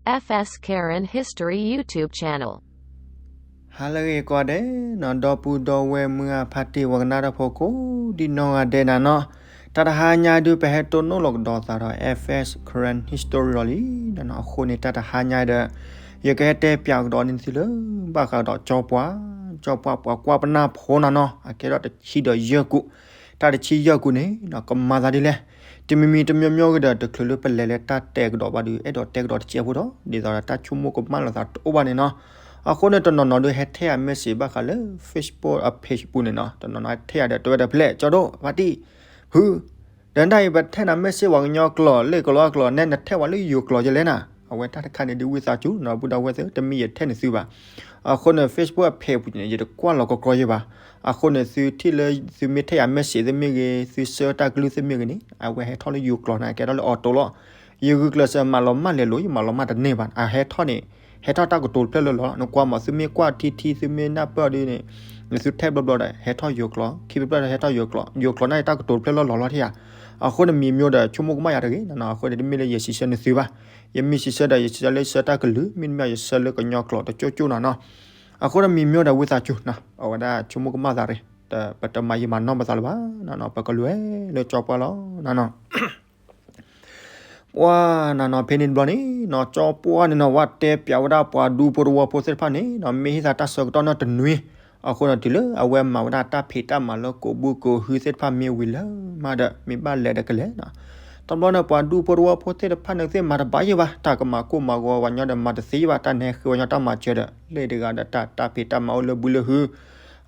F S Karen History YouTube channel. ဟါလၢအဂ့ၤကိးဂၤဒဲးနီၤ, ဒီပုၢ်ဒီဝဲၢ်မုၢ်အဖါတံၢ် ပှၤကနၣ်တၢ်ဖိကိးဒံနီၢ်ဂၤဒဲးနၤနီၤ, တၢ်တဟါညါဒုး ပဟဲတိၢ်နီၣ်လီၤကဒီးသးဒီး F S Karen History လီၤလံနၤနီၤ. အဃိန့ၣ် တၢ်တဟါညါဒီး ယကဟဲတဲပၠးကဒီးန့ၢ်သုလၢ ဘၣ်ဃးဒီးကၠီပှၢ်, ကၠီပှၢ်ပှၤကွၢ်ပနၢ်ဖိနၤနီၤ, အကဲထီၣ်တဆံဒီးယဲၢ်ကူာ်, တၢ်တဆံယဲၢ်ကူာ်န့ၣ်နီၤ ကမၤသးဒ်လဲၣ်. တမံၤမံၤတမံၤမံၤဂ့ၤဒီး တချုးလၢပလဲၤလၢတၢ်တဲကဒီးဘၣ်ဒီး အဲၣ်ဒိးတဲကဒီးတစဲးဖိဒီး ဒ်သိးဒီးတၢ်ဆိကမိၣ်ကမၣ်လိာ်သးတအိၣ်ဘၣ်န့ၣ်နီၤ. အဃိန့ၣ် တနီၤနီၤဒုးဟဲထဲယၤ message ဘၣ်ဃးလၢ Facebook အ page ပူၤန့ၣ်နီၤ, တနီၤနီၤဟဲထဲယၤဒီး တဲဝဲဒၣ်ဖျဲၣ် ကၠီဒိၣ် ဖါတံၢ် ဖု ဒီးနတၢ်အံၤ ပထဲနၤ message ပှၤကညီကျိာ် လၢကလီကလီ နဲနထဲဝဲလၢယိၤကျိာ်ယလဲၣ်နၤ. အဝဲတၢ်တခါန့ၣ်ဒုးဝံသးစူၤနီၤ ပုၢ်ဒီဝဲၢ်သ့ၣ် တမ့ၢ်ယထဲနသုဘၣ်. အဃိန့ၣ် Facebook အ page ပူၤန့ၣ် ယတကွၢ်လီၤကကြီယဲဘၣ်. အဃိန့ၣ် သုထံၣ်လၢသုမ့ၢ်ထဲယၤ message သ့ၣ်မ့ၢ်ဂ့ၤ သုဆှၢတၢ်ကလုၢ်သ့ၣ်မ့ၢ်ဂ့ၤန့ၣ် အဝဲဟဲထီၣ်လၢယိၤကျိာ်န့ၣ် ကဲထီၣ်လၢ auto လီၤ. ယဂုာ်ကျဲးစၢးမၤလီၤမၢ်လဲၤလိၤ ယမၤလီၤမၢ်တန့ၢ်ဘၣ်. အဟဲထီၣ်န့ၣ် ဟဲထီၣ်တၢ်ကတိၤတဖျၢၣ်လၢလီၤ. နကွၢ်မး သုမ့ၢ်ကွၢ်ထံထံ သုမ့ၢ်နၢ်ပၢၢ်ဒ်န့ၣ် နသုထဲဘျီဘျီဒီး ဟဲထီၣ်ယိၤကျိာ်, ခံဘျီဘျီဒီး ဟဲထီၣ်ယိၤကျိာ်, ယိၤကျိာ်န့ၣ် တၢ်ကတိၤတဖျၢၣ်လၢလီၤလီၤထံၣ်ဧါ. အဃိန့ၣ် မံၤမံၤဒီး ဆိကမိၣ်ကမၣ်ယၤတဂ့ၤနီၤ. အဃိန့ၣ် တမ့ၢ်လၢယစံးဆၢနသုဘၣ်. ယမ့ၢ်စံးဆၢဒီး ယစံးဆၢလၢဆှၢတၢ်ကလုၢ် မ့တမ့ၢ်ယဆှၢလၢကညီကျိာ်တကၠိကၠိနီၤနီၤ. အဃိန့ၣ် မံၤမံၤဒီးဝံသးစူၤနီၤ အဝဲဒၣ်ဆိကမိၣ်ကမၣ်သးရ့ၣ်, ပတမၤယံာ်မၤနီၢ်ပသးလၢၤဘၣ်နီၤနီၤ. ပကလဲၤလၢကၠီပှၢ်လီၤနီၤနီၤ. ပှၤနီၤနီၤ ဖဲန့ၣ်တဘျီန့ၣ်နီၤ ကၠီပှၢ်န့ၣ်နီၤ ဝဲတဲပၠးဝဲဒၣ်ပှၤဒူဖိတဝီဖိသ့ၣ်တဖၣ်န့ၣ်နီၤ မ့ၢ်ဟ့ၣ်သးတၢ်ဆၢကတီၢ်နီၢ်တနွံ. အဃိန့ၣ် တုၤလၢအဝဲမၤဝဲဒၣ်တၢ်ဖံးတၢ်မၤလၢကိးဘုကိးဟုသ့ၣ်တဖၣ်မ့ၢ်ဝံၤလၢမးဒီး မ့ၢ်ဘၣ်လဲၤဒီးကလဲၤနီၤ. တဘျီန့ၣ် ပှၤဒူဖိတဝီဖိသ့ၣ်တဖၣ်န့ၣ်သ့ၣ်မၤတဘၣ်ယဲဘၣ်, တၢ်ကမၤကိၢ်မၤဂီၤပှၤညီဒီးမၤတသ့ယဲဘၣ်, တၢ်နဟဲဃ့ဝဲညီတၢ်မၤစၢၤဒီး လၢတဂၤဒီးတၢ် တၢ်ဖံးတၢ်မၤအိၣ်လၢဘုလၢဟု.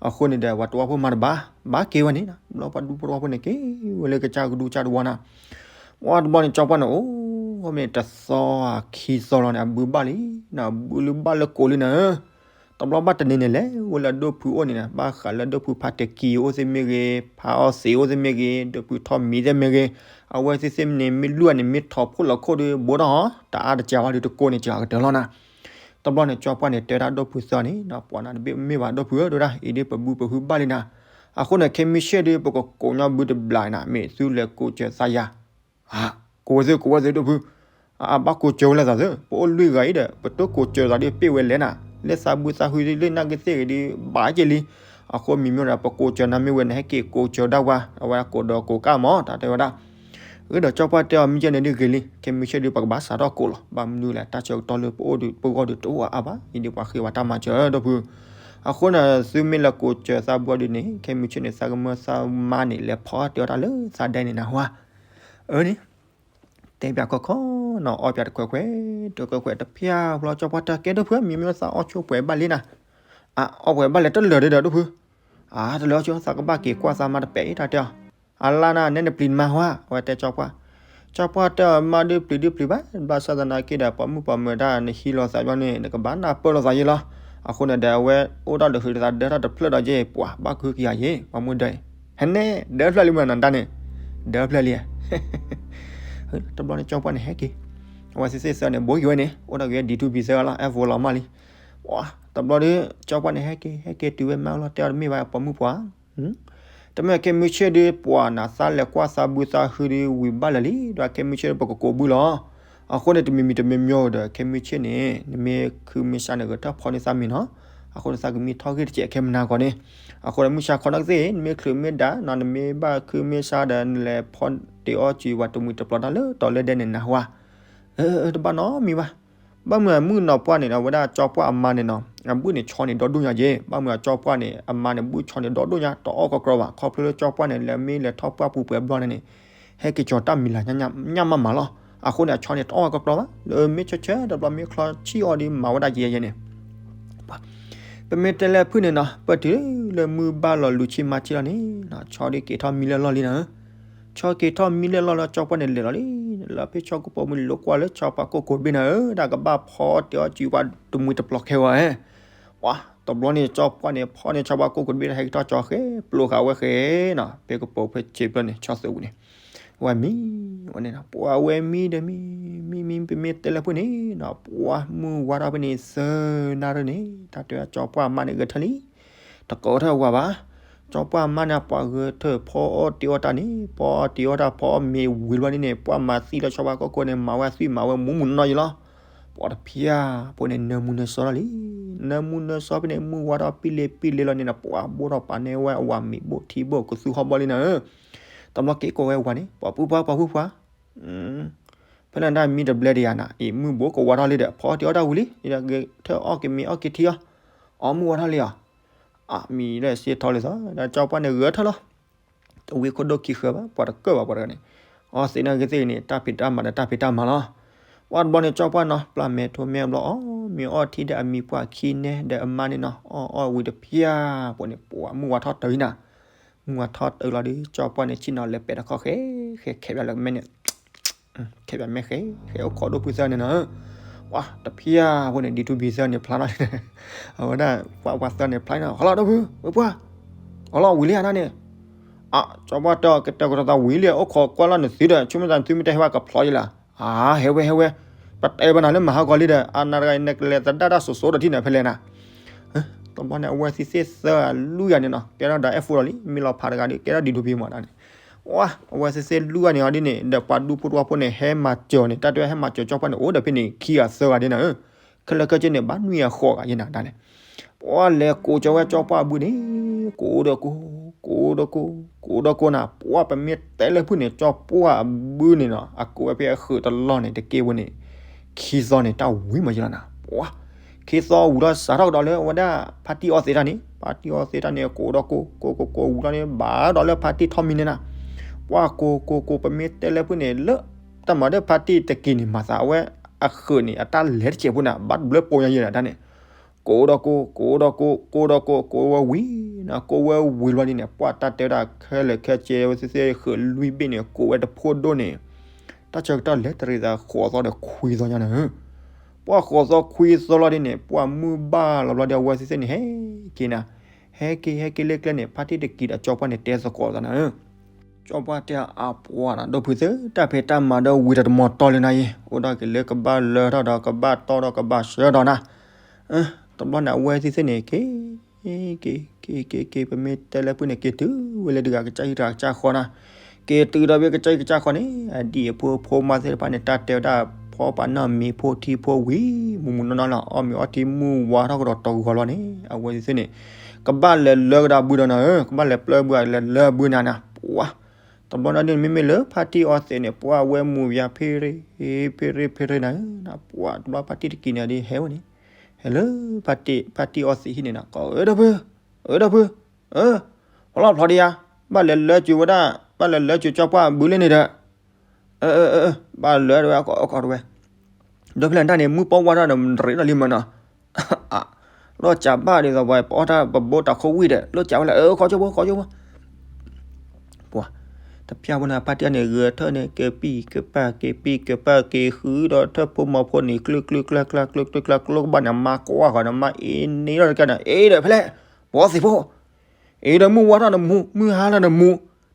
အဃိန့ၣ်ဒီး ပှၤတဝီဖိမၤတဘၣ်, ဘၣ်က့ၤဝဲန့ၣ်နီၤ. တဘျီပှၤဒူဖိတဝီဖိန့ၣ်က့ၤဝဲလၢကစၢ်ကဒူကစၢ်တဝီနီၤ. ပှၤတဘျီန့ၣ် ကၠီပှၢ်န့ၣ် အိၣ်ဝဲမ့ၢ်တသီဧါ ခံသီလီၤန့ၣ် အဘုဘၣ်လံနီၤ, ဘုလၢဘၣ်လၢကိးလံနီၤ. တဘျီဘၣ်တနံၤန့ၣ် လဲၤဝဲလၢအဒိၣ်ဖုအိၣ်န့ၣ်နီၤ, ဘၣ်ဃးလၢအဒိၣ်ဖုဖါတကံအိၣ်သ့ၣ်မ့ၢ်ဂ့ၤ, ဖါအီၣ်သံးအိၣ်သ့ၣ်မ့ၢ်ဂ့ၤ, ဒိၣ်ဖုထီၣ်မံၤသ့ၣ်မ့ၢ်ဂ့ၤ, အဝဲသ့ၣ်သ့ၣ်န့ၣ် မ့ၢ်လွံၢ်ဂၤန့ၣ် မ့ၢ်ထီၣ်ဖှိၣ်လီၤခိၣ်ဒီး ဘိထီၣ်ဟီ, တအါတကးဘၣ်ဒီး တကိးန့ၣ် ကကတၢၢ်လီၤနီၤ. တဘျီန့ၣ် ကၠီပှၢ်န့ၣ် တဲဒၣ်ဒိၣ်ဖုသၢန့ၣ်နီၤ, ပှၤနၤတဘ့ၣ်မ့ၢ်ဘၣ်ဒိၣ်ဖုဧၢ, တဲဝဲဒၣ် အံၤဒ်ပဘုပဟုဘၣ်လံနၤ. အဃိန့ၣ် ခဲမုၢ်ဆ့ၣ်ဒီး ပကကိးညီဘုတဘျီနၤ, မ့ၢ်သုလဲၤကိးစၢၤသးယၤ ကိးဝဲသ့ၣ် ကိးဝဲသ့ၣ်ဒိၣ်ဖု, အဘၣ်ကိးစၢၤဝဲလၢသးသ့, ပအိၣ်လွံၢ်ဂၤအံၤဒီး ပတိၢ်ကိးစၢၤသးဒီး ပ့ၢ်ဝဲလဲၣ်နၤ, လၢသးဘုသးဟုဒ်လၢနၢ်က့သ့ၣ်ဂ့ၤဒီး ဘၣ်က့ၤလံ. အဃိမံၤမ့ၢ်ဒီး ပကိးစၢၤနၤမ့ၢ်ဝဲ နဟဲက့ၤကိးစၢၤဒၣ်ဝဲ, အဝဲကိးဒီးကိးကၣ်မး တၢ်တဲဝဲဒၣ်. အဃိဒီးကၠီပှၢ်တဲအီၤ မ့ၢ်ကဲန့ၣ်ဒ်ဂ့ၤလံ, ခဲမုၢ်ဆ့ၣ်ဒီး ပကဘၣ်စးထီၣ်ကိးလီၤ, ဘၣ်မနုၤလဲၣ် တၢ်ဆၢကတီၢ်လၢပအိၣ်ဒီးပဂီၢ်ဒီးတအိၣ်အါဘၣ်, အံၤဒ်ပှၤဃ့ဝဲတၢ်မၤစၢၤဒိၣ်ဖု. အဃိန့ၣ် သုမ့ၢ်လဲၤကိးစၢၤသးဘုအီၤဒ်န့ၣ် ခဲမုၢ်ဆ့ၣ်န့ၣ် သးကမၢသးမါန့ၣ် လဲၤဖီအီၣ်တ့ၢ်အီၣ်တၢ်လၢသးဒဲန့ၣ်နၢ်ဟူဧါ. အၢန့ၣ် တဲပၠးခီခီနီၤ, အီပၠးတခွဲးခွဲး တခွဲးခွဲးတဖျၢၣ်ဘျီ ကၠီပှၢ်တဲ ကဲဒိၣ်ဖု မံၤမ့ၢ်သးအီၣ်ဆိပှဲၤဘၣ်လံနၤ. အအီၣ်ပှဲၤဘၣ်လဲၣ် တလၢာ်ဒီးဒိၣ်ဖု. အတလၢာ်ဆိ သးကဘၣ်က့ၤကွၢ်သးမါတပဲာ်အံၤ တၢ်တဲအီၤ. အလါနၤ နဲနပျံၤနမါဟါ, အဝဲတဲကၠီပှၢ်. ကၠီပှၢ်တဲအီၤ မါဒုးပျံၤဒုးပျံၤဘၣ်, ဘၣ်ဆၣ်သနာ်က့ဒီး ပှၤမုၣ်ပှၤမၢၤတၢ်နဟံးလိာ်သးဘျီန့ၣ် နကဘၣ်နၢ်ပၢၢ်လိာ်သးယဲလီၤ. အဃိန့ၣ်ဒီး အဝဲအိၣ်ဒီးလၢဟုးဒီးသး ဒၢထီၣ်တဖျၢၣ်ဒီးယဲ ပှၤဘၣ်ကဟုကယာ်ယဲ ပှၤမုၣ်ဒီး ဟဲနဲ ဒၢဖျၢၣ်လံမးနၤတၢ်န့ၣ်, ဒၢဖျၢၣ်လံ. တဘျီန့ၣ် ကၠီပှၢ်န့ၣ်ဟဲက့ၤ, အဝဲသ့ၣ်သ့ၣ်သၢန့ၣ် ဘိးက့ၤဝဲန့ၣ် အိၣ်ဒီးက့ၤ D two B သၢဂၤလီၤ F four လီၤမးလံ. တဘျီဒီး ကၠီပှၢ်န့ၣ်ဟဲက့ၤ ဟဲက့ၤတုၤဝဲမါအိၣ်လီၤ တဲအီၤတမ့ၢ်ဘၣ် ပှၤမုၣ်ပှၢ် တမ့ၢ်ခဲမုၢ်ဆ့ၣ်ဒီး ပှၤနၤသးလဲၤကွၢ်သးဘုသးဟုဒီးဝံၤဘၣ်လၢာ်လံ, ဒီးခဲမုၢ်ဆ့ၣ်ဒီး ပကကိးဘုလီၤ. အဃိန့ၣ် တမံၤမံၤတမံၤမံၤဒီး ခဲမုၢ်ဆ့ၣ်န့ၣ် နမ့ၢ်ခုမ့ၢ်ဆါန့ၣ် ဂဲၤထၢၣ်ဖီန့ၢ်သးမ့ၤနီၤ. အဃိန့ၣ် သးကမံထီၣ်ဂ့ၢ်တစဲးခဲမနၤကီးန့ၣ်. အဃိန့ၣ် မုၢ်ဆါခီနီၢ်ကသ့ၣ် နမ့ၢ်ချုးမ့ၢ်ဒၣ်နီၤ နမ့ၢ်ဘၣ်ခုမ့ၢ်ဆါဒီး နလဲၤဖီတ့ၢ်အီၣ်စံးဝဲတမှံၤတပျီၤတၢ်လၢတီၤလၢဒဲန့ၣ် နၢ်ဟူဧါ. အၢ တဘၣ်နီတမံၤဘၣ်. ဘၣ်မုာ်အမုၣ်နီၢ်ပှၢ်န့ၣ်နီၤ ဝဲဒၣ်ကၠီပှၢ်အမါန့ၣ်နီၤ အဘုၣ်န့ၣ်ဆီန့ၣ်ဒီဒိၣ်ညါက့, ဘၣ်မုာ်အကၠီပှၢ်န့ၣ် အမါန့ၣ် ဘုၣ်ဆီန့ၣ်ဒီဒိၣ်ညါ တအီၣ်ကီကီဘၣ်. ခီဖျိလၢကၠီပှၢ်န့ၣ် လဲၤမ့ၢ်လဲၤထီၣ်ပှၢ်ပူၤပှဲၤဘျီန့ၣ်န့ၣ် ဟဲက့ၤကၠီၤတၢ်မံၤလၢ်ညၣ်မးမးလီၤ. အဃိန့ၣ် အဆီန့ၣ်တအီၣ်ကီကီဘၣ်. လၢမ့ၢ်ဆၢဆၢတဘျီ မ့ၢ်ချီဆံၣ်အီၤဒီး မၤဝဲဒၣ်ယဲယဲန့ၣ် ပမ့ၢ်တဲလၢဖုၣ်န့ၣ်နီၤ ပတုၤလၢမုၢ်ဘၣ်လီၤလူၤဆံမါဆံလီၤန့ၣ် ဆီဒုးက့ၤထီၣ်မံလၢာ်လီၢ်လံနၤဧၢ. ဆီက့ၤထီၣ်မံလၢာ်လီၢ်လီၤ ကၠီပှၢ်န့ၣ်လဲၤလီၤလံ. လၢဖဲဆီကပိာ်မုၣ်လိာ်ကွၢ်လၢဆီပှၤကိၢ်ကိးတဘ့ၣ်နၤဧၢ တၢ်ကဘၣ်ဖီတ့ၢ်အီၣ်စံးပှၤတမှံၤတပျီၤခဲဂီၤဧၢ. ပှၤတဘျီန့ၣ် ကၠီပှၢ်န့ၣ် ဖီန့ၣ်ဆီပှၤကိၢ်ကိးတဘ့ၣ် ဟဲက့ၤထီၣ်ကၠီဃဲ ပျိဃာ်ဝဲဃဲနီၤ ဖဲကပိာ်ဖဲဆံးဖျၢၣ်န့ၣ် ဆီသုးပူၤန့ၣ် ဝဲမံ ဝဲန့ၣ်နီၤ ပှၤဝဲမံဒီးမံ မံမံ ပမ့ၢ်တဲလၢဖုၣ်န့ၣ်နီၤ ပှၤမုၢ်ဝါထီၣ်ဖဲန့ၣ် သၢနၣ်ရံၣ်န့ၣ် တၢ်တဲဝဲကၠီပှၢ်အမါန့ၣ်ဂဲၤထၢၣ်လံ တကိးထၢၣ်ဝဲဘၣ်. ကၠီပှၢ်အမါန့ၣ် ပှၤဂဲၤထၢၣ်ဖီအီၣ်တ့ၢ်အီၣ်တၢ်န့ၣ် ဖီအီၣ်တ့ၢ်အီၣ်တၢ်ဖီအီၣ်မ့ၤဝံၤလီၤန့ၣ်န့ၣ် ပှၤမၤသံလၢဆီပှၤကိၢ်ကိးန့ၣ် မၤဝဲအသွံၣ်မၤဝဲမူးမူးနီၢ်နီၢ်ယံလီၤ. ပှၤတဖၠၣ်ဖိန့ၣ် နၢမူနၢစီထီၣ်လံ. နၢမူနၢစီဖဲန့ၣ် မုၢ်ဝါထီၣ်ပံလ့ပံလ့လီၤန့ၣ်နီၤ, ပှၤဘိၣ်ထီၣ်ပာ်န့ၢ်ဝဲအဝၤမ့ၤဘိၣ်ထံဘိၣ်ကသူဟီၣ်ဘီလံနၤဧၢ. တဘျီက့ၤကိးဝဲဝၤန့ၣ် ပှၤဖုပှၤ ပှၤဖုပှၤ ဖဲလၢဒၣ်မံတဘျဲဒံးယၤနၤ, အံၤမုၢ်ဘိးကဝါထီၣ်လံဒီး ဖီအီၣ်တ့ၤအီၣ်တၢ်ဝံၤလံ, ထၢအီၣ်က့ၤမ့ၤအီၣ်က့ၤထံအီၣ်, အီၣ်မုၢ်ဝါထီၣ်လံအီၤ, အမံၤလၢစ့ထီလံသီ, ဒီးကၠီပှၢ်န့ၣ်ဂဲၤထၢၣ်လီၤ. တဝံခိၣ်ဒိၣ်ခံဃၢၤဘၣ်, ပှၤတကၢၢ်ဘၣ်ပှၤတဂၤန့ၣ်, အီၣ်သ့ၣ်နီၣ်ဂ့ၤသ့ၣ်ဂ့ၤန့ၣ် တၢ်ဖံးတၢ်မၤဒီးတၢ်ဖံးတၢ်မၤလီၤ. ပှၢ်တဘျီန့ၣ် ကၠီပှၢ်နီၤ ပျၢ်မဲာ်ထိမဲာ်ဘျီ အီၣ်မ့ၤအီၣ်ထံဒီးအမံၤပှၢ်ခံနဲဒီးအမါန့ၣ်နီၤ, အီၣ်အီၣ်ဝံၤတဖၠၣ်ဖိန့ၣ် ပှၤမုၢ်ဝါထီၣ်တၢၤအံၤနၤ, မုၢ်ဝါထီၣ်တၢၤလီၤဒီး ကၠီပှၢ်န့ၣ် ဆ့ၣ်နီၤလဲၤပဲာ်တခီၣ်ဃဲ ဃဲခဲပၠးလၢမဲာ်န့ၣ် ခဲပၠးမဲာ်ဃဲ ဃဲအိၣ်ခိးဒိၣ်ဖုသၢန့ၣ်နီၤ, ပှၤတဖၠၣ်ဖိန့ၣ် ဒ်ထူဘံသၢန့ၣ်ဖျါထီၣ်လံ, အဝဲဒၣ် ပှၤပှၤသၢန့ၣ်ဖျါနီၤ, ဟီလီၤဒိၣ်ဖု ဝဲပှၢ်, အီလီၤဝံၤလံဧါန့ၣ်, အ ကၠီပှၢ်တဲအီၤ ကတဲာ်ကတီၤသးဝံၤလံ အိၣ်ခိးကွၢ်လီၤနသုဒီး ဆိကမိၣ်သးနသုမ့ၢ်တဟဲဘၣ်ကဖျီယလၢ, အဟဲဝဲဟဲဝဲ, ပတဲဘၣ်နၤလၢမၤဟးဂီၤလံဒီး အနၤတဂၤအံၤ နကလဲၤသဒၣ်တၢ်စိၤစိၤဒီးထံၣ်နၤဖဲလဲၣ်နၤ တဘျီန့ၣ် အဝဲသ့ၣ်သၢဂၤလွံၢ်ဂၤန့ၣ်နီၤ ကဲထီၣ်ဒီးအဲၣ်ဖိလီၤလံ, မ့ၢ်လီၤဖးတဂၤဒီး ကဲထီၣ်ဒ်ထူဘံမးဒၣ်န့ၣ်, အဝဲသ့ၣ်သၢဂၤလွံၢ်ဂၤန့ၣ်အီၤဒ်န့ၣ် ဒီးပှၤဒူဖိတဝါဖိန့ၣ် ဟဲမၤစၢၤန့ၣ် တၢ်တဲဟဲမၤစၢၤကၠီပှၢ်န့ၣ် အိၣ်ဒီးဖဲန့ၣ် ခံဂၤသၢဂၤဒ်နၤဧၢ, ခဲလၢာ်ခဲဆ့န့ၣ် ဘၣ်နွံဂၤဃိးဂၤယဲနၤဒၣ်န့ၣ်, ပှၤလဲၤကိးကၠီဝဲကၠီပှၢ်အဘုန့ၣ်, ကိးဒီးကိး, ကိးဒီးကိး, ကိးဒီးကိးနၤ, ပှၤပမ့ၢ်တဲလၢဖုၣ်န့ၣ် ကၠီပှၢ်အဘုန့ၣ်နီၤ အကိးဝဲဖဲအဃုာ်တလီၢ်န့ၣ် တက့ၢ်ဖိန့ၣ် ခံသီန့ၣ် တၢ်ဝံၤမးယလီၤနၤ, ပှၤ ခံသီဝံၤလီၤ စးထီၣ်ကဒီးလၢအဝဲဒၣ် ဖါတံၢ်အီသံးတၢ်န့ၣ်, ဖါတံၢ်အီသံးတၢ်န့ၣ် ကိးဒီးကိး, ကိးကိးကိးဝံၤလီၤန့ၣ် ဘၣ်ဒီးလၢဖါတံၢ်ထီၣ်မံန့ၣ်နၤ, ပှၤကိးကိးကိး ပမ့ၢ်တဲလၢဖုၣ်န့ၣ် လၢတၢ်မၤဒီးဖါတံၢ်တက့ၢ်န့ၣ် မၤသးအဝဲအဃုာ်န့ၣ် အတၢ်လဲၤတစဲးဖိန့ၣ် ဘၣ်တဘျၢပိာ်ညါယဲနၤတၢ်န့ၣ်, ကိးဒီးကိး, ကိးဒီးကိး, ကိးဒီးကိး, ကိးဝဲဝံၤနၤ, ကိးဝဲဝံၤလီၤဒ်န့ၣ် ပှၤတၢ်တဲဝဲဒၣ်ခဲလၢာ်ခဲဆ့ အဝဲသ့ၣ်သ့ၣ်ဃုာ်လွံၢ်ဘ့ၣ်န့ၣ် ကိးဝဲတဖိဒိၣ်န့ၣ် တၢ်ဆၢကတီၢ်လဲၤတရံးသးဃိးသီဒီးခွံသီညါန့ၣ်, ပှၤဃိးသီခွံသီလီၤဒ်န့ၣ် ပှၤမုၢ်ဘၣ်လီၤဘျီဒီး အဝဲသ့ၣ်သ့ၣ်န့ၣ် ဟဲက့ၤနၤ, ဟဲက့ၤ ဟဲက့ၤလၢကျဲန့ၣ် ဖါတံၢ်တက့ၢ်ဒီးကၠီပှၢ်န့ၣ် တဲသကိးသးနၤဧၢ, ကၠီပှၢ်တဲအပှၤနၤ ဒိၣ်ဖုသၢ တၢ်ဖံးတၢ်မၤဒီးဝံၤတၢ်တမီၤတီလၢနၤအံၤ အိၣ်ဒၣ်က့ၤလၢကဘၣ်လၢထီၣ်ဒီးကဘၣ်တီဒီးကဘၣ်ဆှၢဒီးနၤ, တဘျီန့ၣ် အဝဲသ့ၣ်သ့ၣ်န့ၣ် က့ၤ က့ၤ က့ၤ က့ၤ က့ၤ ပမ့ၢ်တဲလၢဖုၣ်န့ၣ် က့ၤတုၤဝဲလၢတဂၤကစၢ်ဟံၣ်တဂၤကစၢ်ဃီနၤ, က့ၤတုၤဒီးဖဲကစၢ်ဟံၣ်ကစၢ်ဃီန့ၣ် အဒံၣ်အဖိအဖိမါသ့ၣ်တဖၣ်န့ၣ် တၢ်တဲဝဲဒၣ်ဖီပာ်နီၢ်မ့ၤဖိထံဖိဝံၤ မုၢ်မုၢ်နီၢ်နီၢ်လီၤ အီၣ်မ့ၤအီထံမုၢ်ဝါထီၣ်ကဒီးတဂီၤလီၤန့ၣ် အဝဲသ့ၣ်သ့ၣ်န့ၣ် ကဘၣ်လဲၤလၢကဒီးဘုဒီးနၤဧၢ ကဘၣ်လဲၤပျၢ်ဘုလဲၤလၢဘုနၤနၤ ပှၤ တဘျီန့ၣ်ဒ်န့ၣ် မ့မ့ၢ်လၢဖါတံၢ်အီသံးန့ၣ် ပှၤဝဲမူၤယၤဖ့ရ့ ဖ့ရ့ ဖ့ရ့နၤဧၢ ပှၤတဘျီဖါတံၢ်တက့ၢ်န့ၣ်ဒ်ဟဲဝဲန့ၣ် ဟဲလၢ ဖါတံၢ်အီသံးဟံၣ်န့ၣ်နၤ ကိးအၢဒၢဖု အၢဒၢဖု အၢ ဖျီလီၤဖျီဒံးယါ ဘၣ်လဲၤလၢစူၤဝဲဒၣ် ဘၣ်လဲၤလၢစူၤကၠီပှၢ်ဘုလၢန့ၣ်ဒီး အၢ အၢ အၢ ဘၣ်လၢတဝဲ အကိးတဝဲ ဒီးဖဲလဲၣ်တၢ်န့ၣ် မုၢ်ပီၢ်ဝါထီၣ်ဒီး မတရံးထီၣ်လံမးနီၤ လီၢ်ကးဘၣ်ဒ်သိးပှၤပအီၣ်တၢ်ပဘိတၢ်ခိၣ်ဝံၣ်ဒီး လီၢ်ကးဝဲလၢ အၢ ခီကၠိဖိ ခီကၠိဖိ ပှၤ တဖျၢၣ်ဖိန့ၣ် ဖါတံၢ်န့ၣ် ဂဲၤထၢၣ်န့ၣ် ကပံၢ်ကပၢ် ကပံၢ်ကပၢ် က့ၤဃုဒီးထၢၣ်ဖိမီၤဖိန့ၣ် ကျုကျုကျါကျါ ကျုကျုကျါကျါ ကဘၣ်န့ၣ် မါကွၢ်ဃီန့ၣ် မါအ့န့ဒီးတကးန့ၣ် အ့ဒီးဖဲလဲၣ် ပအီသံးဖိ အ့ဒီးမုၢ်ဝါထီၣ်နမူ မုၢ်ဟါထီၣ်နမူ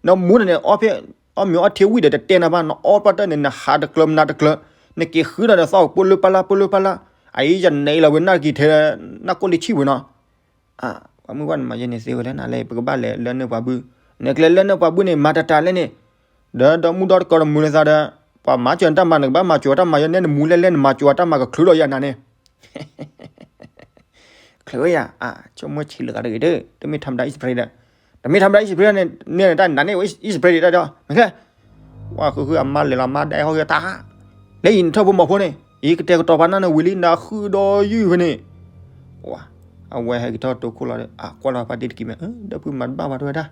နမူန့ၣ်န့ၣ် အီၣ်ဖဲ အီၣ်မ့ၤအီထံဝံၣ်ဒီးတတဲနၤဘၣ် နအီၣ်ပှၢ်တၢၢ်န့ၣ် နဟးတကျၢၤမနၤတကျၢၤ နက့ၤဃုဒီးနသီၣ်ပိၢ်လၢပၢ်လၢ ပိၢ်လၢပၢ်လၢ အအံၤယန့ၣ်လီၤဝဲ နၢ်က့ၤထဲ နၢ်ကိၣ်လံဆံၣ်ဝဲနီၤ ပှၤမုၢ်ဘၣ်နမၤယဲန့ၣ်သ့ဝဲလဲၣ် နလဲၤ ပကဘၣ်လဲၤလၢနပှၤဘု နကလဲၤလၢနပှၤဘုန့ၣ် မၤတၢ်တၢ်လဲၣ်န့ၣ် ဒီးဒီမုၢ်ဒီတကီၢ်တမုာ်လၢၤသးဒီး ပှၤမၤစၢၤနတၢ်မၤ နကဘၣ်မၤစၢၤတၢ်မၤ ယနဲနမူလဲၣ်လဲၣ် နမၤစၢၤတၢ်မၤကချုးဒီးယၤနၤန့ၣ် ချုးဝဲယၤ ဆိကမိၣ်ဆံးလၢာ်ဂၤတဂ့ၤဒီး တမ့ၢ်ထီမဒါ East Bridge ဒီး တမ့ၢ်ထီမဒါ East Bridge န့ၣ် န့ၣ်တၢ်နၤန့ၣ် East Bridge ဒီး မ့ၢ်ကဲ ပှၤဃုဃုအမါလဲၤလီၤမါဒဲဟီၣ်ဂ့ၤတၢ် လၢအံၤနထၢၣ်ဖိမီၤဖိန့ၣ် အံၤကတဲာ်ကတီၤပာ်နၢ်နဝံၤလံ နဃုဒီးယုၢ်ဖဲန့ၣ် ပှၤ အဝဲဟဲက့ၤထီၣ်တိခိၣ်လီၤဒီး အကွၢ်လီၤဖါတံၢ်တက့ၢ်မ့ၢ် ဒီပုၢ်မၤတဘၣ်ဝဲတဝဲဒၣ်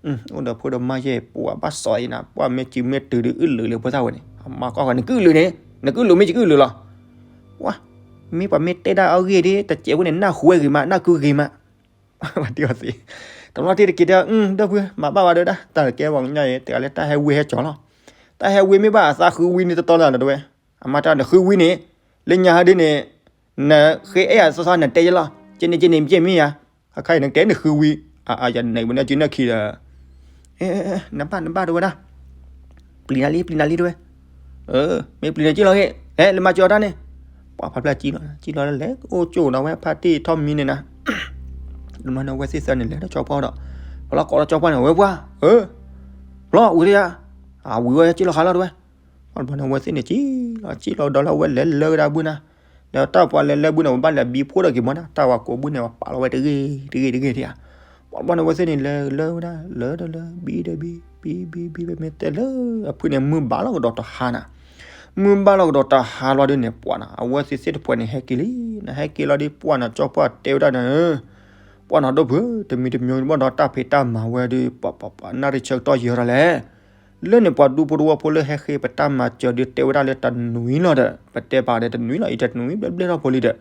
အိၣ်ဒီးဖိဒီးမါယဲၢ် ပှၤဘၣ်စီၤအံၤနၤ ပှၤမ့ၢ်စုမ့ၢ်တုၤဒီးအုၣ်လုာ်လၢဖိသၣ်ဝဲန့ၣ် အမါကွၢ်ဃီ နကအုၣ်လုာ်န့ၣ် နကအုၣ်လုာ်မ့ၢ်ယကအုၣ်လုာ်လီၤ ပှၤ မ့ၢ်ပှၤမ့ၢ်တဲဒၣ်အဂ့ၢ်ဒ် တစဲးဖိန့ၣ် နၢ်ဟူဝဲဂ့ၤမး နၢ်ကုဂ့ၤမး ပှၤတံၢ်အီသံး တဘျီတံၢ်တက့ၢ်တဲ ဒီပုၢ်မၤဘၣ်ဝဲတဝဲဒၣ် တၢ်ကဲပှၤကညီအံၤ တဂၤလၢတၢ်ဟဲဝံဟဲကၠီၤလီၤ တၢ်ဟဲဝံမ့ၢ်ဘၣ်အသးဃုဝံန့ၣ်တတီၤလၢ်လၢတဝဲ အမါတၢ်နဃုဝံန့ၣ် လၢညါဟဲဒ်န့ၣ် နဃ့အဲၣ်ယၤသီသီနတဲယဲလီၤ ကန့ၣ်ကန့ၣ်မ့ၢ်မ့ၢ်ယၤ အခါအံၤနကတဲနဃုဝံ အယန့ၣ်ဝဲန့ၣ်က့ၤနၢ်ခံဒီး နဘၣ်နဘၣ်တဝဲဒၣ် ပျံၤနၤလံ ပျံၤနၤလံတဝဲ မ့ၢ်ပျံၤန့ၣ်ကံၣ်လီၤဟ့ၣ် လဲၤလၢမၤကၠီၤတၢ်န့ၣ် ပှၤဖးဖျၢၣ်ကံၣ်လီၤ ကံၣ်လီၤလၢလဲၤအိၣ်ကၠိဒီးဝဲဖါတံၢ်ထီၣ်မံန့ၣ်နၤ တမၤန့ၣ်အဝဲသ့ၣ်သၢန့ၣ် လဲၤဒီးကၠီပှၢ်ဒီး ဖီလီၤကိးဒီးကၠီပှၢ်န့ၣ် ဝဲပှၢ် ဖီလီၤဝံၤလၢယၤ အဝံၤဝဲကံၣ်လီၤဃါလီၤတဝဲ ပှၤတဘျီန့ၣ် အဝဲသ့ၣ်န့ၣ် ကံၣ်လီၤကံၣ်လီၤဒီးလၢအဝဲလဲၤလၢကဒါဘုနၤ ဒီးတၢ်ပှၤလဲၤလၢဘုန့ၣ် ပဘၣ်လဲၤဘံဖိဒီးက့ၤမီၢ်ဒၣ် တၢ်ဝၤကိးဘုန့ၣ် ပာ်လီၤဝဲတဂ့ၤတဂ့ၤတဂ့ၤဒံးဧါ. ပှၤဘီန့ၣ် အဝဲသ့ၣ်န့ၣ် လဲၤလၢဝဲဒၣ် လၢဒီးလၢ ဘံဒီးဘံ ဘံဘံဘံဘံ မ့ၢ်တဲလၢအဖုန့ၣ် မုၢ်ဘၣ်လီၤကဒီးတဟါနၤ. မုၢ်ဘၣ်လီၤကဒီးတဟါလီၤဒုန့ၣ် ပှၤနၤ အဝဲသ့ၣ်သ့ၣ်တဖှဲးန့ၣ် ဟဲက့ၤလံနၤ. ဟဲက့ၤလီၤဒုး ပှၤနၤ ကၠီပှၢ်တဲဝဲဒၣ်နၤ ပှၤနၤဒိၣ်ဖု တမံၤတမံၤဘၣ်ဒီး တၢ်ဖံးတၢ်မၤဝဲဒုး ပှၤပှၤပှၤ နၣ်ရံၣ်ဆၢကတီၢ်ယံာ်ထီၣ်ဒ်လဲၣ်. လၢန့ၣ် ပှၤဒူဖိတဝီဖိလၢဟဲဃ့ပတၢ်မၤစၢၤဒုး တဲဝဲဒၣ်လၢတနွံလီၤဒီး ပတဲပာ်ဒီးတနွံလီၤ အံၤတနွံဘျဲၣ်ဘျဲၣ်ထီၣ်ဖိလံဒီး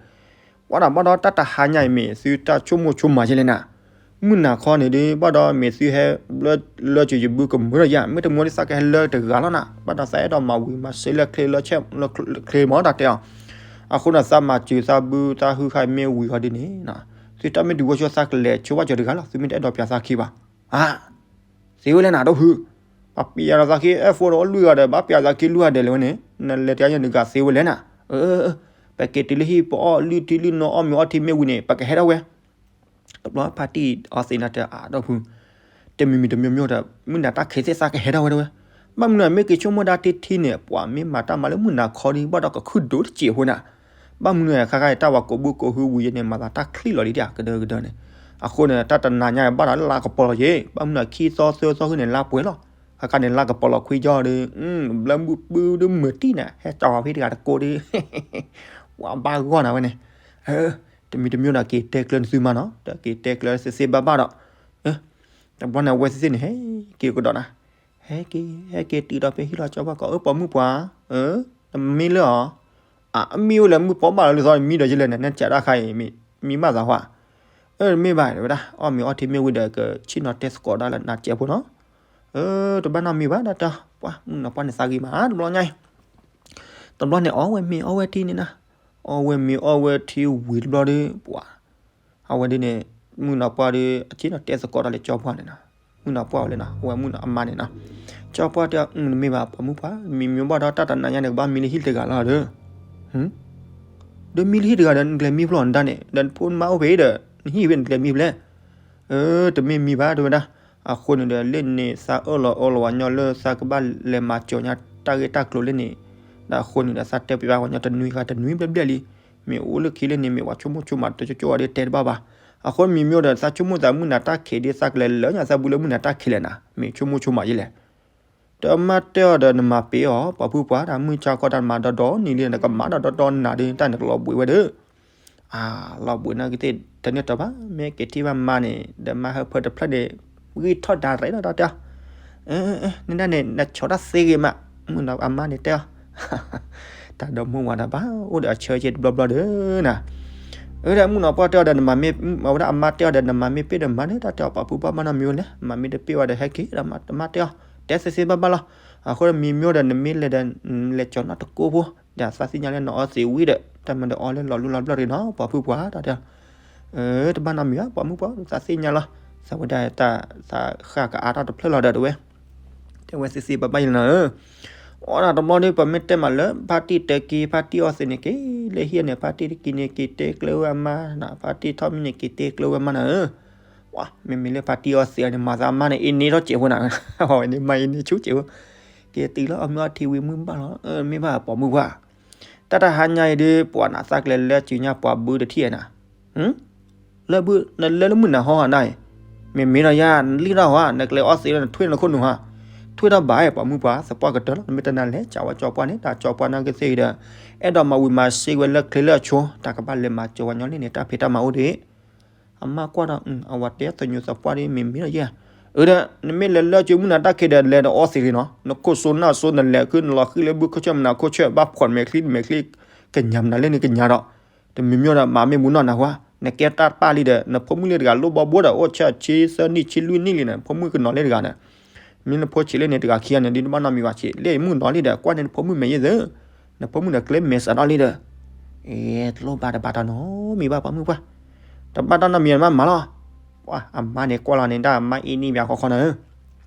ပှၤနၤဘၣ်ဒီး တၢ်တဟါညါအံၤ မ့ၢ်သုတၢ်ဆိကမိၣ်ဆိကမးယဲလဲၣ်နၤ. မုၢ်နၤခီန့ၣ်ဒုး ဘၣ်ဒီးမ့ၢ်သုဟဲ လၢစၢၤယဘုကမုာ်ထီၣ်ယါ မ့ၢ်တမူဒ်သးကဟဲလၢတဂၤလီၤနၤ. ဘၣ်ဒီးသးအဲၣ်ဒိးမၤဝံၤမၤစ့လၢချ့လၢချ့မ့ၢ်တၢ်တဲအီၤ. အဃိန့ၣ် သးမၤစၢၤသးဘုသးဟုခါအံၤမ့ၢ်ဝံၤဃီဒ်န့ၣ် သုတၢ်မ့ၢ်ဒုးဝဲဆိ သးကလဲၤဆိဘၣ်စၢၤတဂၤလီၤ. သုမ့ၢ်တအဲၣ်ဒိးပျးသးခံဘၣ် အါ သ့ဝဲလဲၣ်နၤ ဒိၣ်ဖု, ပှၤပျးဒီးသးခံ အဲၣ်ဖိဒီးအိၣ်လွံၢ်ဂၤဒီး ဘၣ်ပျးသးခံလွံၢ်ဂၤဒီးလဲၣ်ဝဲန့ၣ် နလဲၤတယါညါတဂၤသ့ဝဲလဲၣ်နၤ. အၢ ပက့ၤတုၤလၢဟံၣ် ပအီၣ်လုၢ်ထံလုၢ်နိ အီၣ်မ့ၤအီထံမ့ၢ်ဝံၤန့ၣ် ပကဟဲထီၣ်ဝဲ. တဘျီဖါတံၢ်အီသံးနၤတဲ အါ ဒိၣ်ဖု, တမံၤမံၤတမံၤမံၤဒီး မုၢ်နၤတၢ်ခံးသ့ၣ်သးကဟဲထီၣ်ဝဲဒၣ်ဝဲ. ဘၣ်မနုၤမ့ၢ်က့ၤဆိကမိၣ်ဒၣ်ထံထံန့ၣ် ပှၤမ့ၢ်မၤတၢ်မၤလၢမုၢ်နၤခီဒံး ဘၣ်ဒီးကခုၣ်ဒိၣ်တစဲးဖိနၤ. ဘၣ်မနုၤခါခါအံၤ တၢ်ဝၤကိးဘုကိးဟုဝံၤယဲန့ၣ် မၤသးတၢ်ချံလီၤလံဒၣ် ကဒၢကဒၢန့ၣ်. အဃိန့ၣ် တၢ်တနၤညါအံၤ ဘၣ်ဒီးလါကပီၤလီၤယဲ, ဘၣ်မနုၤခံသီသၢသီဃုန့ၣ် လါပှဲၤလီၤ. ခါခါန့ၣ် လါကပီၤလီၤခွံယီၤဒီး ဘျၢမုၢ်ပုၢ်ဒုးမုာ်တံၢ်နၤ ဟဲကၠီၤဝဲဖဲတဂၤတကိးဒီး ပှၤဘၣ်ဂီၢ်နၤဝဲန့ၣ်. တမံၤတမံၤဒီးက့ၤတဲကျၢၤနသုမးနီၤ, ဒီးက့ၤတဲကျၢၤသ့သ့ဘၣ်ဘၣ်ဒီး တဘျီန့ၣ် အဝဲသ့ၣ်သ့ၣ်န့ၣ် ဟဲက့ၤကဒီးနၤ, ဟဲက့ၤ ဟဲက့ၤတုၤဒီးဖဲဟံၣ်လီၤ ကၠီပှၢ်ကိး အၢ ပိာ်မုၣ်ပှၢ်, နမံလၢအီၤ, အမံဝဲလၢမုၢ်ပီဘၣ်လီၤလံသီ မံဒီးယလဲၣ်န့ၣ် နစးဒၣ်ခါအံၤ မံဘၣ်သးဟါ, အၢ တမ့ၢ်ဘၣ် တဲဝဲဒၣ် အီၣ်မ့ၤအီထံမ့ၢ်ဝံၤဒီး ကဆ့ၣ်နီၤတဲသကိးဒၣ်လၢနၤစဲးဖိနီၤ, တဘၣ်နီတမံၤဘၣ် တၢ်တဲ ပှၤမုၣ်နီၤပှၢ်န့ၣ်သးဂ့ၤမး တဘျီညါအံၤ တဘျီန့ၣ် အီၣ်ဝဲမ့ၤအီၣ်ဝဲထံန့ၣ်နၤ, အီၣ်ဝဲမ့ၤအီၣ်ဝဲထံဝံၤတဘျီဒီး ပှၤ အဝဲဒ်န့ၣ် မုၣ်နီၤပှၢ်ဒီး အဆ့ၣ်နီၤတဲသကိးတၢ်လၢကၠီပှၢ်န့ၣ်နီၤ, မုၣ်နီၤပှၢ်ဝဲလဲၣ်နီၤ အဝဲမုၣ်နီၤအမါန့ၣ်နီၤ, ကၠီပှၢ်တဲ နမ့ၢ်ဘၣ်ပိာ်မုၣ်ပှၢ် မံမံဘၣ်ဒီးတၢ်တနၤညါန့ၣ် ကဘၣ်မံလၢဟံၣ်တဂၤလီၤဒီး ဒီးမံလၢဟံၣ်တဂၤဒီး နကျဲၤမံဖျိနဒါန့ၣ် ဒီးနဖိနမါအိၣ်ဖဲအံၤဒီး နဟံၣ်ဖဲနကျဲၤမံဖျဲၣ်, တမ့ၢ်မံဘၣ် တဲဝဲဒၣ်, အဃိန့ၣ်ဒီး လၢန့ၣ် သးအၢၣ်လီၤအီလီၤဝဲညီလၢသးကဘၣ်လဲၤမၤစၢၤညါတၢ်ဂ့ၢ်တၢ်ကျိၤလၢန့ၣ်, ဒီးအဃိန့ၣ်ဒီး သးတဲပျးဝဲညီတနွံဂၤတနွံဘျဲၣ်ဘျဲၣ်လံ, မ့ၢ်အိၣ်လၢခံလၢန့ၣ် မ့ၢ်ပှၤဆိကမိၣ်ဆိကမးတကၠိကၠိအီၤဒီးတဲတဘၣ်ဘၣ်, အဃိမံမံဒီး သးဆိကမိၣ်သးမုၢ်နၤတၢ်ခံးဒီး သးကလဲၤလၢညါသးဘုလၢမုၢ်နၤတၢ်ခံးလဲၣ်နၤ မ့ၢ်ဆိကမိၣ်ဆိကမးယဲလဲၣ် တၢ်မါတဲအီၤဒီးနမၤပ့ၤအီၤ ပှၤဖုပှၢ် တၢ်မုၢ်ဆါခီတၢ်နမၤဒီဒီနံၤလံ နကမၤဒီဒီနၤဒီး တၢ်နကလီၤဘှံးဝဲဒီး, အါ လီၤဘှံးနာ်က့သ့ၣ် တန့ၢ်တၢ်ဘၣ် မ့ၢ်က့ၤထံၣ်ဘၣ်မါန့ၣ် ဒီးမါဟၢဖၢတဖျၢၣ်န့ၣ် ဂံၢ်ထီၣ်ဒၣ်ရဲၣ်လီၤ တၢ်တဲအီၤ, နဒၣ်န့ၣ် နဆီၣ်တၢ်သ့ဂ့ၤမး မုၣ်နီၤအမါန့ၣ်တဲအီၤ တၢ်ဒီမုၢ်ဝၤဒီးဘၣ် အိၣ်ဒီးအဆၢက့ၤတဘျီဘျီဒီးနၤ အၢ ဒီးမုၣ်နီၤပှၢ်တဲအီၤဒီး နမၤမ့ၢ် အဝဲဒၣ်အမါတဲအီၤဒီး နမၤမ့ၢ်ပ့ၢ်ဒီးမၤန့ၣ် တၢ်တဲအီၤ ပှၤဖုပှၢ်မၤနီတမံၤဝဲလဲၣ် မၤမ့ၢ်တပ့ၢ်ဝဲဒီး ဟဲက့ၤဒီးမါတဲအီၤ တဲသ့သ့ဘၣ်ဘၣ်လီၤ. အဃိဒီးမံမံဒီး နမ့ၢ်လဲၤဒီး လဲၤကၠီၤနီၢ်တကိးဖိ ဒီးသးသ့ၣ်ညါလၢနအီသံးဝံၤဒီး တၢ်မၤဒီးအီလၢလီၤလူလီၤဘျီၣ်ရံနီၤ ပှၤဖုပှၢ် တၢ်တဲအီၤ တဘၣ်နီတမံၤဘၣ် ပှၤမုၣ်ပှၢ် သးသ့ၣ်ညါလီၤ. သးဝဲဒၣ်တၢ် သးဃၣ်ကအါထီၣ်တဖျၢၣ်လီၤဒီးတဝဲ တဲဝဲသ့သ့ဘၣ်ဘၣ်ယဲလီၤနၤဧၢ. အီဒၣ်တဘျီဒီး ပမ့ၢ်တဲမးလၢ ဖါတံၢ်တဲက့ၤ ဖါတံၢ်အီသံးန့ၣ်က့ၤ လၢဟံၣ်န့ၣ် ဖါတံၢ်တက့ၤန့ၣ် က့ၤတဲကျၢၤဝဲအမါနၤ ဖါတံၢ်ထီၣ်မံန့ၣ် က့ၤတဲကျၢၤဝဲအမါနၤဧၢ. ပှၤ မ့မ့ၢ်လၢဖါတံၢ်အီသံးန့ၣ် မၤသးအမါန့ၣ် အ့န့ထီၣ်စဲးဖိနၤ ဝဲန့ၣ် မါအ့န့ဆူစဲးဖိ က့ၤတုၤလၢအီၣ်မ့ၤအီထံဝံၤမုၢ်ဘၣ်လီၤ မ့ၢ်ဘၣ်ပိာ်မုၣ်ပှၢ် တၢ်တဟါညါအံၤဒီး ပှၤနၤသးကလဲၤလၢစုညါပှၤဘုတထံၣ်နၤ လၢဘု နလၢလၢမုၢ်နၤဟီဟးနၤအံၤ မ့မ့ၢ်ဒီးယၤ နလံၣ်ထီၣ်ဟီ နကျဲအီသံးလၢနထွံၣ်နခိၣ်နူာ်ဟီ ထွံၣ်ထီၣ်ဘၣ် ပိာ်မုၣ်ပှၢ် သပှၢ်ကတၢၢ်လီၤ နမ့ၢ်တနၤလဲၤစးဝဲကၠီပှၢ်န့ၣ် တၢ်ကၠီပှၢ်နာ်က့သ့ၣ်ဒီး အဲၣ်ဒိးမၤဝံၤမၤစ့ဝဲလၢချ့လၢအဆိ တၢ်ကဘၣ်လဲၤမၤစၢၤဝဲညီလံန့ၣ် တၢ်ဖံးတၢ်မၤအိၣ်ဒံး အမါကွၢ်ဒီး အဝဲတဲသညူးသပှၢ်ဒ်မ့မ့ၢ်ဒီးယၤ အၢ ဒီး နမ့ၢ်လဲၤလၢစုမုၢ်နၤတၢ်ခံးဒီး လဲၤဒီးအီသံးလံနီၤ နခိၣ်စိနၢ်စိ နလဲၤခု နလီၤဃံလၢဘုခိၣ်ဆၢၣ်မနၤခိၣ်ဆၢၣ် ဘၣ်ဖှီၣ်မဲာ်ချံမဲာ်ချံ ကညးမနုၤလဲၣ်န့ၣ်ကညးဒီး တမံၤမံၤဒီး မၤမ့ၢ်မူနီၢ်နၤဝဲ နကဲတၢ်ပၢ်လံဒီး နဖိမုၣ်လံတဂၤလိၣ်ဘီဘိဒီး အိၣ်ဆံသၢနံၣ်ဆံလွံၢ်နံၣ်လံန့ၣ် နဖိမုၣ်ကနီၤလံတဂၤန့ၣ် မ့ၢ်နဖိဆံးလံန့ၣ် တဂၤခံဂၤန့ၣ် ဒ်တဘၣ်နီတမံၤဘၣ်ဆံး လၢမုၣ်နီၤလံဒီး ကွၢ်န့ၣ်နဖိမုၣ်မဲာ်ယဲၢ်သၢ နဖိမုၣ်ဒီးကျဲမဲာ်စးထီၣ်လံဒီး အ့ တလိၣ်ဘၣ်တဘၣ်တၢ်နီတမံၤဘၣ် ပိာ်မုၣ်ပှၢ် တဘၣ်တၢ်နီတမံၤမးမၤလီၤ ပှၤ အမါန့ၣ်ကွၢ်လီၤန့ၣ် တၢ်အမါအ့န့ၢ်ဘၣ်ခီခီနၤဧၢ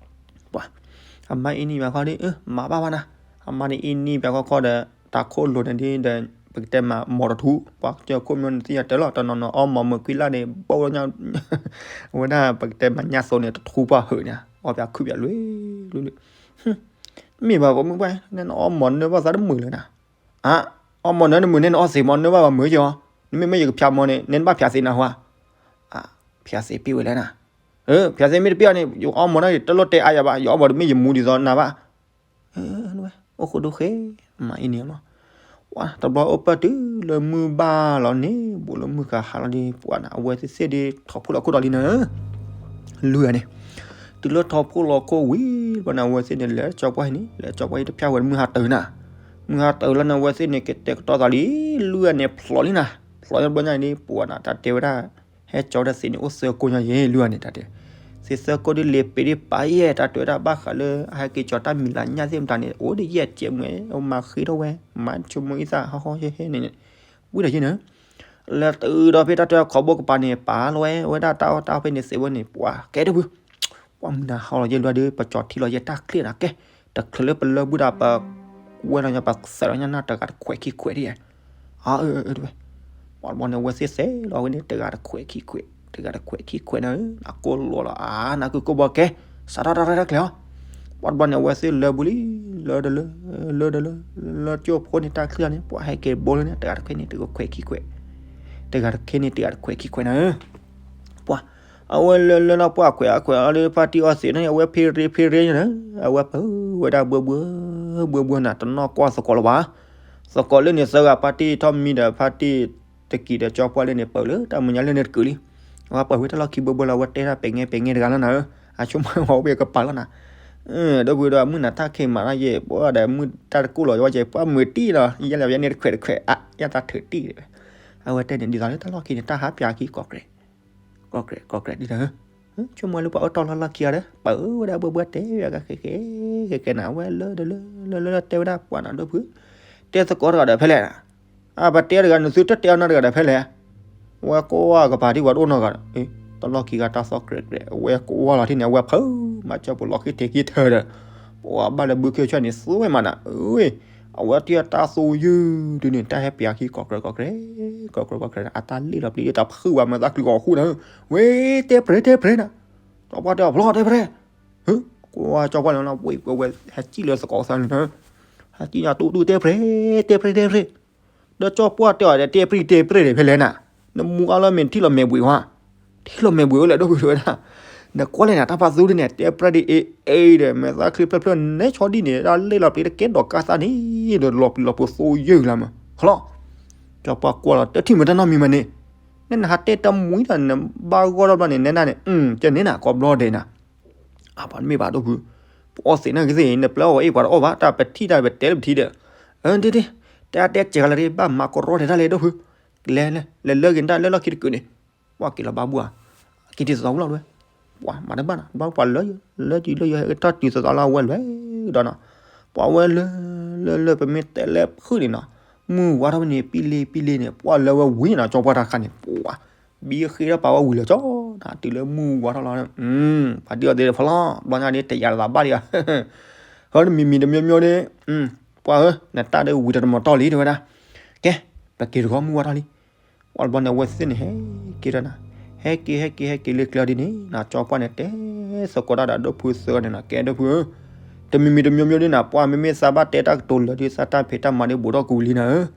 ပှၤ အမါအ့န့ၢ်ဘၣ်ခီဒီး မၤဘၣ်ဘၣ်နၤ အမါန့ၣ်အ့န့ၢ်ဘၣ်ခီခီဒီး တၢ်ခိၣ်လိၤန့ၣ်ဒ်ဒီး ပကတဲမး မီၤတထူ ပှၤကစၢၢ်ခိၣ်မ့ၢ်နသ့ၣ်ညါတၢ်လီၤ တနီၤနီၤအီမီၤမုာ်ကွံလၢ်န့ၣ် ဘၣ်ဝဲညီ အဝဲဒၣ်ပကတဲမးညါသိးန့ၣ် တထူပှၢ်ဟုးန့ၣ် အီပၠးခုၣ်ပၠးလွံၢ်လွံၢ်လွံၢ် မ့ၢ်ဘၣ်ပိာ်မုၣ်ပှၢ် နအီမီၤနၢဘၣ်သးတမုာ်လၢၤနၤ အါ အီမီၢ်နၢနမုာ်န့ၣ် နအီသံးမီၤ နဘၣ်ဘၣ်မုာ်ကီၤ, နမ့ၢ်မ့ၢ်ယကဖၠးမီၤန့ၣ် နဘၣ်ဖၠးသံးနၢ်ဟူဧါ. ဖၠးသံးပ့ၢ်ဝဲလဲၣ်နၤ. ဖၠးသံးမ့ၢ်တပ့ၢ်အီၤန့ၣ် ယအီမီၢ်န့ၣ် တလိၣ်တဲအါယၤဘၣ်, ယအီမီၢ်တမ့ၢ်ယမူဒ်သိးနၤဘၣ်. အိၣ်ဃိဒိၣ်ဃဲ, မၤအံၤန့ၣ်လီၤ. ဝါ တဘျီအိၣ်ပၢၢ်တုၤလၢမုၢ်ဘၣ်လီၤန့ၣ် ဘူးလၢမုၢ်ဃၢ်ဟးလီၤဒီး ပှၤန့ၣ် အဝဲသ့ၣ်သ့ၣ်ဒီး ထီၣ်ဖိလီၤခိၣ်ဒီးလံနၤ. လွံၢ်ဂၤန့ၣ် တုၤလၢထီၣ်ဖိလီၤခိၣ်ဝံၤ ဘျီန့ၣ် အဝဲသ့ၣ်န့ၣ် လဲၤကၠီပှၢ်ဟံၣ်န့ၣ် လဲၤကၠီပှၢ်ဟံၣ်တဖၠၣ်ဝဲ မုၢ်ဟါတၢၤနၤ. မုၢ်ဟါတၢၤလီၤန့ၣ် အဝဲသ့ၣ်န့ၣ် ကတဲာ်ကတီၤသးလံ, လွံၢ်ဂၤန့ၣ် ဖျိးလံနၤ. ဖျိးလံဘျီညါန့ၣ် ပှၤန့ၣ် တၢ်တဲဝဲဒၣ် ဟဲကၠီဝဲဒၣ်သ့ၣ်န့ၣ် အိၣ်သၢကိးညါယဲၢ် လွံၢ်ဂၤန့ၣ် တၢ်တဲ သ့ၣ်သၢကိးဒ်လဲၣ်ပ့ၤဒ်ပာ်ယဲၢ် တၢ်တဲဝဲဒၣ်ဘၣ်ဃးလၢ အဟဲက့ၤကၠီတၢ်မံၤလၢညၣ်သ့ၣ်မတၤန့ၣ် အိၣ်ဒ်ယဲၢ်ကဲးမွဲ အိၣ်မၤဃ့ထီၣ်ဝဲ မၤဆိကမိၣ်အံသၣ်ဟီဟီဟဲဟဲန့ၣ် ဝံၤဒီးယဲၢ်န့ၣ် လဲၤတုၤဒီးဖဲတၢ်တဲခီဘိကပၤန့ၣ် ပာ်လီၤဝဲ ဝဲဒၣ်တၢ်အီၣ်တၢ်အီဖဲန့ၣ်သ့ဝဲန့ၣ် ပှၤကဲတပူၤ ပှၤမုၢ်နၤဟီလီၤယဲၢ်လွံၢ်ဒီး ပကၠီထံလီၤယဲၢ်တၢ်ချ့နၤကဲ တချုးလၢပလၢဘူးဒီးပ ဝဲလီၤညါ ပသၢလီၤညါနၢ်တဂၤတခွဲးခံခွဲးဒ် အၢ အၢ တဝဲ ပှၤတဘျီန့ၣ် အဝဲသ့ၣ်စဲးလီၤဝဲန့ၣ် တဂၤတခွဲးခံခွဲး တဂၤတခွဲးခံခွဲးနၤဧၢ နကိၢ်လီၤလီၤ အါ နကုကိၢ်ဘီကဲ စးထီၣ်တၢ်ရဲၣ်တၢ်ကျဲၤအီၤ ပှၤတဘျီန့ၣ် အဝဲသ့ၣ်လၢဘူးလံ လၢတလၢ လၢတလၢ လၢကၠိဖိန့ၣ်တၢ်ချံအီၤန့ၣ် ပှၤဟဲက့ၤဘိလၢန့ၣ် တဂၤတခွဲးန့ၣ် တဂၤခွဲးခံခွဲး တဂၤတခဲန့ၣ် တဂၤတခွဲးခံခွဲးနၤဧၢ ပှၤ အဝဲလၢလၢနီၢ်ပှၢ်ခွဲးအခွဲးအီၤလၢဖါတံၢ်အီသံးန့ၣ် အဝဲဖ့ရ့ဖ့ရ့န့ၣ် အဝဲပၢဝဲဒၣ်ဘှဲဘှဲ ဘှဲဘှဲနၤ တနီၢ်ကွၢ်သကိးလၢၤဘၣ် သကိးလၢန့ၣ် သၢဂၤဖါတံၢ်ထီၣ်မံဒီးဖါတံၢ်တကံၤဒီးကၠီပှၢ်လၢန့ၣ် ပၢလၢတၢ်မုၢ်ညါလၢန့ၣ်တကုာ်လံ အဝဲပၢဝဲတၢ်လီၢ်ခံဘှဲဘှဲလီၤ အဝဲတဲတၢ်ပဲာ်ငဲပဲာ်ငဲတဂၤလီၤနၤဧၢ အဆိကမိၣ်ဝဲကပၤလီၤနၤ ဒီပုၢ်ဒီးမုၢ်နၤတၢ်ခံးမးနီၤယဲၢ် ပှၤဒီးမုၢ်တၢ်တကိၢ်လီၤ ယဝဲယဲၢ် ပှၤမုာ်တံၢ်လီၤ ယဲၢ်လၢယဲၢ်န့ၣ်တခွဲးတခွဲး အါ ယဲၢ်တၢ်ထုးတံၢ် အဝဲတဲန့ၣ် ဒ်သိးလၢတၢ်လီၢ်ခံန့ၣ် တၢ်ဟးပၠးခံကီၢ်ကြဲး ကီၢ်ကြဲး ကီၢ်ကြဲးဒ်သိး ဆိကမိၣ်လၢပှၤအိၣ်တီၢ်လီၢ်လီၢ်ခံအီၤဒီး ပၢဝဲဒၣ်ဘှဲဘှဲတဲဝဲဒၣ်ဃဲဃဲ ဃဲဃဲနၤ အဝဲလၢဒီးလၢ လၢလၢလၢတဲဝဲဒၣ်ပှၤနၤ ဒီပုၢ် တဲသကိးတဂၤဒီးဖဲလဲၣ် အပတဲတဂၤန့ၣ် သုတတဲအီၤနီတဂၤဒီးဖဲလဲၣ် အဝဲကွၢ်ကပၤဒ်ပှၤတအိၣ်နီတဂၤဒီး တၢ်လီၢ်ခံဂၤတၢ်သီၣ်ကြဲးကြဲး အဝဲကွၢ်လီၤထံၣ်န့ၣ် အဝဲဖုး မၤစၢၤပလီၢ်ခံထဲခံထၢဒီး ပှၤဘၣ်လၢဘုခ့ဆွဲန့ၣ် သွဲမးနၤ အဝဲတၢ်တၢ်သူယုၢ်ဒုန့ၣ် တၢ်ဟဲပၠးခံကီၢ်ကြဲး ကီၢ်ကြဲး ကီၢ်ကြဲး ကီၢ်ကြဲး အတၢ်လ့ၣ်လီၤပျံၤ တၢ်ဖုးဝဲမၤသးကျုၤကီၢ်ဃူနၤ ဝဲတဲပြဲတဲပြဲနၤ ကၠီပှၢ်တဲအီၤဖျီတဲပြဲ ဟၢ ကွၢ်ကၠီပှၢ်န့ၣ် ဝဲဝဲဟဲစံၣ်လၢသကိးသးန့ၣ် ဟဲစံၣ်ညါတူၢ်တူၢ်တဲပြဲ တဲပြဲ တဲပြဲ ဒီးကၠီပှၢ်တဲအီၤဒီး တဲပြဲတဲပြဲဒီးဖဲလဲၣ်နၤ နမူအါလၢမ့ၢ်ထံၣ်လီၤမဲာ်ဘှံးဝဲ ထံၣ်လီၤမဲာ်ဘှံးဝဲလဲၣ် ဒီပုၢ်ဝဲဒၣ် နကွၢ်လဲၣ်နၤ တၢ်ပာ်သူဒ်န့ၣ် တဲပြဲဒ်အ့ၣ်အ့ၣ်ဒီး မဲာ်သၣ်ချံဖျၢၣ်ဖျၢၣ် နဲဆီဒ်န့ၣ် တၢ်လ့ၣ်လီၤပျံၤတကဲဒီးကါသၣ်န့ၣ် ဒီးလီၤပျံၤလီၤဖိသိယုၢ်လၢမး ဟလီၤ ကၠီပှၢ်ကွၢ်လီၤ တထံၣ်မ့ၢ်တၢ်နီတမံၤမးန့ၣ် နနဟးတဲတၢ်မူအံၤဒီး နဘၣ်ဂီၢ်ထီၣ်ဘျီန့ၣ် နဲဒၣ်န့ၣ် ကန့ၣ်နၤ ကိးဘျီဒဲးနၤ အပှၤတမ့ၢ်ဘၣ် ဒီပုၢ် ပအီၣ်သ့ၣ်နီၣ်ဂံၢ်သ့ၣ် နပျဲအီၣ်ဝဲအ့ၣ်ပှၤတအီၣ်ဘၣ် တၢ်ပထံၣ်တၢ်ပတဲလၢပထံၣ်ဒီး အၢ ဒ့ဒ့ တၢ်တဲစဲးဂၤလၢဒ့ ဘၣ်မၤကရီဒဲးတၢ်လဲၣ် ဒီပုၢ် လဲၤလဲၤလဲၤလၢက့ၤတၢ်လၢလီၢ်ခံတကုာ်န့ၣ် ပှၤက့ၤလီၤဘၣ်ဘူၣ်ဧါ က့ၤတံၢ်သးဝံၤလီၤဝဲ ပှၤမၤတဘၣ်နီၤ ဘၣ်ပှၤလၢ လၢယလၢယဟဲ တၢ်တံၢ်သးသးလၢအဝဲလွဲၢ်ဒီးနီၤ ပှၤဝဲလၢ လၢလၢပမ့ၢ်တဲလၢဖုၣ်န့ၣ်နီၤ မုၢ်ဝါထီၣ်ဝဲန့ၣ် ပံလ့ပံလ့န့ၣ် ပှၤလၢဝဲဝံၤနီၤ ကၠီပှၢ်တၢ်ခါန့ၣ် ပှၤ ဘံဃ့ဒီးပာ်ဝဲဝံၤလၢကၠီ နတုၤလၢမုၢ်ဝါထီၣ်လီၤ ပှၤဒ်အီၤသ့ၣ်တဖၣ်လီၤ ဘျီညါဒ်တယာ်လီၤသးဘၣ်ဒံးဧါ ဟၢတမံၤမံၤတမံၤမံၤဒ် ပှၤဧၢ နတၢ်ဒ်ဝံၤတမၤတီၢ်လံတဲဝဲဒၣ် ကဲ ပက့ၤတဂီၢ်မုၢ်ဝါထီၣ်လံ ပှၤတဘျီန့ၣ် အဝဲသ့ၣ်န့ၣ် ဟဲက့ၤဒီးနၤ ဟဲက့ၤ ဟဲက့ၤ ဟဲက့ၤလၢကျဲဒ်န့ၣ် နကၠီပှၢ်န့ၣ် တဲသကိးတၢ်ဒီးဒိၣ်ဖုသၢဂၤန့ၣ်နီၤ ကဲဒိၣ်ဖုဧၢ တမံၤမံၤတမံၤမံၤဒ်နၤ ပှၤမ့မ့ၢ်သးဘၣ်တဲတၢ်ကတိၤလၢာ်ဒ်သးတၢ်ဖံးတၢ်မၤဒ်ဘူးထီၣ်ကွံာ်လံနၤဧၢ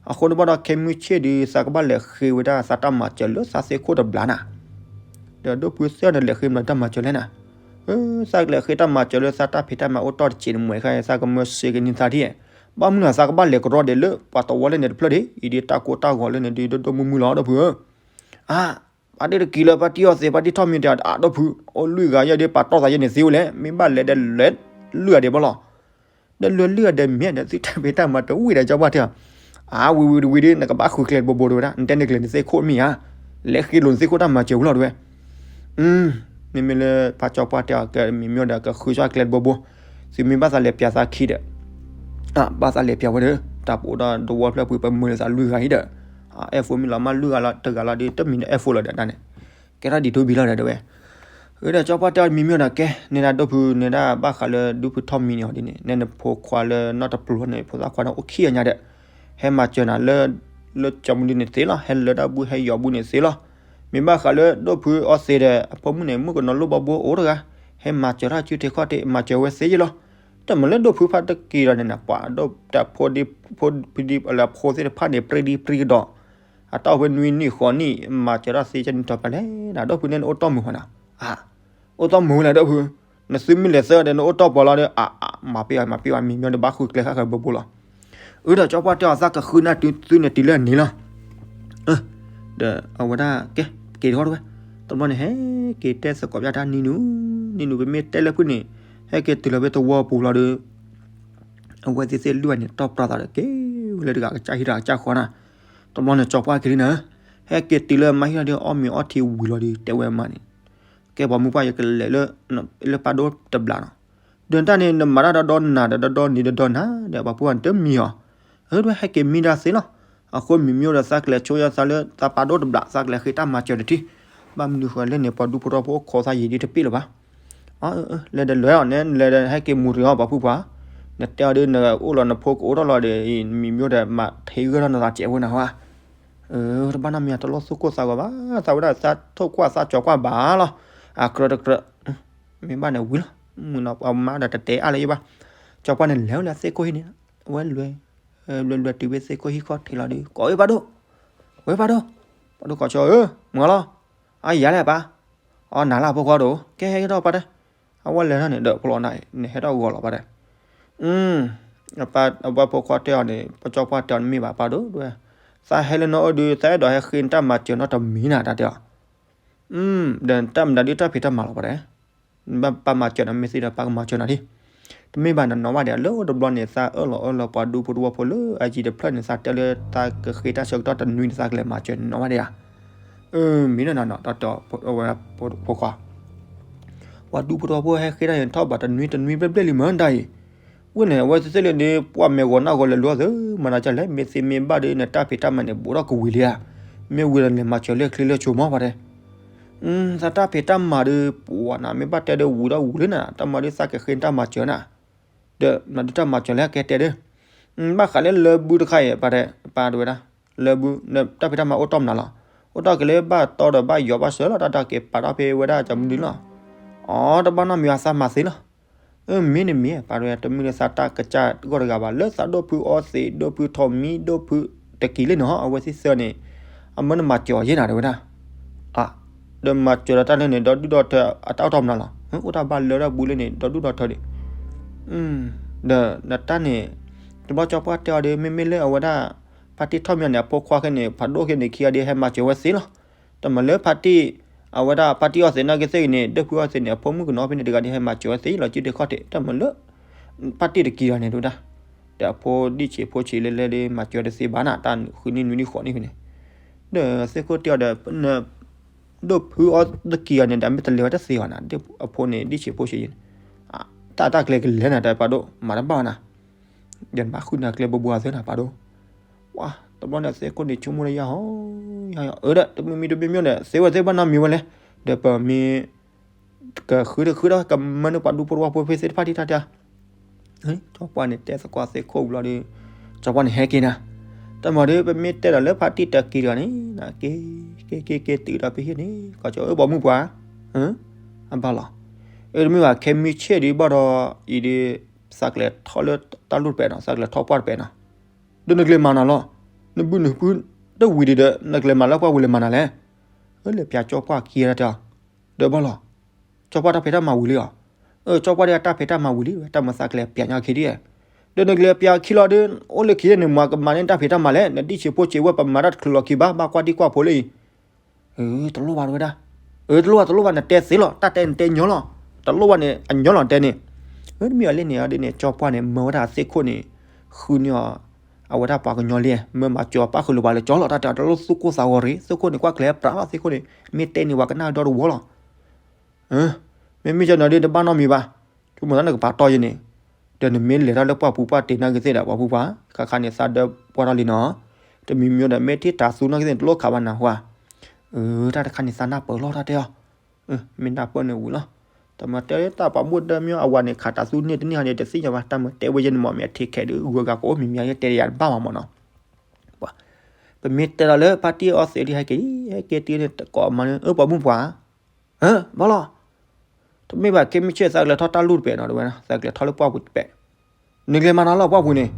အဃိန့ၣ်ဘၣ်ဒီးခဲမုၢ်ဆ့ၣ်ဒ်သးကဘၣ်လဲၤဃ့ဝဲဒၣ်သးတၢ်မၤစၢၤလၢသးသ့ၣ်ခိၣ်တဘျီနၤ ဒီးဒိၣ်ဖုသၢဂၤန့ၣ် လဲၤဃ့မနုၤတၢ်မၤစၢၤလဲၣ်နၤ သးကလဲၤဃ့တၢ်မၤစၢၤလၢသးတၢ်ဖံးတၢ်မၤအိၣ်တ့ၢ်တစဲးန့ၣ်မ့ၢ်ခါ သးကမၢစ့ကနံၤသးထံၣ် ဘၣ်မနုၤသးကဘၣ်လဲၤကရီဒဲးလၢ ပှၤတဝီလၢန့ၣ်တဖျၢၣ်ဒ် အံၤဒ်တၢ်ကိၢ်တၢ်ဂီၤလၢန့ၣ်ဒ်ဒိၣ်ဒိၣ်မုၢ်မုၢ်လီၤ ဒီပုၢ်ဧၢ အါ ပှၤဒ်တကံၤလၢပှၤတံၢ်အီၤသ့ ပှၤတံၢ်ထီၣ်မံၤတဲအီၤ ဒီပုၢ် အိၣ်လွံၢ်ဂၤယဲၢ်ဒ်ပှၤတီၢ်သးယဲၢ်န့ၣ်သ့ဝဲလဲၣ် မ့ၢ်ဘၣ်လဲၤဒီးလဲၤလွံၢ်ဂၤဒဲးဘၣ်လီၤ ဒီးလွံၢ်ဂၤဒဲးမ့ၢ်ဒီး သုတၢ်ဖံးတၢ်မၤတဝံၣ်ဒီး ကၠီပှၢ်တဲအီၤ အါ ဝံၤဝံၤတဝံၤဒ် နကဘၣ်ဃုကျဲတဘိဘိတဲဝဲဒၣ် နတဲန့ၣ်ကျဲနသ့ၣ်ခိၣ်မ့ၢ်ဧါ လဲၤဃ့လိာ်နသ့ၣ်ခိၣ်တၢ်မၤစၢၤဝံၤလီၤတဲဝဲ မ့မ့ၢ်လၢဖါကၠီပှၢ်တဲအီၤ ကမံၤမ့ၢ်ဒီး ကဃုဆှၢကျဲတဘိဘိ, သုမ့ၢ်ဘၣ်သးလဲၤပျးသးခံဒီး, ဘၣ်သးလဲၤပျးဝဲဒီး တၢ်ပအိၣ်ဒီးတဝီဖျၢၣ်ပူၤ ပမုာ်လၢသးလွံၢ်ဂၤအံၤဒီး, အဲၣ်ဖိမ့ၢ်လီၤမၢ်လွံၢ်ဂၤလီၤ တဂၤလီၤဒီး တမံၤဒီးအဲၣ်ဖိလီၤဒီးဒၣ်န့ၣ်, ကဲထီၣ်ဒ်ထူဘံလီၤဒီးတဲဝဲ, ဒီးကၠီပှၢ်တဲအီၤမံၤမ့ၢ်ဒီးကဲ နဲဒၣ်ဘၣ်ဃးလၢဒူၣ်ဖုထီၣ်မံၤန့ၣ်အီၤဒ်န့ၣ် နဲနဖိခွါလၢနီၢ်တပျိၤန့ၣ် ဖိသၣ်ခွါန့ၣ်အိၣ်ခံဂၤညါဒီး, ဟဲမၤစၢၤနၤလၢ လၢကၠီမူဒ်န့ၣ်သ့လီၤ, ဟဲလၢတၢ်ဘူၣ်ဟဲယီၤဘူၣ်န့ၣ်သ့လီၤ. မ့ၢ်ဘၣ်ဃးလၢဒူၣ်ဖုအီသံးဒီး အဖိမုၣ်န့ၣ် မုၣ်ကနီၤလိၣ်ဘီဘိအိၣ်တဂၤ, ဟဲမၤစၢၤတၢ်စုထ့ခီၣ်ထ့ မၤစၢၤဝဲသ့ယ့လီၤ. တမ့ၢ်လၢဒိၣ်ဖုဖးတက့ၤဒီးန့ၣ်နၤ ပှၤဒိၣ်တၢ်ဖိဒံဖိဒံလၢအဖိသ့ၣ်တဖၣ်န့ၣ် ပြံဒံပြံကဒီး, အတၢ်အိၣ်ဖဲနွံနံၣ်ဃိးနံၣ် မၤစၢၤတၢ်သ့ကနံၤတီၤဖဲလဲၣ်နၤ ဒိၣ်ဖုန့ၣ်နအိၣ်တီၢ်မုာ်ဃီနၤ, အိၣ်တီၢ်မုာ်လဲၣ်ဒိၣ်ဖု, နသုမ့ၢ်လဲၤသၢဒီးနအိၣ်တီၢ်ပှၤလီၤဒီး အ မၤပ့ၢ်အီၤ မၤပ့ၢ်အီၤ မံၤမၠိဒီးဘၣ်ဃုကျဲဃၣ်ဃၢၤဘိဘိလီၤ. အၢ ဒီးကၠီပှၢ်တဲအီၤ သးကဃုနၢ်တုၤသုန့ၣ်တုၤလၢအနံၤလီၤ. ဒီးအဝဲဒၣ်ကဲ က့ၤတဃီတဝဲ, တဘျီန့ၣ် ဟဲက့ၤတဲသကိးပျၢ်တၢ်နံၤနူၤ, နံၤနူၤ ပမ့ၢ်တဲလၢဖုၣ်န့ၣ် ဟဲက့ၤတုၤလီၤဖဲသဝီပူၤလီၤဒီး အဝဲသ့ၣ်သ့ၣ်လွံၢ်ဘၣ်န့ၣ် တီၢ်ပြၢ်သးဒီးက့ၤဝဲလၢတဂၤကစၢ်ဟံၣ်တဂၤကစၢ်ဃီနၤ, တဘျီန့ၣ် ကၠီပှၢ်က့ၤလံနၤ, ဟဲက့ၤတုၤလၢမါဟံၣ်လီၤဒီး အီၣ်မ့ၤအီထံဝံၤလီၤဒီး တဲဝဲမးန့ၣ် ကဲပှၤမုၢ်ပှၢ် ယကလဲၤလၢ လၢပၢ်ဒိၣ်တဘျးနီၤ, ဒီးတၢ်န့ၣ် နမၤတၢ်ဒီဒီနၤဒီး ဒီဒီနံၤဒီဒီနၤဒီး ပှၤဖိပှၢ်န့ၣ်တမံၤအီၤ, အၢ တဝဲဟဲက့ၤမံဒၣ်သ့လီၤ, အဃိမံၤမၠိဒီးသးကလဲၤဆိယသးလၢသးပၢ်ဒိၣ်တဘျး သးကလဲၤဃ့တၢ်မၤစၢၤတထံၣ်, ဘၣ်မနုၤဃိလဲၣ်န့ၣ် ပှၤဒူဖိထီဖိအိၣ်ခိးသးယံာ်ဒ်တပ့ၢ်လၢၤဘၣ် အၢ လဲၤဒီးလဲၤအီၤန့ၣ် လဲၤဒီးဟဲက့ၤမူၤတဂ့ၤအီၤ ပှၤဖိပှၢ်, နတဲအီၤဒီး နအိၣ်လီၤနဖိကအိၣ်ထီၣ်လီၤဒီး မံၤမၠိဒီးမၤထံဂၢၢ်ထီၣ်နသးစဲးဝဲနၤဟါ, တဘၣ်နီတမံၤ တလိၣ်သူၣ်ကိၢ်သးဂီၤဘၣ်, သးဝဲဒၣ်သးထိၣ်ကွၢ်သးကၠီၤကွၢ်ဘၣ်လီၤ, အကြၢးတကြၢး, မ့ၢ်ဘၣ်န့ၣ်ဝံၤလီၤ, မုၢ်နီၤပှၤမါဒီးတတဲအါလၢၤဘၣ်, ကၠီပှၢ်န့ၣ်လဲၤဝဲလၢသ့ၣ်ခိၣ်ဟံၣ်န့ၣ်, အဝဲလွဲ လွဲလွဲတုၤဖဲသ့ၣ်ခိၣ်ဟံၣ်ခီၣ်ထံးလီၤဒီး ကိးအၢ ပၢ်ဒိၣ်, ဝဲပၢ်ဒိၣ်, ပၢ်ဒိၣ်ကိးကၠီဧၢ, မုၢ်လီၤ, အါယၤလဲၣ်ပၢ်, အီ နၤလၢအဖိခွါဒိၣ်, ကဲဟဲက့ၤထီၣ်ပၢ်တဲ, အဝဲလဲၤထီၣ်န့ၣ် ဒီးဖိလီၤနၤ နဟဲထီၣ်ဂီၤလီၤပၢ်တဲ, အပၢ်အဝဲဖိခွါတဲအီၤန့ၣ် ပကၠီပှၢ်တဲအီၤန့ၣ်မ့ၢ်ဘၣ်ပၢ်ဒိၣ်တဲ, သးဟဲလၢနအိၣ်ဒီး သးအဲၣ်ဒိးဟဲဃ့နတၢ်မၤစၢၤနီတမံၤနၤတၢ်တဲအီၤ ဒီးတၢ်မနုၤဒ်တၢ်ဖံးတၢ်မၤလီၤပၢ်တဲ, ပၢ်မၤစၢၤနၤမ့ၢ်သ့ဒီးပၢ်ကမၤစၢၤနၤဒ်, တမ့ၢ်ဘၣ်နနီၢ်ဘၣ်ဒံး လၢတဘျီန့ၣ် သးအၢၣ်လီၤအၢၣ်လီၤပှၤဒူဖိတဝီဖိလၢအယံၤတဖျၢၣ်န့ၣ် သးတဲလၢသးကဃ့တၢ်ဆၢကတီၢ်တနွံန့ၣ် သးကလဲၤမၤစၢၤနနီၢ်ဘၣ်ဒံးဧါ, မ့ၢ်နီၢ်နီၢ်နီၢ် တၢ်တဲအီၤ ဖိခွါ ပှၤဒူဖိတဝီဖိဟဲဃ့တၢ်န့ၣ် ထီၣ်ဘၣ်တနွံတနွံဘျဲၣ်ဘျဲၣ်လံမ့ၢ်ဒၣ်အံၤ, ဝဲန့ၣ် အဝဲသ့ၣ်သ့ၣ်လၢန့ၣ် ပှၤမဲာ်ဂီၤနၢ်ဂီၤလဲၤလိာ်သ့ မၤတၢ်ကလဲၣ် မ့ၢ်သ့မ့ၢ်ဘၣ်ဒီး နတၢ်ဖံးတၢ်မၤန့ၣ် ဘူးထီၣ်ကဝံၤလံဧါ, မ့ၢ်ဝံၤဒီးလဲၤမၤစၢၤလၢချ့လၢဆိမီၤပှၤတဲ, သးတၢ်ဖံးတၢ်မၤဒီး ပှၤနၤမ့ၢ်ဘၣ်တဲဒီးဝံၤဒီးဝံၤလံနၤ တၢ်မၤဒီးသးကဃ့နတၢ်မၤစၢၤနၤ, ဒီးနဒုးတၢ်မၤစၢၤလၢကဲတဲဒီး, ဘၣ်ဃးလၢလၢဘုတခါအံၤ ပၢ်တဲ ပၢ်တဲဝဲဒၣ်, လၢဘု နတၢ်ဖံးတၢ်မၤအိၣ်တီၢ်မနုၤလီၤ, အိၣ်တီၢ်က့ၤလၢဘၣ်တီဒီးဘၣ်ယီၤဘၣ်စၢၤလီၤ တၢ်ဒၣ်က့ၤပာ်ထီၣ်ဖဲဝဲဒၣ်ကမုၢ်ဒုလီၤ, အီ တဘၣ်နီတမံၤအသးမၤသ့လီၤ, အၢ မ့ၢ်န့ၣ်မ့ၢ် ပၢ်တဲဝဲ တမ့ၢ်လၢသးတၢ်ကစၢ်ဂီၢ်တဂၤဘၣ် လၢသးဒိၣ်ဖုအီသံး ဒိၣ်ဖုထိးမံ ဒိၣ်ဖုတကံၤလၢန့ၣ်ဟီ အဝဲသ့ၣ်သၢန့ၣ်, အမၢနမၤစၢၤအီၤယဲနၤတဲဝဲဒၣ်, အ ဒီးမၤစၢၤဒီးတၢ်လၢန့ၣ် ဒီဒူၣ်ဒီထၢ အတၢ်အိၣ်တီၢ်မနုၤလီၤ, အိၣ်တၢ်ဘၣ်လၢတၢ်ဘူးလၢန့ၣ် ဒီဒူၣ်ဒီထၢဒံး, ဒီးနတၢ်န့ၣ်, တဘျီကၠီပှၢ်တဲအီၤဒီး မ့မ့ၢ်လၢအဝဲဒၣ် ဖါတံၢ်ထီၣ်မံၤန့ၣ် အဖိခွါခဲန့ၣ် ဖးဒိၣ်ခဲန့ၣ် ခံဂၤဒ်ဟဲမၤစၢၤဝဲသ့လီၤ, တမ့ၢ်လၢဖါတံၢ်, အဝဲဒၣ်ဖါတံၢ်အီသံးနာ်က့သ့ၣ်ဂ့ၤန့ၣ် ဒိၣ်ဖုအီသံးန့ၣ် အဖိမုၣ်ကနီၤဖဲန့ၣ်တဂၤဒ်ဟဲမၤစၢၤဝဲသ့လီၤ စုတခီၣ်ထံး တမ့ၢ်လၢ ဖါတံၢ်တကံၤလီၤန့ၣ်တဲဝဲဒၣ်, ဒီးအဖိဒံၣ်ဆံးဖိဆံးလဲၤလဲၤဒီး မၤစၢၤတသ့ဘၣ်နၤ တၢ်ဃုနံၣ်နွံနံၣ်ဃိးနံၣ်ဖဲန့ၣ်, ဒီးသ့ၣ်ခိၣ်တဲအီၤဒီး ဒိၣ်ဖုအီတကံၤအီၤန့ၣ် ဒီးမ့ၢ်တလဲၤဝဲတသ့အီၤနၤ, အဖိန့ၣ်ဒံၣ်ဆံးဖိဆံးယံၤ, တၢ်တၢ်ကျဲကလဲၤနၤ တဲပၢ်ဒိၣ် မၤတဘၣ်နၤ, ဒီးနဘၣ်ဃုနၤကျဲဘိဘိအသၢနၤပၢ်ဒိၣ်, ပှၤ တဘျီန့ၣ်သ့ၣ်ခိၣ်န့ၣ် ဆိကမိၣ်လၢယၤဟီ, ယၤဟီ အၢ ဒီး တမုၢ်မံတမံၤမံၤဒီး သ့ဝဲသ့ၣ်ဘၣ်နီတမံၤဝဲလဲၣ်, ဒီးပမ့ၢ် ကဃုတဃုဒီး ကမၢနုာ်ပှၤဒူဖိတဝီဖိဖဲသ့ၣ်တဖၣ်ထံၣ်တၢ်တဲ ကၠီပှၢ်န့ၣ်တဲသကိးသ့ၣ်ခိၣ်ဝံၤလီၤဒီး ကၠီပှၢ်န့ၣ်ဟဲက့ၤနၤ, တမ့ၢ်ဒီး ပမ့ၢ်တဲဒီးလၢဖါတံၢ်တကံၤတဂၤန့ၣ် က့ၤ က့ၤ က့ၤ က့ၤတုၤဒီးဖဲဟံၣ်န့ၣ် ကီၢ်ကၠီဧၢ ပိာ်မုၣ်ပှၤ, အဘၣ်လီၤ, အၢ တမ့ၢ်ဘၣ် ခဲမုၢ်ဆ့ၣ်ဒံးဘၣ်ဒီး အံၤဒီး သးကလဲၤထီၣ်လၢတၢ်လိၣ်တပဲာ်နီၤ သးကလဲၤထီၣ်ပှၢ်တပဲာ်နီၤ, ဒီးနကလဲၤမၤနၤလီၤ, နဘုနဖုတဝံၤဒံးဒီး နကလဲၤမၤလၢပှၢ်ဝံၤလဲၤမၤနၤလဲၣ်, အၢ လဲၤပျးကၠီပှၢ်ခံဂၤတဲအီၤ, ဒီးဘၣ်လီၤ ကၠီပှၢ်တၢ်ဖံးတၢ်မၤဝံၤလံအီၤ, အၢ ကၠီပှၢ်ဒ်တၢ်ဖံးတၢ်မၤဝံၤလံ တၢ်မၤသးကလဲၤပျးညါခံဒံး, ဒီးနကလဲၤပျးခံလီၤဒီး အိၣ်လၢခံန့ၣ် မၤကမၤန့ၢ်တၢ်ဖံးတၢ်မၤလဲၣ် နဒံၣ်ဆံးဖိဆံးဝဲ ပမၤတၢ်တချုးလီၤခံဘၣ် ဘၣ်ကွၢ်တံၢ်ကွၢ်ဖိလၢအံၤ, တလိၣ်ဘၣ်တဲဝဲဒၣ်, အၢ တလိၣ်ဘၣ် တလိၣ်ဘၣ် နတဲသ့လီၤ တၢ်တဲနတဲညီလီၤ, တလိၣ်ဘၣ်န့ၣ် အညီလီၤတဲန့ၣ်, အၢ တမ့ၢ်အီၤလၢန့ၣ်အီၤဒ်န့ၣ် ကၠီပှၢ်န့ၣ် မၢဝဲဒၣ်သ့ၣ်ခိၣ်န့ၣ် ဃုန့ၢ်အီၤ အဝဲဒၣ်ပှၤကညီလံ မၢမၤစၢၤအီၤပၣ်ဃုာ်လိာ်ပှၤလၢကၠီလီၤ တၢ်တဲအီၤတလိၣ်သူၣ်ကိၢ်သးဂီၤရံ သ့ၣ်ခိၣ်န့ၣ် ကွၢ်ကျဲပျးလီၤသ့ၣ်ခိၣ်န့ၣ် မ့ၢ်တဲန့ၣ် ပှၤကနၣ်ဒီတဝီလီၤ မ့မ့ၢ်ကၠီနီၤဒ်တဘၣ်နီတမံၤဘၣ်, ဆိကမိၣ်သးနကပာ်တီၢ်ယဲန့ၣ်, ဒီးနမ့ၢ်လဲၤထီၣ်လၢပှၢ်ပူၤပှၢ်တ့ၢ်နာ်က့သ့ၣ်ဒီး ပှၤပူၤပှၢ် ခါခါန့ၣ်သးဒၢပှၢ်ထီၣ်လံနီၤ, တမံၤမံၤဒီး မ့ၢ်ထံၣ်တၤသူနာ်က့သ့ၣ် တလိၣ်ခးဘၣ်နၤဟါ, အၢ တၢ်တခါန့ၣ်သးနၢ်ပၢၢ်လီၤတၢ်တဲအီၤ, မ့ၢ်နၢ်ပၢၢ်န့ၣ်ဝံၤလီၤ, တမၤတဲတၢ်ပှၤဘိၣ်ဒၢမ့ၢ်အဝၤန့ၣ် ခးတၤသူန့ၢ်တန့ၢ်ဟါန့ၣ် တသ့ၣ်ညါဘၣ် တၢ်မၤတဲဝဲယဲန့ၣ်မ့ၢ် မ့ၢ်အထံးခဲးဒုး ဂုၤဂၤကအိၣ်မံၤမံၤယဲတဲယၤတဘၣ်မးမးနီၤ ပမ့ၢ်တဲလီၤလၢဖါတံၢ်အီသံးလံ ဟဲက့ၤ ဟဲက့ၤတုၤန့ၣ် တကိးမၤန့ၣ် အၢ ပိာ်မုၣ်ပှၤ, ဟၢ ဘၣ်လီၤ, တမ့ၢ်ဘၣ် ခဲမုၢ်ဆ့ၣ်သးကလဲၤထီၣ်တၢ်လူၢ်တပဲာ်နီၤ တဝဲ သးကလဲၤထီၣ်လၢပှၢ်ပူၤတပဲာ်, နကလဲၤမၤနၤလီၤပှၢ်ပူၤန့ၣ်,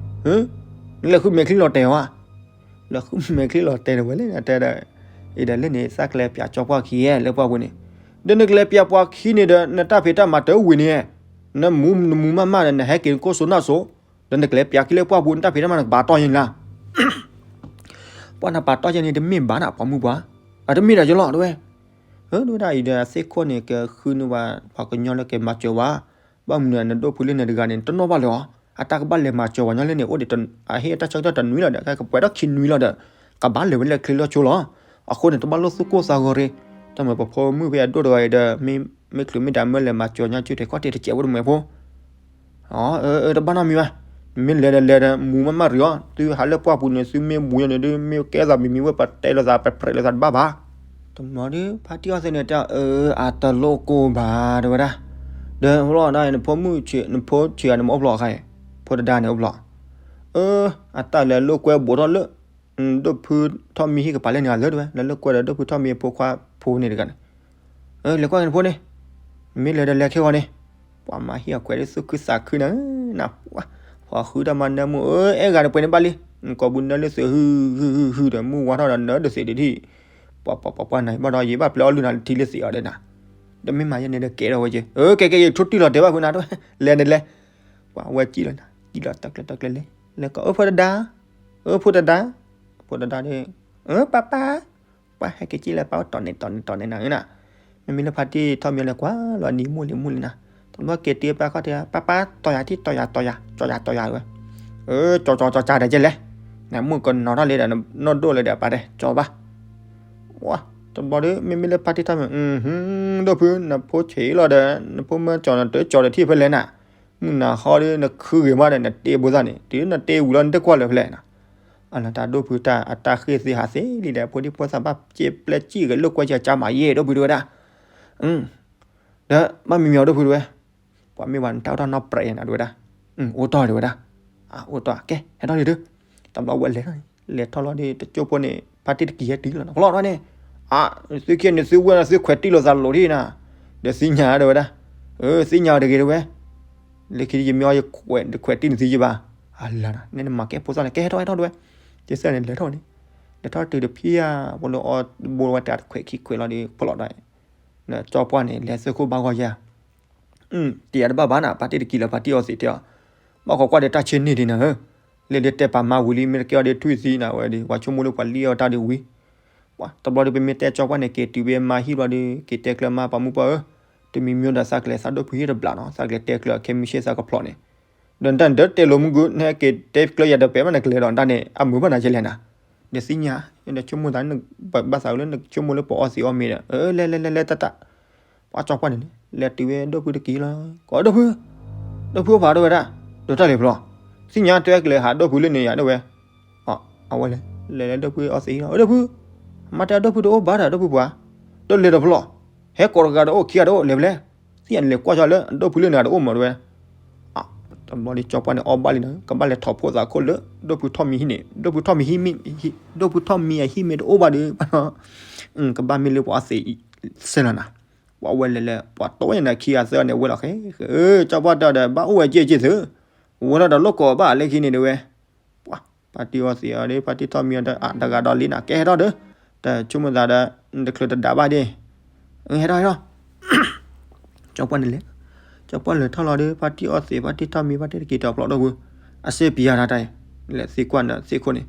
နလဲၤဃုမဲာ်ချံလီၤတဲာ်ဝဲ, လဲၤဃုမဲာ်ချံလီၤတဲာ်န့ၣ်ဝဲလဲၣ် တဲဒီး, အံၤဒီးလၢန့ၣ် သးကလဲၤပၠးကၠီပှၢ်ခံလၢပှၢ်ပူၤန့ၣ်, ဒီးနကလဲၤပၠးပှၤခံန့ၣ်ဒီး နတၢ်ဖံးတၢ်မၤတဝံၤန့ၣ်, နမူနမူမးမးဒီး နဟဲက့ၤနကိၢ်စိနီၣ်စိ, ဒီးနကလဲၤပၠးခံလၢပှၢ်ပူၤ နတၢ်ဖံးတၢ်မၤနကပာ်တီၢ်ယဲၢ်န့ၣ်လၢ ပှၤနပာ်တီၢ်ယဲၢ်န့ၣ် တမ့ၢ်ဘၣ်နၤ ပှၤမုၣ်ပှၢ်, အတမ့ၢ်ဒီးယလီၤ တဲဝဲ, တဲဝဲဒၣ်အံၤဒီး အသ့ၣ်ခိၣ်န့ၣ် ကဃုန့ၢ်ဝဲ ပှၤကညီလၢကမၤစၢၤဝဲ, ဘၣ်မနုၤ နဒိၣ်ဖုလၢန့ၣ်တဂၤန့ၣ် တနီၣ်ဘၣ်လၢၤအီၤ, အတၢ်ကဘၣ်လဲၤမၤစၢၤပှၤကညီလၢန့ၣ် အိၣ်ဒီး အဟ့ၣ်အတၢ်ဆၢကတီၢ်တနွံလီၤဒီး ကပှဲၤထီၣ်ခံနွံလီၤဒီး ကဘၣ်လဲၤဝဲလၢချ့လၢဆိလီၤ, အဃိန့ၣ် တဘၣ်လိၣ်သူၣ်ကိၢ်သးဂီၤရ့, တၢ်မၤပဖိမုၣ်ဖဲအဒိၣ်တဂၤအံၤဒီး မ့ၢ်ချုးမ့ၢ်ဒၣ်မၢလဲၤမၤစၢၤညါစုထဲးခီၣ်ထံးတစဲးဖိတမုာ်ဖိ အၢ တဘၣ်နီတမံၤဘၣ်, မ့ၢ်လဲၤဒီးလဲၤဒီး မူမးမးရံၤအီၤ သုဟးလၢပှၢ်ပူၤန့ၣ် သုမ့ၢ်မူညါန့ၣ်ဒီး မ့ၢ်ကဲသးမံၤမံၤဝဲ ပတဲလိာ်သး ပဖြဲးလိာ်သးတဘၣ်ဘၣ်, တနီၤဒီး ဖါတံၢ်အီသံးန့ၣ်တဲ အၢ အတလိၣ်ကိၢ်ဘၣ် တဲဝဲဒၣ်, ဒီးလီၤဒၣ် နဖိမုၣ်ဆံး နဖိဆံးဧါနမ့ၢ်အိၣ်ဖျိအခါအံၤ, ဖိတဒါန့ၣ်အိၣ်ဖျိ, အၢ အတၢ်လဲၤလိာ်ကွဲဘူးထီၣ်လၢ ဒိၣ်ဖုထီၣ်မံဟံၣ်ကပၤလဲၣ်န့ၣ်ဂၤလၢတဲဝဲ လဲၤလိာ်ကွဲဒီးဒိၣ်ဖုထီၣ်မံအဖိခွါဖိန့ၣ်တဂၤန့ၣ် လဲၤကွၢ်က့ၤနဖိန့ၣ်, မ့ၢ်လဲၤဒီးလဲၤခဲဂီၤန့ၣ်, ပှၤမၤဟံၣ်အကွဲးဒီးသူၣ်ခုသးခုန့ၣ်, နပှၤ, ပှၤဃုတၢ်မၤနၢမူ အၢ အဲၣ်ဂၤန့ၣ်ပှဲၤန့ၣ်ဘၣ်လံ, ကိးပူၤနၢလၢသုးဟုဟုဟုဟုဒီး မုၢ်ဝါထီၣ်ဒီးနၢတသ့းဒံးထံၣ်, ပှၤပှၤပှၤပှၤနၤဘၣ်ဒီး ယဘၣ်ပျဲအီၣ်လုၢ်နၤလၢထံလၢသ့းအီၤဒီးနၤ, ဒီးမ့ၢ်မၤယဲန့ၣ်ဒီးကဲထီၣ်ဝဲက့ၤ, အၢ ကဲကဲကဲ ထိၣ်တံၢ်လီၤတဲာ်ဘၣ်ဖုနၤတဲဝဲ, လဲၤန့ၣ်လဲၤ, ပှၤဝဲကံၣ်လီၤနၤ ကံၣ်လီၤတၢ်ကျဲတၢ်ကျဲလဲၤ, လဲၤကီး အၢ ဖိတဒါ, အၢ ဖိတဒါ, ဖိတဒါဒီး, အၢ ပၢ်ပၢ် ပှၤဟဲက့ၤက့ၤလၢပၢ်အိၣ်တီၢ်န့ၣ်တီၢ်န့ၣ်တီၢ်န့ၣ်နၤဧၢနၤ, မ့မ့ၢ်လၢဖါတံၢ်ထီၣ်မံအီၤလဲၤကွၢ်လီၤနံၤမုၢ်လံၤမုၢ်လံၤနၤ, တဘျီက့ၤတုၤပၢ်ခီၣ်ထံး ပၢ်ပၢ် တီၢ်ယၤထံၣ် တီၢ်ယၤတီၢ်ယၤ ကၠီယၤတီၢ်ယၤဝဲ, အၢ ကၠီကၠီကၠီကၠီဒီးကဲလဲၣ်, နမုၢ်ကနီၤထီၣ်လံဒီး နီၢ်ဒိၣ်လၢဒီးပၢ်တဲ ကၠီဘၣ် ဝါ, တဘျီဒီး မ့မ့ၢ်လၢဖါတံၢ်ထီၣ်မံ ဒိၣ်ဖု နဖိဆံးလီၤဒီး နဖိမၢကၠီနတၢကၠီဒီးထံၣ်ဖဲလဲၣ်နၤ, မုၢ်နၤဟီဒီး နခုဂ့ၤမးဒီး နတ့ဘိသၣ်န့ၣ် တုၤနတ့ဝံၤလီၤ နတကွၢ်လၢၤဖဲလဲၣ်နၤ, အလီၤတၢ်ဒိၣ်ဖုတၢ်အတၢ်ဃ့ၢ်သ့ဟးသ့လံဒီး ဖိဒံဖိသၣ်ဘၣ်စ့ပျဲစံၣ်ဂဲၤလိာ်ကွဲစၢ်ကၠါမးယဲၢ် ဒိၣ်ဖုတဲဝဲဒၣ်, ဒီးဘၣ်မံၤမံၤအီၤဒိၣ်ဖုတဲဝဲ, ပှၤမ့ၢ်ဝဲနတၢ်အိၣ်ထီၣ်နီၣ်ပြဲးနၤတဲဝဲဒၣ်, အိၣ်တီၢ်တဲဝဲဒၣ်, အိၣ်တီၢ် ကဲ ဟဲထီၣ်လံဒုး, တဘျီဝဲလဲၤထီၣ်န့ၣ် လဲၤထီၣ်လီၤဒီး တကၠိဖိန့ၣ် ဖါတံၢ်တကံၢ်ဟဲတုၤလီၤ နဖျီၣ်ထီၣ်န့ၣ်, အါ သုခံန့ၣ် သုဝဲန့ၣ် သုခွဲးတံၢ်လိာ်သးလိၤဒံးနၤ, ဒီးသ့ၣ်ညါတဲဝဲဒၣ်, သ့ၣ်ညါအီၤတဂ့ၤတဲဝဲ, လၢခံယမ့ၢ်အီၤ ယခွဲးတံၢ်နသုယဘၣ်, အလၢနၤ နဲနမၤကဲဖိသၣ်န့ၣ် ကဲဟဲထီၣ်ဟဲထီၣ်တဲဝဲ, ကဲသၢန့ၣ် လဲၤထီၣ်န့ၣ်, လဲၤထီၣ်တုၤတဖံးဧါ, ပှၤလၢအီၤဘိဝဲတၢ်တခွဲးခံခွဲးလီၤဒီး ဖျီၣ်ဒီး ကၠီပှၢ်န့ၣ် လဲၤသ့ၣ်ခိၣ်ဘၣ်ဂီၢ်ယၤ, တယၤတဘၣ်ဘၣ်နၤ ဖါတံၢ်တကံၢ်လၢဖါတံၢ်အီသံးတဲအီၤ, ဘၣ်ဃီကွၢ်ဒီးတၢ်ဆ့န့ၢ်ဒံးနၤဧၢ, လၢလၢတဲပာ်မၤဝံၤလံ မ့ၢ်တကဲအီၤဒီးထွံၣ်သံနၤဝဲဒီး ပှၤဆိကမိၣ်လၢပှၤလံၣ်အီၤတၢ်ဒံးဝံၤ, ပှၤတဘျီဒီး ပမ့ၢ်တဲကၠီပှၢ်န့ၣ် က့ၤတုၤဝဲမါဟံၣ်ဘျီဒီး က့ၤတဲကျၢၤမါပှၤမုၣ်ပှၢ်ဧၢ, တမံၤမံၤဒီးသးကလဲၤသးဒိၣ်ဖုဟံၣ်တဘျီနီၤ သးကလဲၤတဲကျၢၤခဲမုၢ်ဆ့ၣ်သးကဖျီၣ်န့ၣ်, ဒီးတၢ်န့ၣ်ဒီးတဲလိာ်မုၢ်ဂုၢ် နဟဲက့ၤတဲကျၢၤယၤဒီး ပှၤဘၣ်နကလဲၤဒီးတၢ်န့ၣ် အမုာ်ဘၣ်နၤကလဲၣ်နၤ, ဒီးသ့ၣ်ညါ ဒီးဆိကမိၣ်သး ဘၣ်သးလၢနဆိကမိၣ်လၢပှၤအီသံးအီမ့ၤဒီး အၢ လဲၤလဲၤလဲၤလဲၤတၢ်တၢ်, ပှၤကၠီပှၢ်န့ၣ်န့ၣ် လဲၤတုၤဝဲဒိၣ်ဖုတကံၢ်လီၤ ကိးဒိၣ်ဖု, ဒိၣ်ဖုအိၣ်ဖးဒိၣ်ဝဲဒၣ်, ဒီးတၢ်လဲၤဖျီၣ်, သ့ၣ်ညါတဲကလဲၤဟးဒိၣ်ဖုလၢန့ၣ်ယၤဒၣ်ဝဲ, အဝဲလဲၤ လဲၤလၢဒိၣ်ဖုအီသံးလီၤ ဒိၣ်ဖု, မါတဲဒိၣ်ဖုတအိၣ်ဘၣ်ဒီးဒိၣ်ဖုပှၤ, ဒီးလဲၤဒီးဖျီၣ်, ဟဲကိးတဂၤတအိၣ်ခံဂၤတအိၣ်လဲၤဖဲလဲၣ်, သ့ၣ်ညါန့ၣ်လဲၤကွၢ်ကၠီလၢ ဒိၣ်ဖုလၢန့ၣ်တအိၣ်မးတဲဝဲ တဘျီဒီးကၠီပှၢ်န့ၣ်အီၣ်ဘၣ်လံနီၤ ကဘၣ်လဲၤထီၣ်ဖိသးခိၣ်လၢ ဒိၣ်ဖုထီၣ်မံၤဟံၣ်န့ၣ် ဒိၣ်ဖုထီၣ်မံၤအဟံၣ်မ့ၢ်တအိၣ်ဘၣ်ဒီး ကဘၣ်မ့ၢ်လၢပှၤအီသံးစဲလီၤနၤ, ပှၤဝဲလဲၤလဲၤ ပှၤတိၢ်ဝဲန့ၣ်ခံဂၤသၢဂၤန့ၣ်ဝဲလီၤဃဲ, ကၠီပှၢ်တဲဒီး ဘၣ်အိၣ်ဝဲက့ၤက့ၤသု, ဝဲထီၣ်ဒီးလိၣ်ကိးဘၣ်လၢခံန့ၣ်တဲဝဲ ပှၤဖါတံၢ်အီသံးအီဒီး ဖါတံၢ်ထီၣ်မံၤအီဒီး အတဂၤဒီးလံနၤ ကဲဟဲထီၣ်ဒီး, တဆိကမိၣ်သးဒီး တချုးတဒါဘၣ်ဒ့ၣ်, ဟဲထီၣ်ဟဲထီၣ်, ကၠီပှၢ်န့ၣ်လဲၤ, ကၠီပှၢ်လဲၤထီၣ်လီၤဒီး ဖါတံၢ်အီသံး ဖါတံၢ်ထီၣ်မံၤ ဖါတံၢ်တကံၢ်တဖျီၣ်ဒိၣ်ဖု, အစ့ပံၤယၤတၢ်တၢ်အံၤ, လဲၤသံကွၢ်နသ့ၣ်ခိၣ်န့ၣ်,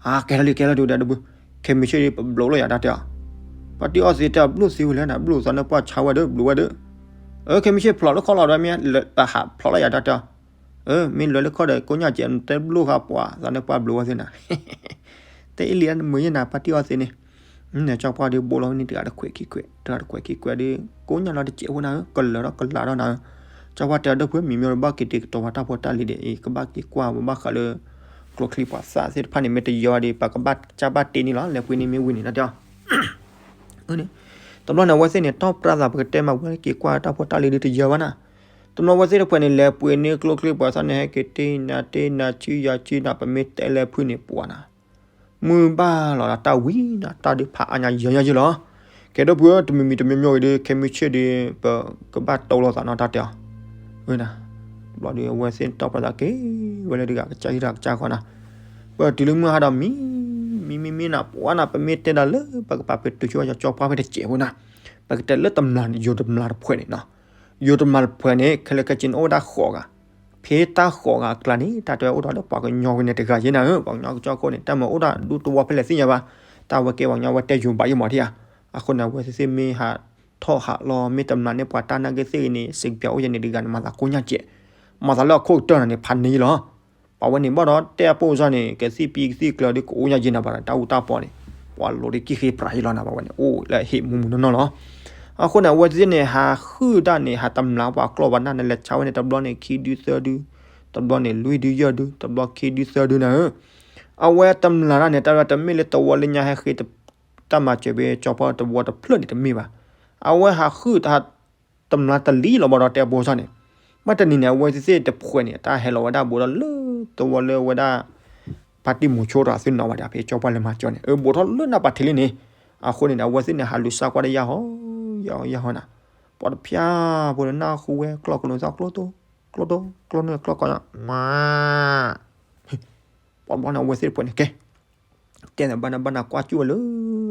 အါ ကဲထီၣ်လံ ကဲထီၣ်လံ ဒိၣ်ဒိၣ်ဖု, ခဲမုၢ်ဆ့ၣ်ဒီး ပဘျိးလိာ်ယၤတၢ်တဲအီၤ, ဖါတံၢ်အီသံးတဲ ဘျိၣ်သံဝဲလဲၣ်နၤ ဘျိၣ်သးနၢပှၢ်ဆါဝဲဒီး ဘျိးဝဲဒီး, အၢ ခဲမုၢ်ဆ့ၣ်ဖျီၣ်လၢခီၣ်လီၤဒီးမ့ၢ် တဟးဖျီၣ်လၢယၤတၢ်တဲအီၤ, အၢ မ့ၢ်လဲၤလၢခီၣ်ဒီး ကိးညါကဲး နတဲဘျိၣ်ဃာ်ပှၤ သးနၢပှၢ်ဘျိးဝဲသ့ၣ်နၤ တဲအံၤလံ မုာ်ယဲၢ်နၤ ဖါတံၢ်အီသံးန့ၣ်, ကၠီပှၢ်ဒီးဘိးလီၤဝဲန့ၣ် တဂၤတခွဲးခံခွဲး တဂၤတခွဲးခံခွဲးဒီး ကိးညါလီၤတစဲးဖိနၤဧၢ ကလၢာ်ထီၣ်ကလးထီၣ်နၤဧၢ, ကၠီပှၢ်တဲအဒိၣ်ဖုမံၤမံၤဒီးဘၣ်က့ၤတ့ကတီၤဝဲတၢ်ဖိတၢ်လံၤဒီးအံၤ ကဘၣ်က့ၤကွၢ်ဝဲဘၣ်ဃးလၢ ကျိချံပှၤသၣ်သ့ၣ်တဖၣ်န့ၣ် မ့ၢ်တယီၤဝဲဒီး ပကဘၣ်ကၢ်ဘၣ်တ့န့ၣ်လီၤ လဲၤပှ့ၤန့ၣ်မ့ၢ်ဝံၤန့ၣ် တၢ်တဲအီၤ တဘျီန့ၣ် အဝဲသ့ၣ်န့ၣ် တီၢ်ပြၢ်သး ပကတဲမး ဝဲက့ၤကွၢ်တၢ်ဖိတၢ်လံၤဒုးတယၢၤဘၣ်နၤ, တဘျီဝဲသ့ၣ်တဖၣ်န့ၣ် လဲၤပှ့ၤန့ၢ်ကျိချံပှၤသၣ်န့ၣ် ဟဲက့ၤတ့နၤတ့နၤ ဆူယၤဆူနၤ ပမ့ၢ်တဲလၢဖုန့ၣ် ပှၤနၤ, မုၢ်ဘၣ်လီၤဒီးတၢ်ဝံၤနၤ တၢ်ဒုးဖးအါညါယၢၤညါယၢၤလီၤ, ကဲဒိၣ်ဖုဧၢ တမံၤမံၤတမံၤမံၤဂ့ၤဒီး ခဲမုၢ်ဆ့ၣ်ဒီး ပကဘၣ်တိၢ်လိာ်သးနီတၢ်တဲအီၤ, ဝဲဒၣ် ဘျီဒီးအဝဲသ့ၣ်တီၢ်ပသးက့ၤဝဲလၢတဂၤကစၢ်ဟံၣ်တဂၤကစၢ်ဃီနၤ, ပတုၤလၢမုၢ်ဟါဒီးမံ မံမံမံနၤ ပှၤနၤ ပမ့ၢ်တဲဒၣ်လၢ ပကပာ်ပတုာ်ဆိဝဲ ကၠီပှၢ်ဖဲတစဲးဖိနၤ, ပကတဲလၢတမျး ယိၤတမျးတဖှဲးန့ၣ်နီၤ, ယိၤတမျးတဖှဲးန့ၣ် ခဲလၢာ်ခဲဆ့န့ၣ် အိၣ်ဝဲဒၣ်ဃိးဂၤ, ဖဲတၢ်ဃိးဂၤအကျါန့ၣ် တၢ်တဲဝဲအိၣ်ဒီးလၢပှၤကညီဝဲန့ၣ်တဂၤယဲနၤဧၢ, ပှၤကညီကစၢ်ခိၣ်န့ၣ် တၢ်မၤအိၣ်တၢ်ဒူတဝီဖဲလဲၣ်သ့ၣ်ညါဘၣ်, တၢ်ဝဲကဲပှၤကညီဝဲတဲယိၤဘၣ်ယဲမးထံဧါ, အဃိန့ၣ် အဝဲသ့ၣ်သ့ၣ်မ့ၢ်ဟးထီၣ်ဟးလီၤ မ့ၢ်တမျးန့ၣ် ပှၤတၢ်နာ်က့ၤသ့ၣ်ဂ့ၤန့ၣ် စံးကပျးအိၣ်ယဲန့ၣ်တဂၤန့ၣ် မၤသးကိးညါကဲး, မၤသးလၢအခိၣ်ကတၢၢ်နၤန့ၣ် ဖးန့ၢ်လီၤ ပှၤဝဲန့ၣ်ဘၣ်ဒီးတဲအပိၢ်စၢ်န့ၣ် ကသံၣ်ပံကသံၣ်ကျၢၤဒီးကအိၣ်ညါယဲနၤဘၣ်ဒီး တၢ်အူတၢ်ပီန့ၣ် ပှၤလိၤဒီးကံၣ်ဃ့ပြးယဲလီၤနၤ ပှၤဝဲန့ၣ် အိၣ်လၢဟံၣ်မူမူနီၢ်နီၢ်လီၤ. အဃိန့ၣ် အဝဲသ့ၣ်န့ၣ် ဟးဃုတၢ်န့ၣ် ဟးတမျးပှၤကျီၢ်ပှၤနၢ်န့ၣ် လဲၤဆါဝဲန့ၣ် တဘျီန့ၣ် ခံဒုသၢဒု, တဘျီန့ၣ် လွံၢ်ဒုယဲၢ်ဒု, တဘျီခံဒုသၢဒုနၤဧၢ, အဝဲတမျးတၢ်န့ၣ် တၢ်ဝဲတမ့ၢ်လၢတဝီလၢညါဟဲဃ့ တၢ်မၤစၢၤဘၣ်ကၠီပှၢ်တဝီတဖျၢၣ်န့ၣ်တမ့ၢ်ဘၣ်, အဝဲဟးဃုတမျးတလံလီၤဘၣ်ဒီးတဲအပိၢ်စၢ်န့ၣ်, မ့ၢ်တနံၤန့ၣ် အဝဲသ့ၣ်တဖှဲးန့ၣ် တၢ်ဟဲလီၤဝဲဒၣ်ဘူးဒီးလၢတဝီလၢဝဲဒၣ် ဖါတံၢ်မူၤဆိတဂၤသုနီၤဝဲဒၣ် ဖဲကၠီပှၢ်လဲၤမၤစၢၤန့ၣ် အဘူးထီၣ်လၢနၢ်ပၤထံးလံန့ၣ်, အဃိန့ၣ် အဝဲသ့ၣ်န့ၣ် ဟးလူၤစၢ်ကွၢ်တယၢ်ဟီ ယၢ်ဟီယၢ်ဟီနၤ, ပှၤတဖၠၣ်ဖိန့ၣ် နၢ်ဟူဝဲကျီၢ်ကနိးသၣ်ကျိတိ ကျိတိ ကျိန့ၣ်ကျီၢ်ကီညါ မၤ ပှၤတဘျီန့ၣ် အဝဲသ့ၣ်တဖှဲးန့ၣ် ကဲ တဲန့ၣ် ဘၣ်နၢ်ဘၣ်နၢ်ကွၢ်ကၠူၣ်ဝဲလၢ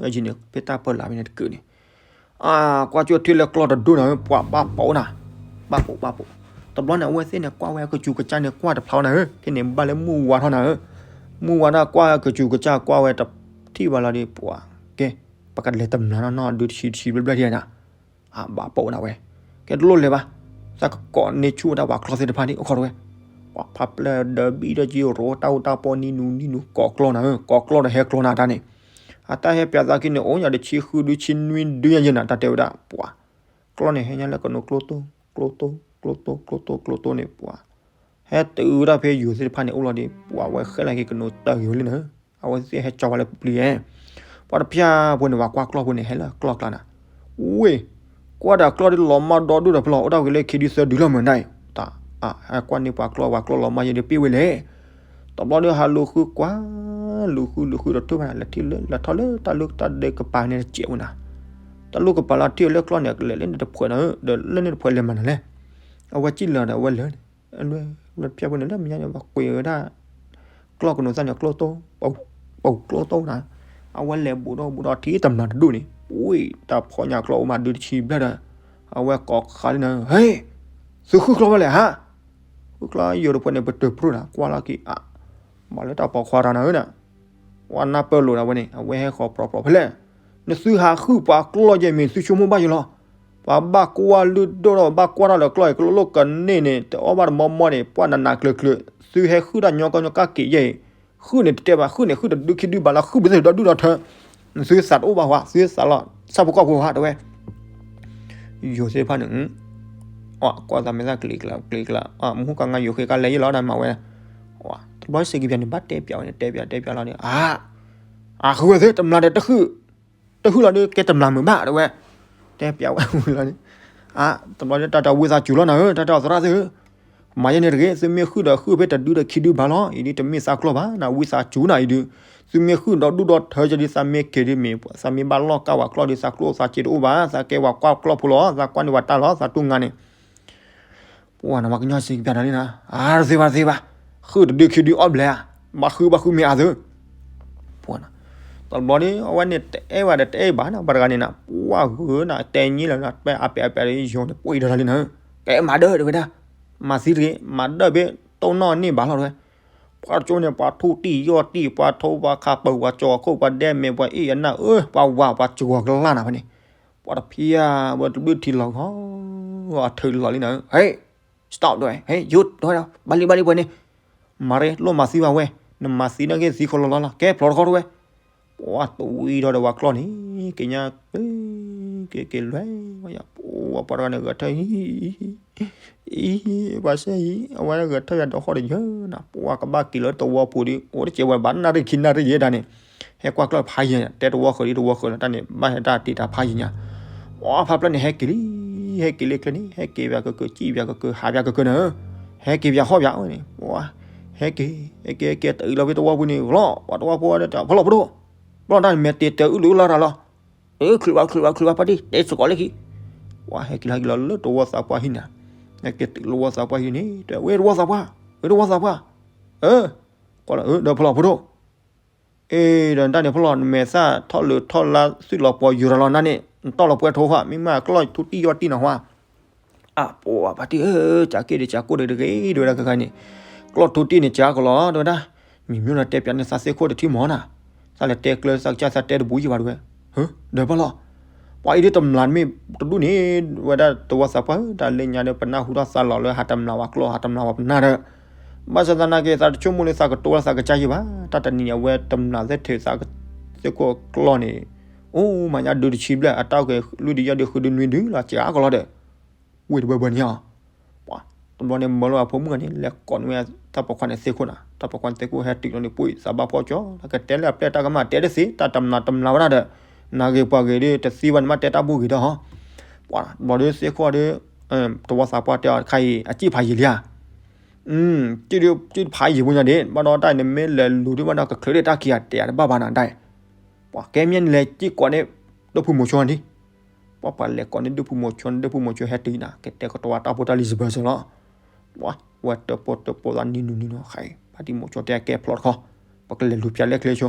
အယံၤန့ၣ် ဖဲတၢ်ပၢလၢ်ဖဲန့ၣ်တကုာ်န့ၣ်, အကွၢ်ကၠူၣ်ထံၣ်လၢကျီၢ်တဒိၣ်နၤ ပှၤဘၣ်ပိာ်နၤ, ဘၣ်ပိာ်ဘၣ်ပိာ်, တဘျီန့ၣ် အဝဲသ့ၣ်န့ၣ် ကွၢ်ဝဲကစူၤကစၢ်န့ၣ် ကွၢ်တဖျါနၤဧၢ, ခဲန့ၣ် ဘၣ်လၢမုၢ်ဝါထီၣ်နၤဧၢ, မုၢ်ဝါထီၣ်ကွၢ်ကစူၤကစၢ်ကွၢ်ဝဲတထံၣ်ဘၣ်လီၤဒီး ပှၤ ကဲ ပကလဲၤတမျးနီၢ်နီၢ် ဒုးတဆံတဆံဘျဲၣ်ဘျဲၣ်ဒံးနၤ အဘၣ်ပိာ်နၤဝဲ, ကဲတလိၣ်လဲၤဘၣ်, သးကကိးန့ၢ်ဆူၣ်ဝဲဒၣ်ပှၤကျီၢ်သ့ၣ်တဖၣ်န့ၣ် အိၣ်ခိးတဝဲ, ပှၤဖးပျဲၢ်ဒီးဘံၣ်ဒီးက့ၤရိးတၢ်အူတၢ်ပီနံနူနံနူ ကိးကျီၢ်နၤဧၢ, ကိးကျီၢ်ဒီးဟဲကျီၢ်နၤတၢ်န့ၣ်, အတၢ်ဟဲပၠးသးခံန့ၣ် အိၣ်ညါတဆံဃုဒုဆံနွံဒုညါယဲနၤ တၢ်တဲဝဲဒၣ် ပှၤ ကျီၢ်န့ၣ် ဟဲညါလၢကနိးကျိတိ ကျိတိ ကျိတိ ကျိတိ ကျိတိန့ၣ် ပှၤ ဟဲတုၤဝဲဒၣ်ဖဲယိၤသ့ၣ်တဖၣ်န့ၣ်အိၣ်လီၤဒီး ပှၤဝဲဃဲလၢက့ၤကနိးတၢ်ဂ့ၤဝဲလံနၤ, အဝဲသ့ၣ်ဟဲကၠီဝဲလၢပျံၤဧဲ, ပှၤတဖၠၣ်ဖိန့ၣ် ပှၤကွၢ်ကျီၢ်ဖိန့ၣ် ဟဲလၢကျီၢ်ကျါနၤ, ဝ့ၢ် ကွၢ်ဒီးကျီၢ်ဒ်လီၤမၢ်ဒီဒူၣ်ဒီးဖဲလီၤ အိၣ်တၢ်ဂ့ၤလၢခံဒုသၢဒုလီၤမုၢ်နၤအံၤ, တၢ် ဟဲကွၢ်န့ၢ်ပှၤကျီၢ် ပှၤကျီၢ်လီၤမၢ်ယဲဒီးပ့ၢ်ဝဲလဲၣ်, တဘျီဒီးဟးလူၤဃုကွၢ် လူၤဃုလူၤဃုဒီးထိၣ်ဘၣ်နၤ လဲၤထံၣ်လၢ လဲၤထီၣ်လၢတၢ်လၢတၢ်ဒဲကပၤန့ၣ်တစဲးဝဲနၤ, တၢ်လၢကပၤလီၤထံၣ်လၢကျီၢ်န့ၣ် ကလဲၤလၢန့ၣ်တဖှဲးနၤဧၢ, ဒီးလၢန့ၣ်တဖှဲးလဲၤမၤနၤလဲၣ်, အဝဲစံၣ်လၢၤဒီးအဝဲလၢာ်န့ၣ်, လၢဖၠၣ်ဖိန့ၣ် လၢမညါန့ၣ် ပှၤကွံာ်ဝဲဒၣ် ကျီၢ်ကနိးသၣ်န့ၣ် ကျိတိ ပူၤကျိတိနၤ, အဝဲလဲၤဘူးဒီးဘူးဒီးထံၣ်တမျးတဒူၣ်န့ၣ် ဝ့ၢ်တၢ်ဖီၣ်ညါကျီၢ်အိၣ်မးဒုတဆံဘျဲၣ်ဒီး, အဝဲကိးဃာ်လံနၤ, ဟဲ သုဃုကျီၢ်ဖဲလဲၣ်ဟါ, ဃုကျီၢ်ယိၤတဖှဲးန့ၣ် ပတုာ်ဖျိနၤ ကွၢ်လီၤက့ၤအါ, မၤလၢတၢ်ပိာ်ခွါတၢ်နၤဧၢနၤ, ပှၤနၢ်ပၢၢ်လိာ်ဒၣ်ဝဲန့ၣ် အဝဲဟဲဃီၤပြီပြီဖဲလဲၣ်, နသုဟးဃုပှၤကျီၢ်ယဲၢ်မ့ၢ်သုဆိကမိၣ်ဘၣ်ယိၤလီၤ, ပှၤဘၣ်ကွၢ်လုၢ်ဒိၣ်ဒီးဘၣ်ကွၢ်တၢ်လၢကျီၢ်အံၤ ကလိၣ်ကန့ၢ်န့ၣ် တအီၣ်ဘၣ်တမီမီန့ၣ် ပှၢ်နးနးကျၢၤကျၢၤ, သုဟဲဃုတၢ်ညီကီညီကၢ်က့ၤယဲၢ်အံၤ, ဃုန့ၣ်တတဲဘၣ် ဃုန့ၣ်ဃုတဒုခံဒုဘၣ်လီၤ ဃုပသ့ၣ်ဒီဒူၣ်ဒီထၢ, နသုသးတအိၣ်ဘၣ်ဝဲ သုသးလီၤ ဆၣ်ဖိကီၢ်ဖိဧါ တဲဝဲ ယိၤသ့ၣ်တဖၣ်န့ၣ်, ကွၢ်သးမဲာ်သၣ်ကျံၤကျါကျံၤကျါ, မူကငါယိၤဃ့ကလဲၤယဲၢ်လီၤ ဒ်မၤဝဲ, တဘျီစ့ကပၠးန့ၣ် ဘၣ်တဲပၠးဝဲန့ၣ် တဲပၠးတဲပၠးလီၤန့ၣ်, အါ, အဃုဝဲသ့ၣ် တမျးဒီးတဃု, တဃုလီၤဒီး ကဲတမျးမုာ်ဘၣ် တဲဝဲ, တဲပၠးဝဲဝံၤလီၤန့ၣ်, အါ, တဘျီဒီးတၢ်တဝံသးစူၤလီၤနၤဧၢ တၢ်တဲအီၤသရၣ်သ့ၣ်ဧၢ, မၤယဲန့ၣ်တဂ့ၤ သုမ့ၢ်ဃုဒီးဃုဖဲတဒုဒီးခံဒုဘၣ်လီၤ အံၤဒ်တမ့ၢ်သးကျီၢ်ဘၣ် နဝံသးစူၤနၤအံၤဒုး, သုမ့ၢ်ဃုဒီဒူၣ်ဒီထၢယဲၢ်ဒုး သးမ့ၢ်က့ၤဒုးမ့ၢ် သးမ့ၢ်ဘၣ်လီၢ်ကၢ်ဝဲကျီၢ်ဒုး သးကျိၣ်သးစ့တအိၣ်ဘၣ် သးကဲဝဲကွၢ်ကျီၢ်ဖိလီၤ သးကွၢ်န့ၢ်ဝဲတၢ်လီၤ သးတူၢ်ငါန့ၣ် ပှၤနမၤကညီစ့ကပၠးနၤလံနၤ, အါ တသ့ဘၣ်တသ့ဘၣ်, ဃုတဒုခံဒုအီၣ်ဘျဲၣ်ဧါ, ဘၣ်ဃုဘၣ်ဃုမ့ၢ်အါသု, ပှၤ, တဘျီဒီး အဝဲန့ၣ်တအဲၣ်ဘၣ်ဒီးတအဲၣ်ဘၣ်နၤ ပှၤတဂၤန့ၣ်နၤ ပှၤဂုာ်နၤ တဲညံလၢနၤ ပှၤအပျဲၢ်အပျဲၢ်ဒီးယိၤန့ၣ် ပှၤအံၤဒီးလီၤလံနၤ, ကဲမၤဒၢးတဲဝဲဒၣ်, မၤသံတဂ့ၤ မၤဒၢးဘ့ၣ် တိၢ်နီၣ်န့ၢ်ဘၣ်လီၤတဲဝဲ, ပှၤကၠိန့ၣ် ပှၤထူၣ်တံၢ်ယီၢ်တံၢ် ပှၤထိပှၤခးပၢၤပှၤကၠီၤခိၣ် ပှၤဒဲမဲာ် ပှၤအ့ၣ်အနၢ်အၢ ပှၤဝၤပှၤစှီၤကလၢ်နၤဖဲန့ၣ် ပှၤတဖံးဧါ ဝဲတဘျုးထံလီၤဂီၤ အထုးလီၤလံနၤ, ဟဲ stop တဲဝဲ ဟဲ ယိၤ တဲဝဲဒၣ် ဘၣ်လံဘၣ်လံပှဲၤန့ၣ်, မၤရ့ လိၣ်မၤသံဘၣ်ဝဲ, နမၤသံနာ်က့သံခီလီၤလီၤလီၤ ကဲဖျိးတခီတဝဲ, ပှၤတဝံၤဒီးဒီးပှၤကျီၢ်န့ၣ် က့ၤညါ က့ၤက့ၤလွဲၢ်ဝဲယၤ ပှၤတဂၤန့ၣ်ဂဲၤထၢၣ်အံၤ အံၤ ပှၤစဲအံၤ အဝဲဂဲၤထၢၣ်ယၤဒီးဃီတယၢနၤ ပှၤကဘၣ်က့ၤလၢတဝီပူၤဒီး အိၣ်တစဲးဝဲဘၣ်နၣ်ရံၣ်ခံနၣ်ရံၣ်ယဲဒၣ်န့ၣ် ဟဲကွၢ်ကျီၢ်ဖးယံၤ တဲတဝီဃၢၤဒီးတဝီဃၢၤလီၤတၢ်န့ၣ် ဘၣ်ဟဲတၢ်တ့ၢ်တၢ်ဖးယံၤညါ, ပှၤဖးဖျၢၣ်န့ၣ် ဟဲက့ၤလံ ဟဲက့ၤလံကျဲန့ၣ် ဟဲက့ၤပၠးကကၢၤ စံၣ်ပၠးကကၢၤ ဟးပၠးကကၢၤနၤ, ဟဲက့ၤပၠးဟီၣ်ပၠးဝဲန့ၣ် ပှၤ ဟဲက့ၤ ဟဲက့ၤ ဟဲက့ၤ တအံၤလီၤဖဲတဝီပူၤန့ၣ်လီၤ ပှၤတဝီဖိဝဲဒၣ် ဖီလီၤပဒိၣ် ဘျီတၢ်န့ၣ် မဲာ်တ့ၢ်တၢ်အုၣ်လီၤအုၣ်လီၤတၢ်လီၤ အၢ ချုးဘၣ်ချုးဘၣ်ချုးဘၣ်ပှၤဒ် တဲစ့ၢ်ကီးလၢခံ, ပှၤဟဲက့ၤလီၤက့ၤလီၤလၢတဝီသးပှၢ်ဟံၣ်နၤ, က့ၤတုၤလၢတဝီသးပှၢ်ဟံၣ်န့ၣ် တဲဝဲတဝီသးပှၢ်, ဝဲတဝီသးပှၢ်, အၢ, ကွၢ်လီၤ အၢ ဒီးဖဲလီၤဖိဒိၣ်, အ့ ဒီးတၢ်န့ၣ်ဖဲလီၤ နမဲာ်သၣ်ထီၣ်လၢထီၣ်လါသွံၣ်လီၤပှီၤယူၤရၤလီၤနၤန့ၣ် နတီၢ်လီၤပှဲၤထိဟါ မ့ၢ်မးကျီၢ်ထူတံၢ်ယီၢ်တံၢ်နီၤဟါ အပှၤဖါတံၢ်ဧၢ, ကးက့ၢ်ဒံးကးကိၢ်ဒံးတဂ့ၤ တဲဝဲဒၣ်ခဲခါန့ၣ်, ကျီၢ်ထူတံၢ်န့ၣ်ကးကီလီၤ တဲဝဲဒၣ်, မံၤမ့ၢ်လီၤတဲပၠးန့ၣ်သးသ့ၣ်ခိၣ်တထံၣ်မီၤနၤ, သးလဲၤတဲကျၢၤသးကစၢ်သးတဲတဘူးယံၤဘၣ်တဲဝဲ, ဒီးဖဲလီၤ, ပှၤအံၤဒ်တမျးတမ့ၢ်တဒူၣ်န့ၣ်, ဝဲဒၣ်တဝီသးပှၢ်ဧၢ တၢ်လၢညါဒီးပနၢ်ဟူထီၣ်သးလီၤလၢဟးတမျးဝဲကျီၢ် ဟးတမျးဝဲပနၢ်ဒီး ဘၣ်ဆၣ်သနာ်က့ သးတဆိကမိၣ်လၢသးကတိၤဝဲသးကစၢ်ယံၤဘၣ်, တၢ်တနံၤအံၤအဝဲတမျးသ့ၣ်ထုးသးသ့ၣ်ခိၣ်ကျီၢ်န့ၣ်, အိၣ်မးညါဒုတဆံဘျဲၣ် အတၢ်အိၣ်က့ၤလွံၢ်ဒုယဲၢ်ဒုဃုဒုနွံဒုလီၤ ကးကီလီၤဒီး, ဝ့ၢ်တဘၢဘၢန့ၣ်ဧါ, ပှၤတဘျီန့ၣ်မၢလီၤအဖိမုၣ်ဂၤန့ၣ် လဲၤကိးန့ၢ်ဝဲတၢ်ပိာ်ခွါန့ၣ်သ့ၣ်ခိၣ်နၤ, တၢ်ပိာ်ခွါန့ၣ်သ့ၣ်ခိၣ်ဟဲတုၤလီၤန့ၣ် ပှၤသးဘၣ်ဖှီၣ်ကၠီ ကတဲလၢအပျဲၢ်တၢ်ကမၣ်တဲတသ့ တၢ်တမျးတမျးဝဲဒၣ်ဒီး, နၤဂ့ၤပှၤဂ့ၤဒီး တသံဘၣ်န့ၣ်မ့ၢ်တဲတၢ်ဘူၣ်ဂ့ၤဒီးဟီ, ပှၤတဘျီဒီးသ့ၣ်ခိၣ်ဒီး တဝီသးပှၢ်တဲအီၤတခါအံၤ အစံၣ်ဖးယံာ်လံဧါ, စံၣ်ဖးယံာ်ဖိညါဒံး ဘၣ်ဒီးတၢ်အံၤန့ၣ်မ့ၢ်လဲၤလူၤဒံးဘၣ်ဒီးကချုးဒံးတၢ်ခံဂၤတဲယၤတဘၣ်ဘၣ်နၤဒၣ်, ပှၤကဲမ့ၢ်န့ၣ်လဲၤစံၣ်ကိးန့ၣ် ဒိၣ်ဖုမိၤဆိဒံး, ပှၤပှၤလဲၤကိးန့ၣ်ဒိၣ်ဖုမိၤဆိန့ၣ် ဒိၣ်ဖုမိၤဆိဟဲတုၤနၤ ကတဲကတီၤဝဲတၢ်ဖိတၢ်လံၤစဘၢစၢၤလီၤ, ပှၤဝဲတၢၣ်ပီၣ်တၢၣ်ပီၣ်သးနံၤနုၤနံၤနီၤ ပှၤတံၤမိၤဆိတဲကဲဖျိးတခီ, ပကလဲၤလူၤပၠးလၢကျဲဆိ,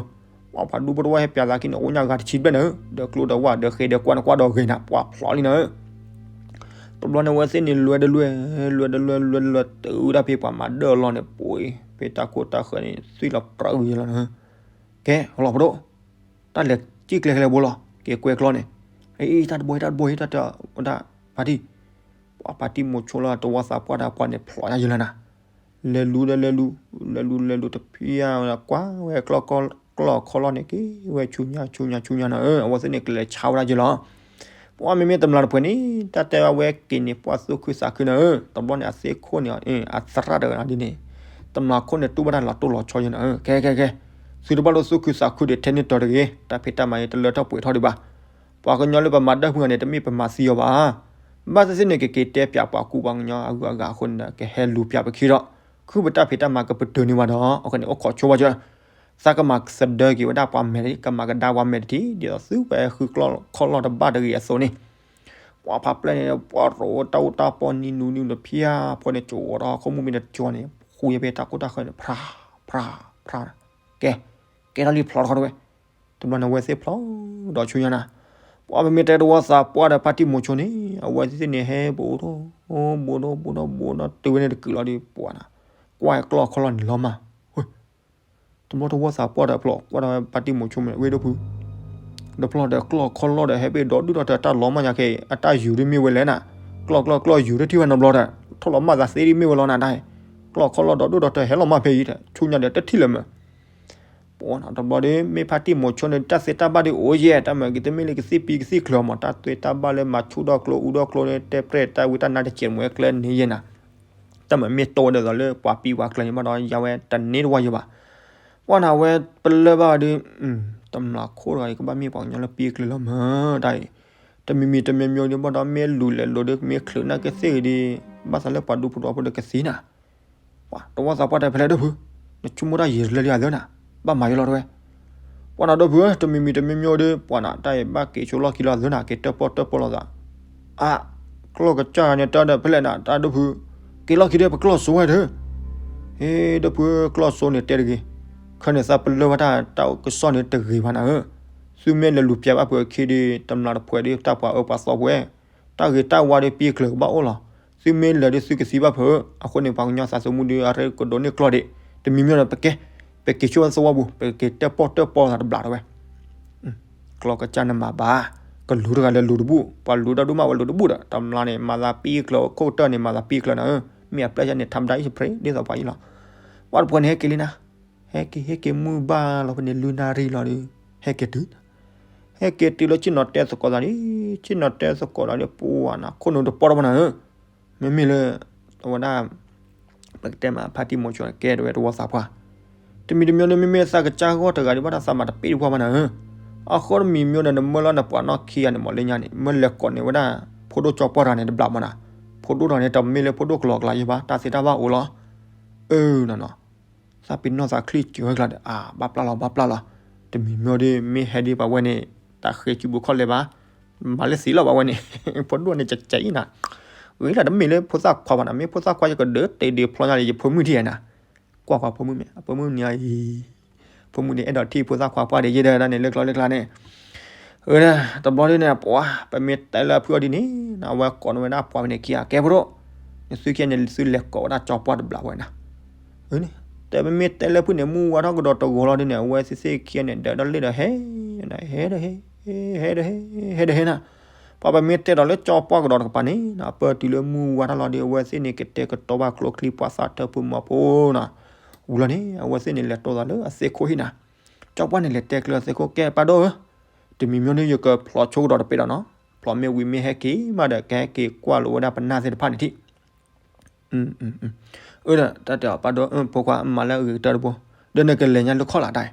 ပှၤဖးဒူဖိတဝီဟဲပၠးသးခံန့ၣ် အိၣ်ညါဂၤတဆံဘျဲၣ်နၤဧၢ, ဒီးကျိဒီးဝၣ်ဒီးဃ့ဒီးကွၢ်နကွၢ်ဒီးဂ့ၤနၤ ပှၤဖျိးလံနၤဧၢ တဘျီန့ၣ်အဝဲသ့ၣ်န့ၣ်လွဲတလွဲ, လွဲတလွဲလွဲတလွဲတုၤဒၣ်ဖဲပှၤမၤဒၢအလီၢ်န့ၣ် ပှၤဖဲတၢ်ခိၣ်တၢ်ဃၢၤန့ၣ် သွံၣ်လီၤပြၢအုးယလီၤနၤဧၢ, ကဲ ဟီလီၤပဒိၣ်, တၢ်လဲၤစံၣ်ကျဲခဲလၢာ်ဘိလီၤ က့ၤကွဲကျီန့ၣ်, အံၤ တၢ်တဘိ တၢ်တဘိ တၢ်တဝီသးပှၢ်တံၢ်, ပှၤဖါတံၢ်မိၤဆိလၢတဝီသးပှၢ်ဒီးပှၤန့ၣ်ဖျိးညါယလီၤနၤ, လဲၤလူၤဒီးလဲၤလူၤ, လဲၤလူၤလဲၤလူၤတဖံးကွၢ်ဝဲကျီၢ်ခီလီၢ်န့ၣ် က့ၤဝဲဆူညါဆူညါဆူညါနၤဧၢ, အဝဲသ့ၣ်န့ၣ်ကလဲၤဆါဝဲဒၣ်ယလီၤ ပှၤမ့မ့ၢ်တမျးတပှဲၤန့ၣ် တၢ်တဲဝဲက့ၤန့ၣ် ပှၤသူၣ်ခုသးခုနၤဧၢ, တဘျီန့ၣ်အသ့ၣ်ခိၣ်န့ၣ် အသရၣ်တဂၤဒ်န့ၣ်, တမျးခိၣ်န့ၣ်တူၢ်ဘၣ်တၢ်လီၤတိၢ်လီၤဆီယနၤဧၢ, ကဲကဲကဲ, သုတဘၣ်လၢသူၣ်ခုသးခုဒီးထဲန့ၣ်တီၤတဂ့ၤ, တၢ်ဖံးတၢ်မၤအံၤတလၢထီၣ်ပှဲၤထီၣ်ဒံးဘၣ်, ပှၤကညီလၢပမၤဒၢဖုဂၤန့ၣ် တမ့ၢ်ပမၤသံအီၤဘၣ်, ဘၣ်သ့ၣ်သ့ၣ်န့ၣ် ကက့ၤတဲပၠးပှၤကူပှၤကညီအဂုၤအဂၤအဃိန့ၣ်ဒီး ကဟဲလူၤပၠးပခံဒီး, ခုပတၢ်ဖံးတၢ်မၤကပတုာ်န့ၢ်ဘၣ်ဒီး အဃိန့ၣ် အိၣ်ခိးဆိဝဲကၠၢ သးကမၤသဒၢက့ၤဝဲဒၣ်ပှၤမဲာ်တထံၣ် ကမၤကဒါပှၤမဲာ်တထံၣ် ဒ်သိးသုဝဲဃုကျီၢ်ခီၣ်လီၢ်တဘၣ်တဂ့ၤအသိးန့ၣ်, ပှၤဖးပျဲၢ်န့ၣ် ပှၤရိးတၢ်အိၣ်တၢ်ပီနံၤနူနံၤတဖၠၣ်ဖိန့ၣ် ကၠိးဒီးဟီၣ်ခိၣ်မူမ့ၢ်တကၠီန့ၣ် ဃူယဖဲတၢ်ကိၢ်တၢ်ဃၢၤန့ၣ် ဖြး ဖြး ဖြး, ကဲ, ကဲထီၣ်လံဖျိးထီၣ်တဝဲ, တဘျီန့ၣ်အဝဲသ့ၣ်ဖျိးဒီးဆူညါနၤ, ပှၤမ့မ့ၢ်တဲတဝီသးပှၢ်ဒီးဖါတံၢ်မိၤဆိန့ၣ် အဝဲသ့ၣ်န့ၣ်ဟဲဘူးဒီး, ဘူးဒီးဘူးဒီးဘူးဒီးတုၤဝဲန့ၣ်တကုာ်လီၤဒီးပှၤနၤ, ကွၢ်ကျီၢ်ခီၣ်လီၢ်န့ၣ်လီၤမၢ် တဘျီတဝီသးပှၢ်ဒီးဖျိး ကွၢ်ဒီးဖါတံၢ်မိၤဆိမ့ၢ်ဝဲဒၣ်ဖု, ဒီးဖျိးဒီးကျီၢ်ခီၣ်လီၢ်ဒီး ဟဲဘ့ၣ်ဒီဒူၣ်ဒီးတၢ်လီၤမၢ်ညါခဲအံၤ အတၢ်ယူၤဒ်မ့ၢ်ဝဲလဲၣ်နၤ, ကျီၢ်ကျီၢ်ကျီၢ်ယူၤတထံၣ်ဝဲနီတဘျီဒီး ထီၣ်လီၤမၢ်သးသ့ဒ်မ့ၢ်ဝဲလီၤနၤဒၣ်, ကျီၢ်ခီၣ်လီၢ်ဒီဒူၣ်ဒီးတၢ်ဟဲလီၤမၢ်ဖဲအံၤ ဆူညါဒီးတထံၣ်လၢၤမၢ် ပတဘျီဒီး မ့ၢ်ဖါတံၢ်မိၤဆိန့ၣ် တၢ်သ့တၢ်ဘၣ်ဒီးအိၣ်ယဲၢ် တၢ်မၤကသ့ၣ်မ့ၢ်လၢကသ့ၣ်ပံကသ့ၣ်ချၢမး တၢ်သ့တၢ်ဘၣ်လၢမၤဆူၣ်ဒီၣ်ကျိအူဒီၣ်ကျိန့ၣ် တဲပြဲၢ်တၢ်ဝံတၢ်နါတစဲးမူဝဲကျဲန့ၣ်ယဲၢ်နၤ, တၢ်မၤမ့ၢ်တိၢ်ဝဲဒၣ်သိးလၢပှၤပံပှၤကျၢၤန့ၣ်ဘၣ်ဒီး ယါဝဲတန့ၢ်တဝီယဲၢ်ဘၣ်. ပှၤနၤဝဲပလၢၢ်ဘၣ်ဒီး တမျးခိၣ်တဂၤအံၤ ကဘၣ်မ့ၢ်ပှၤကညီလၢပံကျၢၤလီၤမၢ်တၢ်အံၤ, တမံၤမံၤတမံၤမံၤဒီးဘၣ်ဒီး မ့ၢ်လူၤလဲၤလိၤဒီး မ့ၢ်ချုးနာ်က့သ့ၣ်ဂ့ၤဒီး ဘၣ်သးလၢပှၤဒူဖိတဝီဖိဒီးကသ့နၤ ပှၤတဝီသးပှၢ်တဲဖဲလဲၣ်ဒီးဖု, နဆိကမိၣ်တၢ်ယံာ်တလၢလံအသၢနၤ, ဘၣ်မၤယလီၤတဝဲ. ပှၤနၤဒီးဖုဧၢ, တမံၤမံၤတမံၤမံၤဒီး ပှၤနၤ တၢ်အံၤဘၣ်က့ၤဆိလီၢ်ခံလီၤအသၢနၤ, က့ၤတၢၣ်ပီၣ်တၢၣ်ပီၣ်လီၤသး. အါ, ကျီၢ်ကစၢ်န့ၣ်တဲဒီးဖဲလဲၣ်နၤ, တၢ်ဒီးဖု, က့ၤလီၢ်ခံဒီးပကျီၢ်စိဝဲဒီး. ဟ့ၣ် ဒီးဖုဧၢ, ကျီၢ်စိန့ၣ်တဲတဂ့ၤ, ခဲန့ၣ်သးပလၢၢ်ဘၣ်တၢ် တၢ်ကစီၣ်န့ၣ်တဂ့ၤဘၣ်နၤဧၢ. သုမ့ၢ်လဲၤလူၤပျးဘၣ်ဖုအခံဒီး တမျးတပှဲၤဒီး တၢ်ပှၤအၢပှၤသီပှဲၤ တၢ်ဂ့ၤတၢ်ဝါဒီးပံကျၢၤကဘၣ်အိၣ်လီၤ. သုမ့ၢ်လဲၤဒီးသုကသံဘၣ်ဖုဧၢ, အဃိန့ၣ် ပှၤကညီသးသမူဒီး အရ့ကဒိးန့ၢ်ကျီၢ်ဒံး, တမံၤမံၤဒီးပကဲ, ပက့ၤဆိဝဲသဝီပူၤ, ပက့ၤတၢၣ်ပီၣ်တၢၣ်ပီၣ်သးတဘျးတဝဲ. ကျီၢ်ကစၢ်န့ၣ်မၤဘၣ်, ကလူၤတဂၤလဲၤလူၤတဘူၣ်, ပှၤလူၤတၢ်ဒိၣ်မးဝဲလူၤတဘူၣ်ဒီး တမျးန့ၣ် မၤသးပံကျၢၤ, ခိၣ်ကတၢၢ်န့ၣ် မၤသးပံကျၢၤနၤဧၢ, မ့ၢ်အပျဲၢ်ယါန့ၣ် ထါမတၤအံၤစဖရ့း ဒ်သိးပှၤအံၤလီၤ. ပှၤတပှဲၤန့ၣ်ဟဲက့ၤလံနၤ, ဟဲက့ၤ ဟဲက့ၤမုၢ်ဘၣ်လီၤဖဲန့ၣ် လွံၢ်နၣ်ရံၣ်လီၤဒီး ဟဲက့ၤတုၤ ဟဲက့ၤတုၤလၢဆ့ၣ်နီၤတဲသကိးသးဒီး, ဆ့ၣ်နီၤတဲသကိးသးဒီး ပှၤနၤ ခိၣ်နူာ်တပီၢ်တပီၢ်နၤဧၢ, မ့မ့ၢ်လၢ အဝဲဒၣ် ပကတဲမး ဖါတံၢ်မိၤဆိကဲတဝဲတဝီသးပှၢ်, တမံၤတမံၤဒီး မ့မ့ၢ်သးကစၢ်ဂီၢ်တဂၤဒီး ဘၣ်တၢ်သးမၤတပ့ၢ်တပှၢ်ဘၣ်နၤဧၢ, အဃိတမံၤမံၤဒီး နမၢလီၤနပှၤနီၢ်ခံဂၤန့ၣ်မးလၢညါန့ၣ် မၢလဲၤကိးန့ၢ်ဝဲဒၣ် ဖိဒိၣ်ကၠီပှၢ်တဂၤန့ၣ်တဘျးမးနၤ, ဖိဒိၣ်တဂၤန့ၣ် တမ့ၢ်လၢဖိဒိၣ်ကလီကလီယဲၢ်ဘၣ် တၢ်သ့တၢ်ဘၣ်အိၣ်လီၤ, အၢ နီၤနီၤ သးပ့ၤနီၣ်သးချံစၢၤဝဲကျါဒီး အါ ဘၣ်ပျၢ်လီၤ ဘၣ်ပျၢ်လီၤ, တမံၤမံၤဒီး မ့ၢ်ဟဲဒ်ပှၤဝဲန့ၣ် တၢ်ဃ့စုပူၤခီၣ်လဲၤဘၣ်, မၤလၢသံလီၤပှၤဝဲန့ၣ်, ဖိဒိၣ်န့ၣ် ကကဲအံၤနၤ, ဂ့ၤလၢတမ့ၢ်လၢဖိသၣ်ခွါဘၣ်နီၤ, မ့ၢ်ဖိသၣ်ခွါယကဒုးတဲဒုးဖျီညါဒီး ယဖိမုၣ်ထံၣ်နၤ, ကွၢ်ကွၢ်ဖိမုၣ်မ့ၢ် အဖိမုၣ်န့ၣ်အံၤ, ဖိမုၣ်န့ၣ် အဲၣ်ဒိးထံၣ်ဖိသၣ်ခွါပှၢ်ဒံးယဲဒၣ်န့ၣ် လၢကျီလၢကျါန့ၣ်, အၢ, တဘျီဒ်န့ၣ် ပှၤ ပမ့ၢ်တဲလၢအဖုအီၤဒ်န့ၣ် အဝဲကိးန့ၢ်ဝဲဒၣ်ပှၤဖဲန့ၣ်ခံဂၤ ကဲဖိဒိၣ်, နသုခံဂၤန့ၣ် သုလဲၤကိးဝဲဒၣ်ကၠီပှၢ်တဘျီဝဲနၤ, တဲပမ့ၢ်တဲလၢဖုန့ၣ် မုၢ်ဝါထီၣ်ကဒီးတဂီၤလီၤဒ်န့ၣ် အဝဲသ့ၣ်သ့ၣ်ခံဂၤန့ၣ် ဒၢးဒီးလ့ၣ်ဒီးဟဲ, ဟဲဒီးဟဲ, ဟဲဒီးဟဲ, ဟဲဒီးဟဲနၤ, ပှၤပမ့ၢ်တဲဒီးလၢကၠီပှၢ်ကဒီးတကပၤန့ၣ် အပၢၢ်တုၤလၢမုၢ်ဝါထီၣ်လီၤဒီး အဝဲသ့ၣ်န့ၣ် ကတဲာ်ကတီၤဘၣ်ကျိချံ ပှၤသးထၢဖုမီၤဖိနၤ, ဝံၤလီၤန့ၣ် အဝဲသ့ၣ်န့ၣ် လဲၤတိၢ်သးလၢအသ့ၣ်ခိၣ်ဟံၣ်နၤ, ကၠီပှၢ်န့ၣ် လဲၤတဲကျၢၤအသ့ၣ်ခိၣ် ကဲပၢ်ဒိၣ်ဧၢ, တမံၤမံၤန့ၣ် ယကဖျိးဆိကဒီးတပဲဒီးနီၤ, ဖျိးမ့ၢ်ဝံၤမ့ၢ်ဟဲက့ၤမးဒီး ကဟဲက့ၤကွၢ်လိာ်ဝဲဒၣ်ပနၢ်သ့ၣ်တဖၣ်န့ၣ်ထံၣ် အၢ, တၢ်တဲအီၤ ပၢ်ဒိၣ်ဧၢ ဖိခွါမၤလၢအဂ့ၤကတၢၢ်တဘိ, ဒီးနကလဲၤညါလၢခီၣ်လၢ်တၢ်,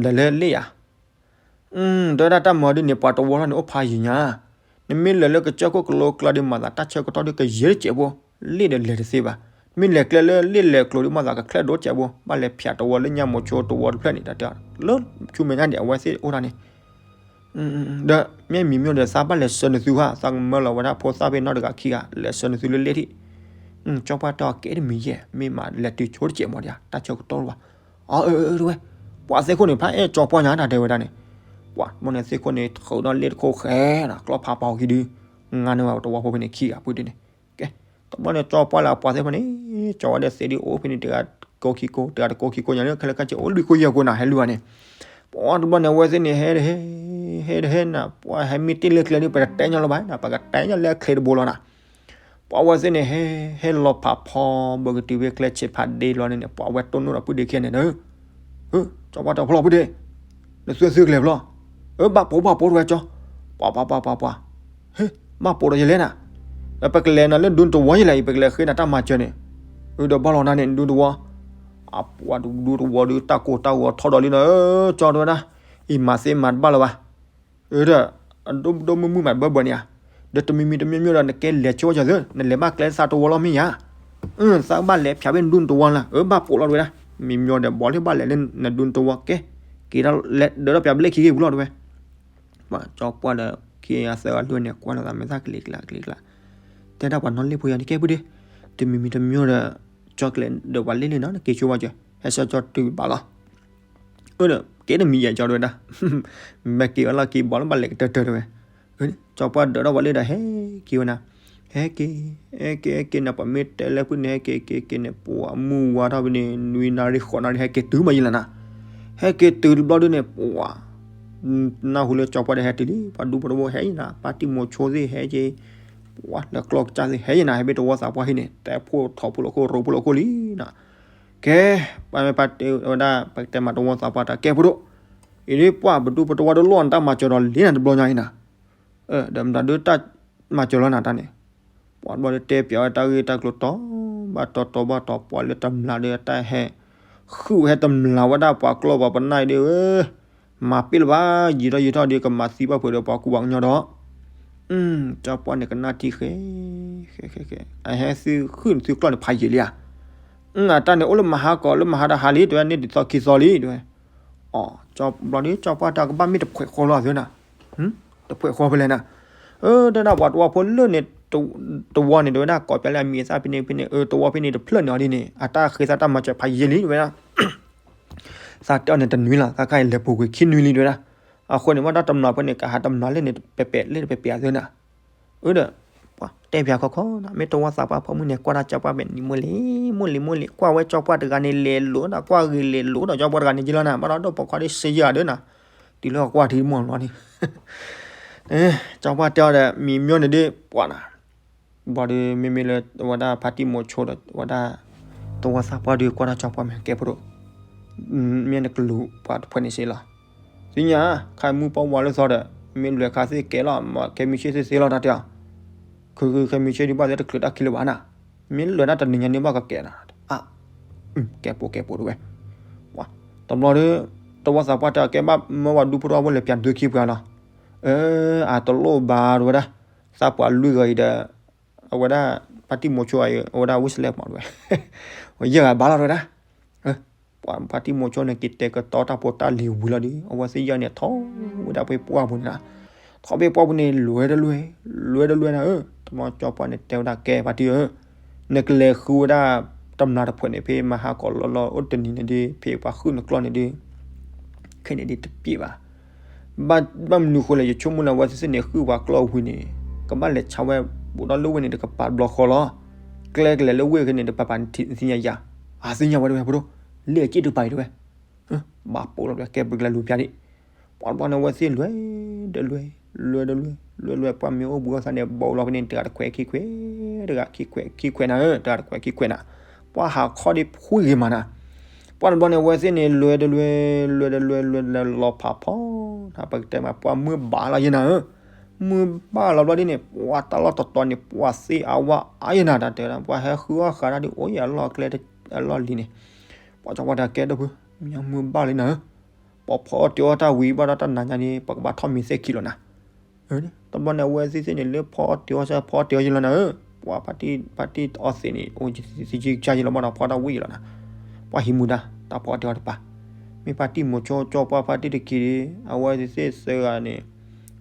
လဲၤလၢလ့ၣ်ယၤ, တဲဝဲဒၣ်တၢ်မၤဒ်န့ၣ် ပှၤတဝီထီၣ်န့ၣ် အိၣ်ဖးယံၤညါ, နမ့ၢ်လဲၤလၢကစၢၢ်ခိၣ်ကလိကျါဒီး မၤသးတၢ်ဆၢကတီၢ်ဒီးကယဲၢ်တစဲးဖိ, လ့ၣ်ဒီးလဲၤတသ့ဘၣ်, မ့ၢ်လဲၤကျဲလၢလ့ၣ်လဲၤကျိၤဒီး မၤသးကချဲၣ်ဒိၣ်စဲးဖိ, ဘၣ်လဲၤဖၠးတဝီလၢညါမိၤဆိတဝီတဖျၢၣ်န့ၣ် တၢ်တဲအီၤ လၢဆူမဲာ်ညါန့ၣ် အဝဲသ့ၣ်အိၣ်တၢ်န့ၣ် ဒီးမ့ၢ်မံၤမျိၣ်ဒီး သးဘၣ်လဲၤဆှၢနသုဧါ, သးကမၢလီၤဝဲဒၣ်ဖိသၣ်ဖဲနီတဂၤခံဂၤ လဲၤဆှၢနသုလၢလ့ၣ်ထံၣ်, ကၠီပှၢ်တဲအီၤ ကဲတမံၤယဲၢ် မ့ၢ်မးလဲၤတုၤဆိတစဲးမီၤဒံး တၢ်ဆၢကတီၢ်လၢၤဘၣ်, အၢ, တဝဲ, ပှၤသ့ၣ်ခိၣ်န့ၣ် ဖးအဲၣ်ကၠီပှၢ်ညါတၢ်တဲဝဲဒၣ်န့ၣ်, ပှၤတဘျီန့ၣ်သ့ၣ်ခိၣ်န့ၣ် ထုးဒီးလ့ၣ်တခိၣ်ဃဲနၤ ကျီၢ်ဖးပီၤခံဒု, ငါန့ၢ်ဝဲတဝီဖိဖဲန့ၣ်ခံဂၤပှ့ၤဒုန့ၣ်, ကဲ, တဘျီန့ၣ်ကၠီပှၢ်လၢအပှၤသ့ၣ်တဖၣ်န့ၣ် ကၠီဝဲဒီးသ့ဒ်အိၣ်ဖဲန့ၣ် တဂၤကိးခံကိး တဂၤတကိးခံကိးညါလၢခဲလၢာ်ခဲဆ့ အိၣ်လွံၢ်ကိးယဲၢ်ကိးနၤ ဟဲလွံၢ်ဘၣ်န့ၣ်, ပှၤတဘျီန့ၣ် အဝဲသ့ၣ်န့ၣ် ဟဲတဟဲ, ဟဲတဟဲနၤ ပှၤဟဲမ့ၢ်တ့ၢ်လၢကျဲဒီး ပတတဲညီလၢၤဘၣ်နၤ ပကတဲညီလၢအချ့တဘိလီၤနၤ, ပှၤအဝဲသ့ၣ်န့ၣ် ဟဲ, ဟဲလီၤဖးဖီ ဘၣ်ကတုၤဖဲကျဲဆံးဖးဒ့လီၤန့ၣ် ပှၤအဝဲတိၢ်နီၣ်ဒီးဖုဒ့ခံဂၤန့ၣ်ဒီး ကၠီပှၢ်တဲဖျီဖုဒ့, နသုသုကလဲၤဖျီ, အၢ ဘၣ်ပိာ်ဘၣ်ပိာ်တဝဲကၠီ, ပှၤပှၤပှၤပှၤပှၤ, ဟ့, ဘၣ်ပိာ်ဒီးယလဲၣ်နၤ, ပကလဲၤနၤလၢဒူတဝီယလဲၣ် အံၤ ပကလဲၤဃ့နၤတၢ်မၤစၢၤန့ၣ်, အၢ ဒီးဘၣ်လီၤနၤန့ၣ် ဒူတဝီ, အပှၤဒူတဝီဒီး တၢ်ကိၢ်တၢ်ဂီၤထီၣ်ဒီးလံနၤ ကၠီတဲဝဲဒၣ်, အံၤမၤသ့မၤတဘၣ်လၢၤဘၣ် အၢဒီး အဒိၣ်ဒိၣ်မုၢ်မုၢ်မးတဘၣ်ဘၣ်န့ၣ်ဧါ, ဒီးတမံၤမံၤတမံၤမံၤဒီး နကဲလဲၤဆိကၢ်သၢ နလဲၤဘၣ်ကျဲသးတဝီလီၤမ့ၢ်ဧါ, အၢ သးဘၣ်လဲၤဖၠးဖဲနဒူတဝီလၢ အၢဘၣ်ပိာ်လီၤတဝဲဒၣ်, မံၤမံၤဒီး ဘီလၢဘၣ်လဲၤလၢနဒူတဝီကဲ, က့ၤဒၣ်လဲၤဒၢးထီၣ်ပၠးဘျဲၣ်ခံဂ့ၢ်ပူၤလီၤတဝဲ, ပှၤကၠီပှၢ်ဒီး ခံဂၤသၢဂၤလွံၢ်န့ၣ် ကွၢ်လီၤသးမဲာ်သၣ်ကလံၤကျါကလံၤကျါ, တဲဒၣ်ပှၤနီၣ်လ့ၣ်ဖိယၤန့ၣ် ကဲပုၢ်ဒ့, တမံၤမံၤတမံၤဒီး ကၠီကလဲၤဒီးပှၤလ့ၣ်လ့ၣ်နီၤ နက့ၤဆိဘၣ်ကၠီ, ဟဲဆၢကၠီတုၤဘၣ်လီၤ အၢဒီး ကဲတမံၤယဲၢ်ကၠီတဲဝဲဒၣ်, ဘၣ်က့ၤဝဲလီၤက့ၤဘီလၢဘၣ်လဲၤကတၢၢ်တၢၢ်တဝဲ, ကၠီပှၢ်ဒၢးထီၣ်ပှၤလ့ၣ်ဒီးဟဲက့ၤဝဲနၤ, ဟဲက့ၤ, ဟဲက့ၤဟဲက့ၤနၤ ပှၤမ့ၢ်တဲလၢဖုန့ၣ် ဟဲက့ၤက့ၤက့ၤန့ၣ် ပှၤမုၢ်ဝါထီၣ်ဖဲန့ၣ် နွံနၣ်ရံၣ်ဃိးနၣ်ရံၣ် ဟဲက့ၤတုၤမးယံၤလီၤနၤ, ဟဲက့ၤတုၤတဘျီဒုန့ၣ် ပှၤ နၢ်ဟူလၢကၠီပှၢ်ဒီးဟဲတုၤလံ ပှၤဒူဖိတဝီဟဲယံၤနၤ ပၢ်တံၢ်မိၤဆိသ့ၣ်ဟဲက့ၤ, ပှၤလၢကျီၢ်ကစၢ်သ့ၣ်ဟဲယံၤနၤ ဟဲဘ့ၣ်တဝီသးပှၢ်ဟံၣ်န့ၣ် တဲဖိထီၣ်ဖိလီၤခိၣ်ရိဖိလီၤခိၣ်လံနၤ ကဲ, ပှၤမ့ၢ်ပာ်တ့ၢ်ဝဲဒၣ် ပကတဲမးတဝီသးပှၢ်တၢ်ကဲဖိဒိၣ်, အံၤဒ်ပှၢ်ပဒူပတဝီ တလိၣ်နတၢ်မၤစၢၤဒီးလံနၤတဘျီညါအံၤနၤ, ဒီးမတၤဒုတၢ်မၤစၢၤလီၤနၤတၢ်န့ၣ်, ပှၤတဘျီဒုတဲပၠးဝဲတၢ်ဂ့ၢ်တၢ်ကျိၤတီၤဘၣ်တီၤတီၤဘၣ်တီၤ ပှၤလၢတမျၢ်ဒုတၢ်ဟဲ, ဃုဟဲတမျၢ်ဝဲဒၣ်ပှၤကျီၢ်ပှၤပနၢ်အံၤဒ်ဧၢ မၤပ့ၢ်လၢၤဘၣ် ယံာ်ထီၣ်ယံာ်ထီၣ်ဒီး ကမၤသံဘၣ်ဖုးဒီးပှၤကူပှၤကညီဒီး, ကၠီပှၢ်န့ၣ်ကနၣ်ထံဃဲ, ဃဲဃဲဃဲ, အဟဲသုဃုန့ၣ်သုကျီၢ်န့ၣ်ဖးယံာ်လံဧါ, အတၢ်န့ၣ်အိၣ်လၢမဟါကီး လၢမဟါတဟါလံ တဲဝဲန့ၣ် ဒ်သိးခံသီလံ တဲဝဲ, အီၤ ကၠီဘျီဒု ကၠီပှၢ်တၢ်ကဘၣ်မ့ၢ်တဖှဲးဃီလီၤသ့နၤ, တဖှဲးဃီဖဲလဲၣ်နၤ, တဲဒၣ်ပှၤတဝီဖိလၢန့ၣ် တဝီန့ၣ် တဲဝဲဒၣ် ကိးပၠးလၢအမံၤအသၣ်ဖဲန့ၣ်ဖဲန့ၣ် တဝီဖဲန့ၣ်တဖျၢၣ်န့ၣ်အီၤဒ်န့ၣ် အတၢ်ဃ့သးတၢ်မၤစၢၤဖးယံာ်လံ တဲဝဲဒၣ် သးတဲအီၤန့ၣ်တနွံလီၤ သးခါအံၤလဲၤပူၤကွံာ်ခံနွံလံ တဲဝဲဒၣ်, အဃိန့ၣ် ဘၣ်တၢ်တမျၢ်ဖဲန့ၣ် ကဟးတမျၢ်လၢန့ၣ် တပဲာ်ပဲာ်လၢတပဲာ်ပဲာ်အသ့နၤ, အၢဒီး ပှၤတဲပၠးခီခီနၤ မ့ၢ်တဝီသးပှၢ်ဖိမုၣ်န့ၣ် ကွၢ်တၢ်ကၠီပှၢ်မဲာ်နံၤမိၢ်လံၤ မိၢ်လံၤမိၢ်လံၤ ကွၢ်ဝဲကၠီပှၢ်တဂၤန့ၣ် လဲၤလိာ်ဒီး ကွၢ်ဂ့ၤလဲၤလိာ်ဒီး ကၠီပှၢ်တဂၤန့ၣ်က့လီၤနၤ ဘၣ်ဒီးဒိၣ်ပိာ်ခွါဒ်စ့ယၤဒၣ်နၤ, တုၤလၢအကွၢ်ထံမီၢ်လီၤန့ၣ် ကၠီပှၢ်တဲအီၤဒီး မံၤမျိၣ်န့ၣ်ဒ်ပှၤနၤ, ဘၣ်ဒီး မ့မ့ၢ်လၢဝဲဒၣ်ဖါတံၢ်မိၤဆိဒီး ဝဲဒၣ် တဝီသးပှၢ်ဒုးကွၢ်တၢ်ကၠီပှၢ်မဲာ်ကဲဖိဒိၣ်, မ့ၢ်နကလူးပှၤတဖှဲးန့ၣ်စ့လီၤ, သ့ၣ်ညါ ခါမုၢ်ပှၢ်ဝါလၢသီဒီး မ့ၢ်လွဲၢ်ခါသ့ၣ်ကဲလီၤ ခဲမုၢ်ဆ့ၣ်သ့ၣ်သ့လီၤတၢ်တဲအီၤ, ခုခဲမုၢ်ဆ့ၣ်ဒုးဘၣ်သ့ၣ်တချုးတၢ်ခံလၢၤဘၣ်နၤ, မ့ၢ်လွဲၢ်ဒၣ်တနံၤညါန့ၣ်ဘၣ်ကကဲနၤ, အါ ကဲပိာ်ကဲပိာ်တဝဲ, တဘျီဒီး တဝီသးပှၢ်တဲအီၤ ကဲဘၣ်မၢဝဲဒူဖိတဝီဖိလဲၤပၠးဒၢခံပှၤလီၤ, အၢ အတလိၣ်ဘၣ်တဝဲဒၣ်, သးပှၢ်လွံၢ်ဂၤအံၤဒီး အဝဲဒၣ် ဖါတံၢ်မိၤဆိအံၤ အဝဲဒၣ်ဝံၣ်စလဲမးတဝဲ, ယဲၢ်ဂၤဘၣ်လီၤတဝဲဒၣ်, ပှၤဖါတံၢ်မိၤဆိန့ၣ် က့ၤတဲာ်ကတီၤတၢ်ဖိတၢ်လံၤဝံၤလီၤဒီး အဝဲသ့ၣ်ယဲၢ်န့ၣ်ထီၣ်ဝဲဒၣ်ဖဲပှၢ်ပူၤန့ၣ်လီၤ, ထီၣ်ဘ့ၣ်ပှၢ်ပူၤန့ၣ် လွဲတလွဲ, လွဲတလွဲနၤဧၢ, တမီကၠီပှၢ်န့ၣ်တဲဝဲဒၣ် ကဲပၢ်တံၢ်ဧၢ, နကလဲၤဃုဝဲဒၣ် တမျးတဖှဲးန့ၣ် ဖဲမဟါကီးလီၤလီၤအိၣ်တနံၤန့ၣ်ဒီး ဖဲပှၤဃုနကျီၢ်န့ၣ်ဒီး ခဲန့ၣ်ဒ်တပျ့ၤဘၣ်. ဘၣ်မနုၤဃိလဲၣ် ယဆိကမိၣ်လၢအဝဲသ့ၣ်န့ၣ် ဃုပှၤကျီၢ်ဝံၤန့ၣ် ကဘၣ်လဲၤဆါဝဲ ဘူးဒီးလၢဝဲန့ၣ် တကပၤတဘျီဃီလီၤ. ကျဲကလဲၤလၢဝဲခဲန့ၣ် တပၤပၤန့ၣ်သ့ၣ်ညါယၤ, အသ့ၣ်ညါဝဲတဝဲဖိဒိၣ်, လၢအက့ၢ်တပၤအံၤတဝဲ ဘၣ်ပိာ်လီၤ ကဲပကလဲၤလူၤပျၢ်ဒံး. ပှၤတဘျီန့ၣ် အဝဲသ့ၣ်လွဲတလွဲ, လွဲတလွဲ, လွဲလွဲ, ပှၤမ့ၢ်အိၣ်ဘူးအီၣ်သးန့ၣ် ဘီလီၤဖဲန့ၣ် တဂၤတခွဲးခံခွဲး, တဂၤခံခွဲးခံခွဲးနၤဧၢ, တဂၤတခွဲးခံခွဲးနၤ, ပှၤဟးခီဒ်ဖှံဂ့ၤမးနၤ. ပှၤတဘျီန့ၣ် အဝဲသ့ၣ်န့ၣ် လွဲတလွဲ, လွဲတလွဲ, လွဲတလွဲ လီၤဖးဖီနၤ, ပကတဲမး ပှၤမုၢ်ဘၣ်လီၤယဲနၤဧၢ. မုၢ်ဘၣ်လီၤဘျီဒ်န့ၣ် ပှၤတၢ်လီၢ်တတီၤန့ၣ် ပှၤသ့အဝဲအါယဲနၤ တၢ်တဲဝဲဒၣ် ပှၤဟဲဃုအီၣ်ဃာ်တၢ်ဒ်အိၣ်ယဲအလီၢ်အကျဲအလီၢ်လံၤန့ၣ်. ပှၤကၠီပှၢ်တဲ ကဲဒိၣ်ဖု, မ့ၢ်မုၢ်ဘၣ်လံနၤဧၢ, ပှၤဖီအီၣ်တ့ၤအီၣ်တၢ်ဝံၤဘၣ်ဒီးတၢ်နၤညါန့ၣ် ပကဘၣ်ထီၣ်မံၤသ့ၣ်ခံလီၤနၤ. တဘျီန့ၣ် အဝဲသ့ၣ်သ့ၣ်န့ၣ် လၢဖီအီၣ်တ့ၤအီၣ်စ့ၢ် ဖီအီၣ်တ့ၤအီၣ်ယဲလီၤနၤဧၢ, ပှၤဖါတံၢ် ဖါတံၢ်အီသံးန့ၣ် အိၣ်သံကၢ်ယဲလီၤဘၣ်ဒီး ဖီတၢ်ဝံၣ်ယဲလီၤနၤ. ပှၤဟံးမူဒါ တၢ်ဖီအီၣ်တ့ၤအီၣ်တပၤ, မ့ၢ်ဖါတံၢ်မိၤဆိကၠီပှၢ်ဖါတံၢ်တက့ၢ်ဒီး အဝဲသ့ၣ်သၢဂၤန့ၣ်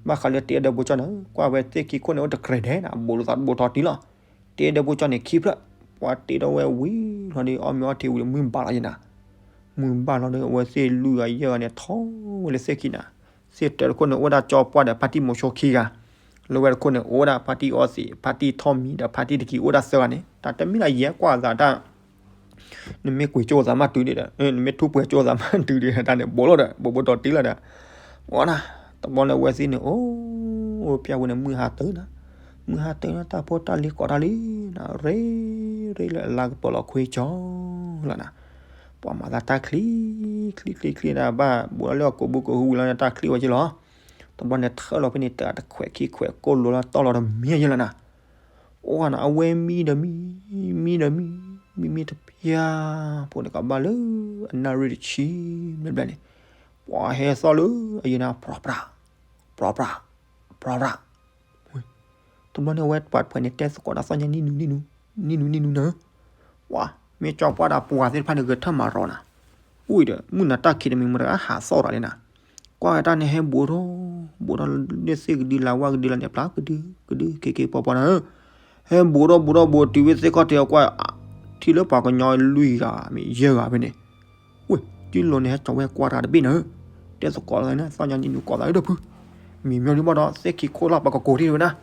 ဘၣ်ဃးလၢတ့အဒၢဖိကၠီနၤဧၢ, ကွၢ်ဝဲသ့ၣ်ခံခိၣ်န့ၣ် အိၣ်တကြဲးဒဲးနၤ ဘူးလိာ်သးတဘိထီတံၢ်လီၤ. တ့အဒၢဖိကၠီန့ၣ် ခံဖျၢၣ်, ပှၤတ့ထီၣ်ဝဲဝံၤလီၤဒီး အီၣ်မ့ၤအီထံဝံၤဒီး မုၢ်ဘၣ်လီၤယဲနၤ. မုၢ်ဘၣ်လီၤဒီး အဝဲသ့ၣ်လွံၢ်ဂၤယဲၢ်ဂၤန့ၣ် ထီၣ်ဝဲလၢသ့ၣ်ခံနၤ. သ့ၣ်တၢတခိၣ်န့ၣ် အိၣ်ဝဲဒၣ်ကၠီပှၢ်ဒီးဖါတံၢ်မိၤဆိခံဂၤ, လၢဝဲတခိၣ်န့ၣ် အိၣ်ဝဲဒၣ်ဖါတံၢ်အီသံး ဖါတံၢ်ထီၣ်မံၤဒီးဖါတံၢ်တက့ၢ် အိၣ်ဝဲဒၣ်သၢဂၤန့ၣ် တၢ်တမ့ၢ်လၢယဲကွၢ်သးတၢ် နမ့ၢ်ကွံာ်ကၠိသးမးတုၤဒံးဒီး နမ့ၢ်ထူပှဲၤကၠိသးမးတုၤဒံး တၢ်န့ၣ် ဘူးလိာ်ဒီး ဘူးဘူးတီၤတံၢ်လီၤဒီး ဝဲနၤ, တဘျီန့ၣ် အဝဲသ့ၣ်န့ၣ် အိၣ်ဖျဲၣ်ဝဲန့ၣ် မုၢ်ဟါတၢၢ်နၤ, မုၢ်ဟါတၢၢ်နၤ တၢ်ဖိတၢ်လံၤကိးတၢ်လံနၤ ရ့ ရ့လၢအလါကပၢၤလီၤခွ့ကၠီလီၤနၤ, ပှၤမၤသးတၢ်ချံ ချံချံချံနၤ ဘၣ်ဘူးလီၤလၢအကိာ်ဘုကိာ်ဟုဝံၤလီၤန့ၣ် တၢ်ချံဝဲက့လီၤ. တဘျီန့ၣ် ထၢၣ်လီၤဖဲန့ၣ် တဂၤတခွဲးခံခွဲး ကိၢ်လိၤလီၤတီၢ်လီၤတမံၤယဲလီၤနၤ. အိၣ်နၤ အဝဲမံဒီးမံ မံဒီးမံ မံမံတပျၢ် ဖိန့ၣ်ကဘၣ်လၢအနၣ်ရံၣ်တဆံဘျဲၣ်ဘျဲၣ်န့ၣ် ပှၤဟဲသီၣ်လၢအယဲနၤ ပြၢပြၢ ပြၢပြၢ ပြၢပြၢ တဘျီန့ၣ် အဝဲပှၤတဖှဲးန့ၣ် တဲသကိးတၢ်သီၣ်ညါ နံၣ်နူ နံၣ်နူ နံၣ်နူ နံၣ်နူနၤဧၢ, ပှၤမ့ၢ်ကၠီပှၢ်ဒီးပှၤသ့ၣ်တဖၣ်န့ၣ် ဂဲၤထၢၣ်မၤရီနၤ, အိၣ်ဒီး မုၢ်နၤတၢ်ခံးတမံၤမတၤဟးသီၣ်တၢ်လံနၤ, ကွၢ်ဝဲတၢ်န့ၣ် ဟဲဘူးထီၣ် ဘူးထီၣ်လၢသ့ၣ်ကဒုလၢဝၢ်ကဒုလၢန့ၣ် ပျၢ်ကဒု ကဒု က့ၤက့ၤပီၤပီၤနၤဧၢ, ဟဲဘူးထီၣ်ဘူးထီၣ်ဘူးတုၤဝဲသ့ၣ်ခီၣ်ထံးအကွၢ် ထံၣ်လၢပှၤကညီလွံၢ်ဂၤမ့ၢ်ယဲၢ်ဂၤဖဲန့ၣ် ဝ့ၢ် ကံလိၤန့ၣ် ဟဲကၠီဝဲကွၢ်တဂၤတဘ့ၣ်နၤဧၢ, တဲသကိးလီၤန့ၣ် သီၣ်ညါနံၣ်နူကိးသးဒီးဖု, မံၤမံၤဒ်ဘၣ်ဒီး သ့ၣ်ခံခိၣ်လီၤ ပှၤကကိးထံၣ်ဝဲဒၣ်,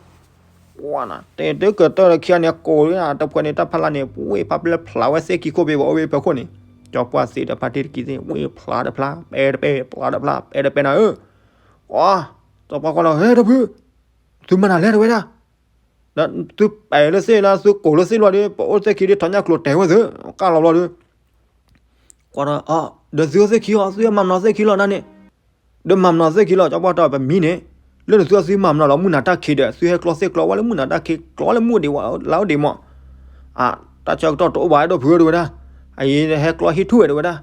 ဝဲနၤ တဲတကတၢၢ်လၢခံဂၤန့ၣ် ကိးလၢတဖှဲးန့ၣ် တၢ်ဖးလၢ်န့ၣ် ဝ့ၢ်ဖးပျဲဖျါဝဲသ့ၣ်ခံခိၣ်ဖဲပှၤအိၣ်ဝဲဖဲခိၣ်န့ၣ်, ကၠီပှၢ်သ့ဒီးဖါတံၢ်တက့ၢ်သ့ၣ် ဝ့ၢ်ဖျါတဖျါ ပဲတပဲ ဖျါတဖျါ ပဲတပဲနၤဧၢ, ဝဲ စီၤပှၢ်ကွၢ်လီၤ ဟဲဒီးဖု, သုမၤနၤလဲၣ်တဝဲဒၣ် ဒီးသုပဲာ်လၢသ့ၣ်လၢသုကိးလၢသ့ၣ်လီၤဒီး ပအိၣ်သ့ၣ်ခံဒီးထီၣ်ညၣ်ကျိၤတဲာ်ဝဲသု, ကၢ်လီၤဘျီဒီး, ကွၢ်ဒီး ဒီးသုအိၣ်သ့ၣ်ခံအီၤ သုဟဲမၤမနီၤသ့ၣ်ခံလီၤနၤန့ၣ်, ဒီးမၤမနီၤသ့ၣ်ခံလီၤ ကၠီပှၢ်တီပမံန့ၣ်, လၢနသုသုမၤမနီၤလီၤ မုၢ်နၤတၢ်ခံးဒီး သုဟဲကျီသ့ၣ်ကျီဝဲလၢမုၢ်နၤတၢ်ခံး ကျီလၢမုၢ်ဒံးဝဲလၢအိၣ်ဒံးမး အ တၢ်ဆၢကတီၢ်တအိၣ်ဘၣ်ဒီးဖုတဝဲဒၣ်, အအံၤဟဲကျီဟံၣ်ထူၣ်ဝဲတဝဲဒၣ်,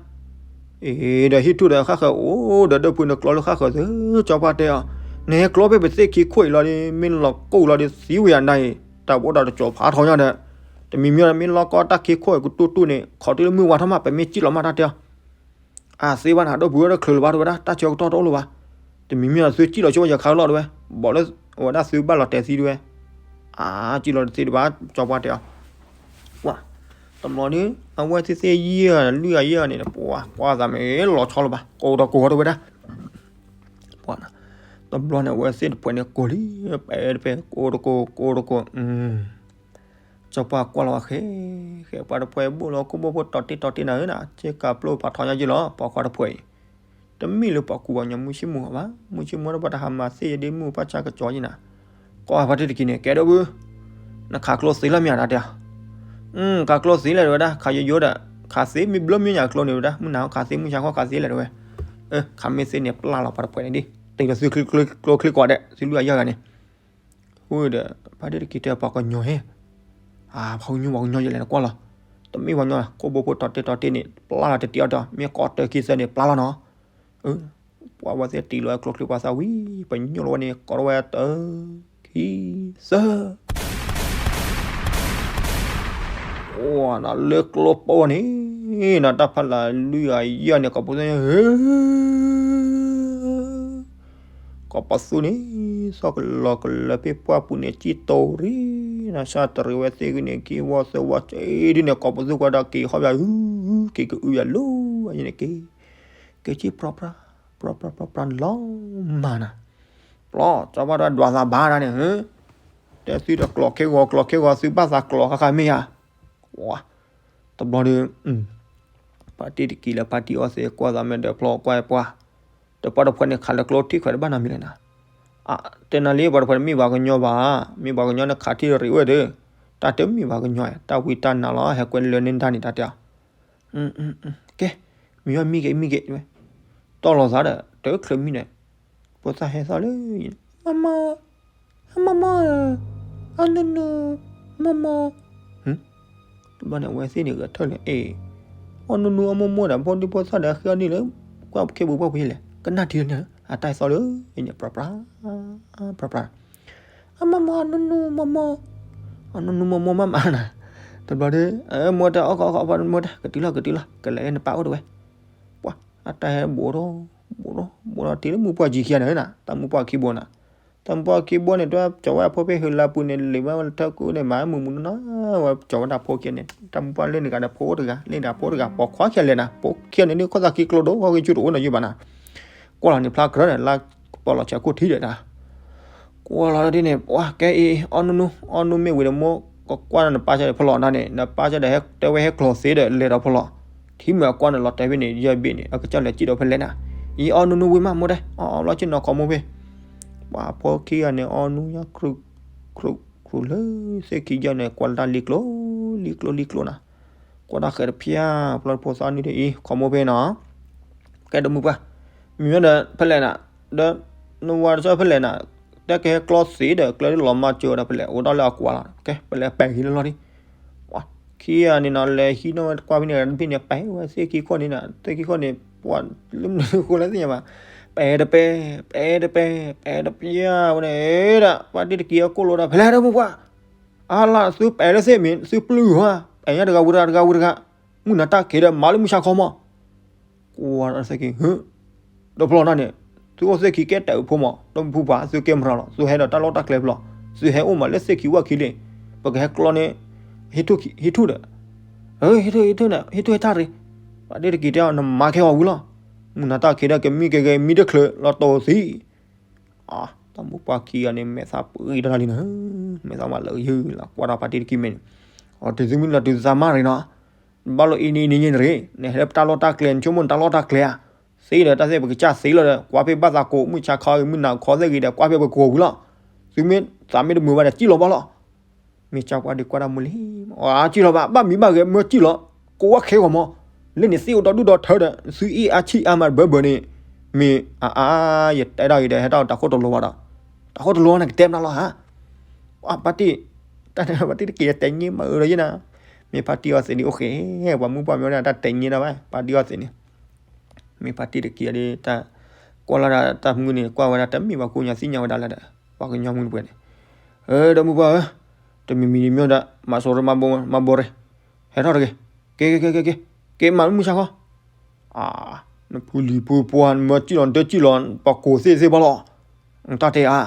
အ့ ဒီးဟံၣ်ထူၣ်ဒီးဃၣ်ဃၢၤအိၣ်ဒီးဒီးဖုန့ၣ်ကျီလၢဃၣ်ဃၢၤသု, ကၠီပှၢ်တဲအီၤ, နဟဲကျီဖဲပသ့ၣ်ခံခိၣ်အံၤလီၤဒီး မ့ၢ်လီၤကိၢ်လီၤဒီးသံဝဲယၤနၤအံၤ တၢ်ဘိးဒီးတကၠီၤဖးထီညါဒီး, တမံၤမံၤဒီးမ့ၢ်လီၢ်ကီတၢ်ခံခိၣ်အံၤကတူၢ်တူၢ်န့ၣ် ခိးတုၤလၢမုၢ်ဝါထီၣ်မး ပမ့ၢ်စံၣ်လီၤမးတၢ်တဲအီၤ အသ့ဘၣ်နၤ ဒီပုၢ်ဝဲၢ်တချုးလၢၤဘၣ်တဝဲဒၣ် တၢ်ဆၢကတီၢ်တအိၣ်လၢၤဘၣ်, တမံၤမံၤဒီးသုစံၣ်လီၤဆိဝဲယခါကလီၢ်တဝဲ, ဘၣ်လၢအဝဲဒၣ်သုဘၣ်လီၤတဲာ်သံတဝဲ, အါ စံၣ်လီၤတသ့တဘၣ် ကၠီပှၢ်တဲအီၤ, ပှၤ, တဘျီန့ၣ် အဝဲသ့ၣ်သ့ၣ်ယဲၢ်ဂၤလွံၢ်ဂၤယဲၢ်ဂၤန့ၣ် ပှၤကွၢ်သးမ့ၢ်လီၤဆီလၢၤဘၣ် ကိးဒီးကိးဒီးဝဲဒၣ်, ပှၤ, တဘျီန့ၣ် အဝဲသ့ၣ်တဖှဲးန့ၣ်ကိးလံ, ပဲတပဲ ကိးတကိး ကိးတကိး ကၠီပှၢ်ကွၢ်လီၤဝဲဃဲ, ဃဲပှၤတဖှဲးဘိၣ်လီၤခိၣ်ဘိၣ်ဖိတီၤတ့တီၤတ့နၤဧၢနၤ, ဆ့ကၤပျိၢ်ပာ်ထီညါယ့ၢ်လီၤ ပှၤခွါတဖှဲးအံၤ, တမ့ၢ်လၢပှၤကူပှၤကညီမုၢ်ဆ့ၣ်မူဘၣ်, မုၢ်ဆ့ၣ်မူဒီးပှၤတဟးမၤသ့ၣ်ယဒ့မုၢ်ပၢ်ဆါကစီၤယ့ၢ်နၤ, ကွၢ်ဖါတံၢ်တက့ၢ်န့ၣ် ကဲဒီပုၢ်, နခးကျိသ့လၢမ့ၢ်ဧါနၤတဲ, ခးကျိသ့လဲၣ်တဝဲဒၣ် ခးယိယိဒီး, ခးသ့မ့ၢ်ဘျီမ့ၢ်ညါကျိန့ၣ်ဝဲဒၣ် မုၢ်နၤခးသ့မုၢ်ဆါခီခးသ့လဲၣ်တဝဲ, ခးမ့ၢ်သ့န့ၣ် ပျၢ်လီၤပှၤတဖှဲးန့ၣ်ဒ်, တ့လီၤသုချ့ကျိချ့ကိးဒဲး သုလွံၢ်ဂၤယဲၢ်ဂၤန့ၣ် ဃိဒီး ဖါတံၢ်တက့ၢ်တဲပှၤကညီဟဲ, အါ ပှၤကညီပှၤကညီယဲၢ်လဲၣ်နကွၢ်လီၤ, တမ့ၢ်ပှၤကညီ ခိၣ်ဘိဖိတီၤတ့တီၤတ့န့ၣ် ပျၢ်လီၤတတ့အီၤဒီး မ့ၢ်ကိးတၢ်ခံသၢန့ၣ် ပျၢ်လီၤနီၤ, ပှၤဝဲသ့ၣ်တ့လီၤဝဲကျိချ့ပှၤသၣ်ဝံၤ ပညိၣ်လီၤဝဲန့ၣ် ကိးထီၣ်ဝဲတၢ် ခံ သၢ အိၣ်နၤလၢကျိပိန့ၣ်, နတၢ်ဖးလၢလွံၢ်ဂၤယဲၢ်န့ၣ် ကိးဖိသၣ်ညါဧၢ, ကိးပသူန့ၣ် သီၣ်ကလီၤကလၢၤဖဲပှၢ်ပူၤန့ၣ် စံၣ်တိၤရံ နစၢ်တရံးဝဲသ့ၣ်ဂ့ၤန့ၣ် က့ၤဝီသၢဝီစ့ဒ်န့ၣ် ကိးပသူကွၢ်ဒီးက့ၤဟီၣ်ဘၣ် က့ၤကအုယၤလီၤ န့ၣ်က့ၤ က့ၤစံၣ်ပြၢပြၢ ပြၢပြၢပြၢပြၢလီၤမၢ်နၤ ပျီ စီၤပၤဒီးဒွးသးဘၣ်ဒၣ်န့ၣ် တဲသုတကျိးခဲဂီၤ ကျိးခဲဂီၤ သုဘၣ်သးကျိးဃါဃါမ့ၢ်ဧါ ကွၢ် တဘျီဒီး ပၢ်တံၢ်တက့ၤလၢပၢ်တံၢ်အီၣ်သ့ ကွၢ်သးမ့ၢ်ဒၢးဖျီကွၢ်ပှၢ် ဒီးပှၤတဖၣ်န့ၣ်ခးလၢကျိထံၣ်ခွဲးတဘၣ်နီတမံၤလဲၣ်နၤ တဲနၤလံ ပှၤတဖၣ်န့ၣ်မ့ၢ်ပှၤကညီဘၣ် မ့ၢ်ပှၤကညီန့ၣ်ခးထံၣ်ရံးဝဲဒီး တၢ်တမ့ၢ်ပှၤကညီ တၢ်ဝံတၢ်နါလီၤ ဟဲကွဲလၢန့ၢ်တၢ်န့ၣ် တၢ်တဲအီၤ ကဲ မံၤဝဲမံက့ၤမံက့ၤဝဲ တီၢ်လီၤသးဒီး တချုးမံဒီး ဖိသၣ်ဟဲသီၣ်လၢ မမ မမ အနူနူ မမ တဘျီန့ၣ် အဝဲသ့ၣ်န့ၣ်ဂဲၤထၢၣ်လၢ အ့ၣ် အီၣ်နူနူအမိၢ်မိၢ်ဒီး ဖိဒံဖိသၣ်ဒီး ဃ့အီၣ်န့ၢ်လၢ ကွၢ်ခဲပူၤကွၢ်ပူၤလဲၣ် ကနၣ်ထံလၢန့ၣ် အတၢ်သီၣ်လၢ ပြးပြး ပြးပြး အမမ အနူနူမမ အနူနူမမ မမနၤ တဘျီဒီး မိၢ်တဲ အီၣ်ကီအီၣ်ကီ မိၢ်တဲ ကတုၤလီၤ ကတုၤလီၤ ကလဲၤနပာ်အိၣ်တဝဲ ပှၤ အတၢ်ဟဲဘူးထီၣ် ဘူးထီၣ် ဘူးထီၣ် တ့လၢမုၢ်ပှၢ်ကံခံဂၤန့ၣ် တၢ်မုၢ်ပှၢ်ခံဘိန့ၣ် တၢ်မုၢ်ပှၢ်ခံဘိန့ၣ် တွၢ်ကၠီၤဝဲအဖိဖဲဟုလါပူၤန့ၣ် လံၤဝဲလၢထၢၣ်ကူန့ၣ် မၤမုာ်မုာ်နီၤ ဝဲကၠီၤဝဲဒၣ်ဖိခံဂၤန့ၣ် တၢ်မုၢ်ပှၢ်လၢန့ၣ်ဂၤဒီးဖိတဂၤ လၢန့ၣ်ဖိတဂၤ ပိာ်ခွါခံဂၤလဲၣ်နၤ ဖိခံဂၤန့ၣ် ဒ်ခီၣ်သးခံကျိဒိၣ် ခီၣ်ဂ့ၤဆူတအိၣ်နီၤယုၢ်ဘၣ်နၤ ကွၢ်လီၤန့ၣ်ဖျါကရၢန့ၣ် လါပီၢ်လီၤဆဲးခိၣ်ထံဒီးတၢ် ကွၢ်လီၤဒ်န့ၣ် ပှၤကဲအံၤ အီၣ်နူနူ အီၣ်နူမ့ၢ်ဝံၤဒီးမိၢ် ကကွၢ်နပၢ်ဆၢဒီးဖီလီၤနၤန့ၣ် နပၢ်ဆၢဒီးတဲဝဲဟဲကျီသ့ဒီးလဲၤဒီးဖီလီၤ ထံမုၢ်အကွၢ်န့ၣ်လီၤတဲာ်ဖဲန့ၣ် ယဲၢ်ဘ့ၣ်န့ၣ် အကစၢ်လဲၤစံၣ်ဒီးဖဲလဲၣ်နၤ အံၤအီၣ်နူနူဝံၤမးမိၢ်တဲ အီၣ်အီၣ်လီၤဆ့ၣ်နီၤခီမိၢ်ဖဲ ပှၤဖိခံဂၤန့ၣ် အီၣ်နူညါ ခရုၣ်ခရုၣ်လၢသ့ၣ်ခံယဲၢ်န့ၣ် ကွၢ်လၢတၢ်လံကျိ လံကျိလံကျိနၤ ကွၢ်တၢ်ဃဲးတဖျါ ပျီဖိသၣ်နုၤဒ်အံၤ ခီမိၢ်ဖဲနီၤ ကဲဒီးမုၢ်ပှၢ် မ့ၢ်ဝဲဒီးဖဲလဲၣ်နၤ ဒီးနဝၤတဆၢဖဲလဲၣ်နၤ တၢ်ကဟဲကျီသ့ဒီး ကျၢၤလီၤမၤစၢၤဒီးဖဲလဲၣ် အိၣ်ဒီးလၢအကွၢ်လီၤ ကဲ ပလဲၤပဲာ်က့ၤလၢလီၤဒံး ခံဂၤန့ၣ်နီၤ လဲၤဟံးနီၣ်ဝဲကွၢ်ဖဲန့ၣ် တဘ့ၣ်န့ၣ် ပဲာ်ဝဲသ့ၣ်ခံခိၣ်န့ၣ်နၤ သ့ၣ်ခံခိၣ်န့ၣ် ပှၤလၢမနုၤဃိလဲၣ်သ့ၣ်ညါဘၣ် ပဲာ်တပဲာ် ပဲာ်တပဲာ် ပဲာ်တပျၢ်ဝဲန့ၣ်ဒီး ပှၤတံၢ်တက့ၤအကိၣ်လိာ်ဒီး ဖဲလဲၣ်ဒီးမုၢ်ပှၢ် အါလၢသုပဲာ်လၢသ့ၣ်မ့ၢ် သုပျုၢ်ဟါ ပဲာ်ညါတဂၤဝံၤတဂၤ တဂၤဝံၤတဂၤ မုၢ်နၤတၢ်ခံးဒီး မၤလၢမုၢ်ဆါခီမး ကွၢ်သ့ၣ်ခံ ဟၢ ဒီးဖီလီၤနၤန့ၣ် သုအိၣ်သ့ၣ်ခံကဲတၢ်အုးဖိမး ဒီးမုၢ်ပှၢ် သုကဲမရၤလီၤ သုဟဲဒီးတၢ်လီၢ်တၢ်ကျဲဖျီ သုဟဲအိၣ်မးလၢသ့ၣ်ခံဝၣ်ခံလံ ပကဟဲကျီန့ၣ် ဟံးထူၣ်ဒီး ဟံးထူၣ်န့ၣ် ဟံးထူၣ်ဟဲထၣ်ရံ ပှၤတံၢ်တက့ၤတဲအီၤ နမၤခဲအီၤဝံၤလီၤ မုၢ်နၤတၢ်ခံးဒီး ကမံကဂဲၤမံတချုးလီၤတိၢ်သံ တၢ်မုၢ်ပှၢ်ခံဂၤန့ၣ် မဲာ်သၣ်ပှံၤတၢ်လံနၤ မဲာ်သၣ်မၤလၢယုၢ်လီၤ ကွၢ်ဒီးပှၤတံၢ်တက့ၤမဲာ်န့ၣ် အီၤတုၤသုမုၢ်လီၤတုၤသးမၢ်ရံနီၤ ဘၣ်လိာ်အံၤန့ၣ်အံၤန့ၣ်န့ၣ်ရံ နဟဲလၢပတၢ်လီၢ်တၢ်ကျဲ နဆိကမိၣ်နတၢ်လီၢ်တၢ်ကျဲဧါ သ့ဒီးတၢ်သ့ၣ်ပကစၢ်သ့လီၤဒီး ကွၢ်ဖဲဘၣ်သးကိး မုၢ်ဆါခီဂ့ၤ မုၢ်နၤခီသ့ၣ်ဂ့ၤဒီး ကွၢ်ဖဲပကကိးဝံၤလီၤ သုမ့ၢ်သးမ့ၢ်တမုာ်ဘၣ်ဒီး စံၣ်လီၤဘၣ်လီၤ မ့ၢ်ကၢ်ပှၤဒုးကွၢ်တၢ်မူလံ အစံၣ်လီၤဘၣ် ဘၣ်မံဘၣ်ဂဲၤမၢစံၣ်လီၤ ကိးဝဲခဲဂီၤမး လၢန့ၣ်သ့ၣ်အိၣ်ဒီဒူၣ်ဒီထၢဒီး သုအ့ၣ်အါဆံၣ်အါမးတဘၢဘၢန့ၣ် မ့ၢ်အါအါ ယတဲဒၣ်ဂ့ၤဒီး ဟဲတၢ်တၢ်ခိၣ်တလိၤဘၣ်ဒီး တၢ်ခိၣ်တလိၤန့ၣ်ကတဲမနုၤလီၤဧါ ပှၤပၢ်တံၢ် တၢ်န့ၣ်ပၢ်တံၢ်တက့ၤတဲညံမးအၢလီၤယဲနၤ မ့ၢ်ပၢ်တံၢ်အီၤသ့ၣ်န့ၣ် အိၣ်ဃဲ ပှၤမုၢ်ပှၢ်မ့ၢ်ဝဲဒၣ်တၢ်တဲညံဒၣ်ဘၣ် ပၢ်တံၢ်အီၤသ့ၣ်န့ၣ် မ့ၢ်ပၢ်တံၢ်တက့ၤဒီး တၢ် ကွၢ်လီၤဒၣ်တၢ်မုၢ်န့ၣ် ကွၢ်ဝဲဒၣ်တမ့ၢ်ပှၤကိးညါသ့ၣ်ညါဝဲဒၣ်လၢၤဒီး ပှၤကညီမုၢ်တပှဲၤန့ၣ် အၢ ဒီးမုၢ်ပှၢ်ဧၢ တမံၤမံၤတမံၤဒီး မၤစိရိၤမၤဘိ မၤဘိရ့ ဟဲထီၣ်တဂ့ၤ က့ၤ က့ၤ က့ၤ က့ၤ က့ၤ မၤမုၢ်ဆါခီ အါ နဖုလံၤဖုပှၢ် နမၢစံၣ်လီၤ နတစံၣ်လီၤ ပှၤကိးသ့ၣ်သ့ၣ်ဘၣ်လီၤ တၢ်တဲအါ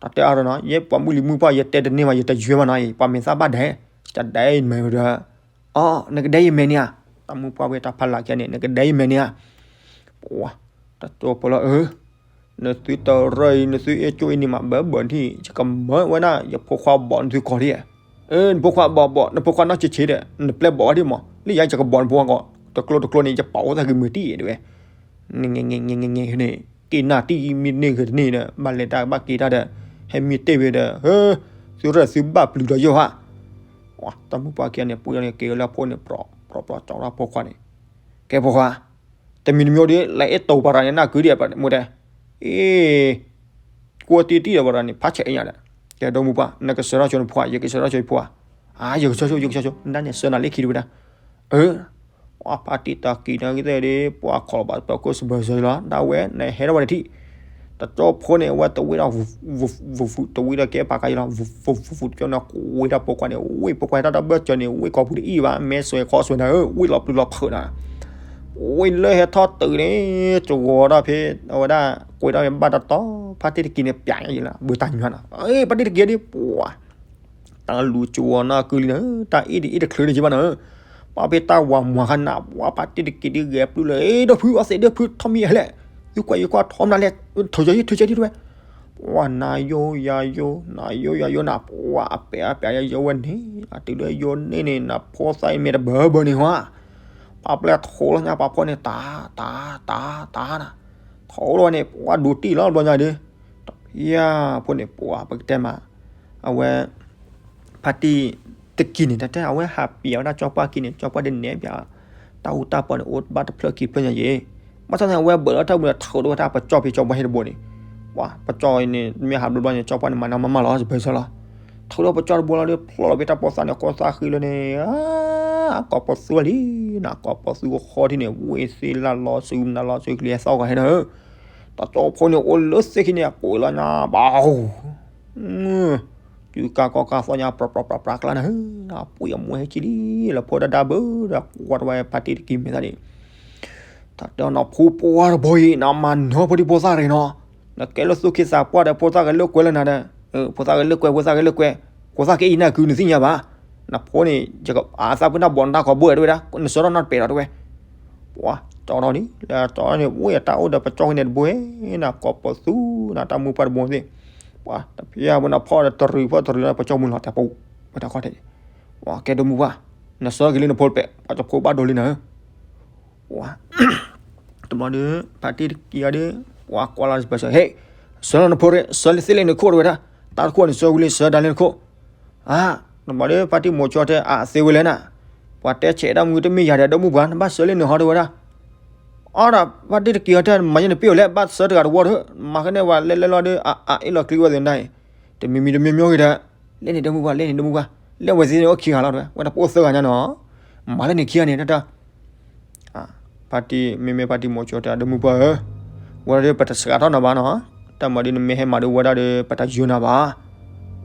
တၢ်တဲအါဒီးနီၤ ယဲပှၤမုၢ်လံၤမုၢ်ပှၢ် ယတဲတန့ၢ်ဘၣ် ယတယွဲဘၣ်နီၤအံၤ ပှၤမဲာ်သၣ်ဘၣ်ဒဲး တဒဲယမဲာ်ဒီး အီ နကဒဲယမဲာ်န့ၣ်ဧါ တၢ်မုၢ်ပှၢ်ဝဲတၢ်ဖးလၢ်ခံဂၤန့ၣ် နကဒဲယမဲာ်န့ၣ်ဧါ ပှၤ တၢ်တိၢ်ဖိလီၤအၢ နသုတရၢအံၤ နသုအဲၣ်ကၠိအံၤန့ၣ်မး ဘၢဘၢထံၣ် ယကမၢဝဲဒၣ် ယဖိခွါဘီးနသုကီၢ်ထံၣ် အၢ နဖိခွါဘီးဘီး နဖိခွါနီၢ်ဆံးဆံးဒီး နပျဲၢ်ဘီးဝဲဒၣ်မး လၢယၤယကဘီးနဖိခွါကီး တကျိတကျိန့ၣ် ယပာ်အိၣ်သးက့ၤမုာ်တံၢ်တဲဝဲ န့ၣ် က့ၤနၢ်တံၢ်မ့ၢ်န့ၢ်ဂ့ၤတန့ၢ်ဒီး ဘၣ်လဲၤတၢ်ဘၣ်က့ၤတၢ်ဒီး ဟဲမံတ့ၢ်ဝဲဒီး ဟၢ သုရၢၢ်သုဘၣ်ပျုၤဒီးယိၣ်ဧါ တၢ်မုၢ်ပှၢ်ခံဂၤန့ၣ် ပှ့ၤန့ၣ်က့ၤလၢအဖိန့ၣ် ပြီပြီကၠီလၢအဖိခွါန့ၣ် ကဲဖိခွါ တမံၤတမံၤဒီး လၢအဲၣ်တိာ်ပှၤတဂၤန့ၣ် နၢ်ကုဒံး မိၢ်တဲ အ့ ကွၢ်တံၢ်တံၢ်ဒီးပှၤတဂၤန့ၣ် ဖးဆဲးအ့ၣ်ညါဒီး ကဲဒီမုၢ်ပှၢ် နကဆှၢထီၣ်ဆိနဖိဧါ ယကဆှၢထီၣ်ဆိယဖိဧါ အါ ယကဆှၢဆိ ယကဆှၢဆိ နဒၣ်န့ၣ်ဆှၢနၤလၢခံတဝဲဒၣ် အၢ ပှၤပၢ်တံၢ်တၢ်ကံၤန့ၣ်ကသ့ၣ်ဒီး ပှၤခီလီၤဘၣ်ပၢၤခိၣ်စဘၢၣ်စၢၤလီၤ ဒၣ်ဝဲန့ၣ်ဟဲထီၣ်ဝဲတထံၣ် တကၠိဖိန့ၣ် အဝဲတဝံၤဒီး ဝူး ဝူး တဝံၤဒီးကဲပာ်ကါယံလီၤ ဝူး ဝူး ဝူး တကၠိန့ၣ် ကဝံၤတၢ်ဖိခွါန့ၣ် ဝံၤဖိခွါတၢ်တၢ်ဘၢၣ်စၢၤန့ၣ် ဝံၤကီၢ်ပူၤတအံၣ်ဘၣ် မဲဆွဲခီဆွဲနၤဧၢ ဝံၤလီၤပျုၤလီၤဖုးနၤ ဝံၤလၢဟဲထီၣ်တုၤန့ၣ် ကဝီၤထီၣ်ဖဲ အဝဲဒၣ် ကွဲးထီၣ်ဖဲဘၣ်တတီၤ ဖါတံၢ်တကံၤန့ၣ် ပျးညါယံၤလီၤ ဘုးတၢ်ညါနီၤ ဖါတံၢ်တကံၤဒ်ပှၤ တၢ်လူၤကဝီၤနီၢ်ကုလံန့ၣ် တၢ်အ့ၣ်ဒ်အ့ၣ်တချုးန့ၣ်ယံၤဘၣ်နီၤ ပှၤဖဲတၢ်ဝၤမွၤခါနၤ ပှၤဖါတံၢ်တကံၤဒ်ဂဲၤပျုၢ်လၢ ဒီဖုအီသံး ဒီဖုထီၣ်မံၤဟဲလဲၣ် သုကွၢ်ယကွၢ်ထီၣ်မနုၤလဲၣ် ထုးကၠီယံၤ ထုးကၠီယံၤတဝဲ ပှၤနၤယိယၤယိ နၤယိယၤယိနၤ ပှၤအပဲာ်အပဲာ်ယိဝဲန့ၣ် အတုၤလၢယိန့ၣ်န့ၣ် နဖိသၣ်အံၤမ့ၢ်တဘၢဘၢန့ၣ်ဟါ ပှၤပျဲၢ်ထိလီၤညါ ပှၤဖီန့ၣ် တၢ် တၢ် တၢ် တၢ်နၤ ထိလီၤဝဲန့ၣ် ပှၤဒိးတံၢ်လီၤဘျီညါဒီး တဖျၢၣ်ဖိန့ၣ် ပှၤပကတဲမး အဝဲ ဖါတံၢ်တကံၤန့ၣ် တၢ်တဲအဝဲဟးပျးဝဲဒၣ်ကၠီပှၢ်ခံန့ၣ် ကၠီပှၢ်ဒ်နဲၣ်ပျး တၢ်အူတၢ်ပီန့ၣ် အိၣ်ဘၣ်တဖျၢၣ်ခံဖျၢၣ်ညါယံၤ ဘၣ်ဆၣ်န့ၣ် အဝဲဘၢးလီၤတၢ်မူဒီး ထုးထီၣ်ဝဲဒၣ်ပကၠီဖံးကၠီပှၢ်ဟ့ၣ်တဘိန့ၣ် ပှၤပကၠီအံၤန့ၣ် မ့ၢ်ဟးဘျီဘျီန့ၣ် ကၠီပှၢ်န့ၣ် မၤနၤမးမးလီၤ စပၢၤဆၢလီၤ ထုးထီၣ်ပကၠီတဘိလီၤဒီး ဖျီလီၤဖဲတၢ်ဖိသၣ်န့ၣ် ကိးသၣ်ဃံလၢန့ၣ် ကိးပသူလံ နကိးပသူအဃီထံၣ်န့ၣ် ဝ့ၢ်သ့လၢလီၤစုနၤလီၤစုကလံၤသီၣ်ဂီၤဟဲနၤဧၢ တၢ်ကၠီဖိန့ၣ် အိၣ်လၢသ့ၣ်ခံန့ၣ် အကိးလီၤညါဘၣ် တုၤကါကီကါသီညါ ပြပြပြပြကျါနၤဧၢ အပှ့ၤအမိၢ်ဟဲကံလံ လၢဖိတဒါဘၢဒီး ကွၢ်တဝဲဖါတံၢ်တကံၤမဲာ်သၣ်န့ၣ် တၢ်တဲနၤဖိပှၢ်တဘီအံၤ နမၤနၢၤဖိဒံဖိသၣ်ရ့ၣ်နီၤ နကဲလၢသူၣ်က့သးပှၢ်ဒီး ဖိသၣ်ဂဲၤလိာ်ကွဲလၢနၤဒီး ဖိသၣ်ဂဲၤလိာ်ကွဲ ဖိသၣ်ဂဲၤလိာ်ကွဲ ဖိသၣ်က့အံၤနၢ်ကုနသ့ၣ်ညါဘၣ် နဖိန့ၣ် အသးပ့ၤနီၣ်ဘီနတၢ်ခီဘိၣ်ဝဲတဝဲဒၣ် နဆၢထၢၣ်နီတပဲာ်ဒီးတဝဲ ပှၤကၠီထီၣ်န့ၣ် လၢကၠီန့ၣ် ဝ့ၢ်အတၢ်အိၣ်ဒီးပကၠီဃီန့ၣ်တဘိ နကိးပသူ နတၢ်မုၢ်ပှၢ်တဘိသ့ၣ် ပှၤတဖျၢၣ်ဖိနဖီၣ်ဒီးတရူးဖီၣ်တရူးလၢပကၠီမုၢ်လီၤတၢ်ပူၤ ဝဲတၢ်ခီၣ်ထံးန့ၣ် ပှၤကဲဒိၣ်မုၢ်ပှၢ် နဆၢက့ၤလံနဖိတပဲာ် ပှၤကၠီဖိဘၣ်ဒိလံနၤဧၢ ပှၤ တဘျီဒီး ဖါတံၢ်တကံၤအီၤဒီး ပှၤကွၢ်လီၤစပၢၤဆၢ ဟ့ၣ် ဆၢလီၤနဖိရ့ၣ် ဆၢလံသ့လံနခိၣ်တဝဲဒၣ် တၢ်တခိၣ်န့ၣ်ဆၢဝံၤလံ ဆၢဒၣ်လံနခိၣ် အါ တဘျီဒီး ဖါတံၢ်မိၤဆိတဲ အသ့ဝဲလဲၣ်နၤ ပှၤတဲဆဲးတၢ်မုၢ်တမ့ၢ်ယၤဒီး ဒိၣ်မုၢ်ပှၢ် နဘၣ်ဆၢလံနဟီတဝဲဒၣ် အါဒီး ဖါတံၢ်တကံၤအီၤတဲ မၤယဲန့ၣ်ပ့ၢ်အီၤလဲၣ် ဘၣ်ဆၢတဂၤတဝီဒီး မၤခဲန့ၣ်ဝဲလဲၤလဲၤလီၤဒီး အအ့ၣ်လီၤချံဝဲသ့ၣ်နၤအံၤ တမံၤမံၤတမံၤမံၤဂ့ၤဒီး လဲၣ်န့ၣ်ဒိၣ်မုၢ်ပှၢ် လဲၣ်န့ၣ်ဒိၣ်မုၢ်ပှၢ် လဲၣ်ဝဲသ့ၣ်န့ၣ်အိၣ်ခံဂၤလီၤတဝဲ ဝဲတပိၢ်သၢဂၤညါနီၤ မၤလၢန့ၣ်ခံဂၤန့ၣ် တၢ်တၢ် ဖါတံၢ် မ့မ့ၢ်ဖါတံၢ်မိၤဆိတဲ ဒိၣ်မုၢ်ပှၢ်ဧၢ, ဝဲဒၣ်ဒီးပတစှၤထီၣ်နၤဘၣ်နီၤ, တၢ်မၤဒ်နမ့ၢ်ဟဲမၤဒ်ဝဲဒၣ်ဒီး ပတယုၢ်နၤဘၣ်.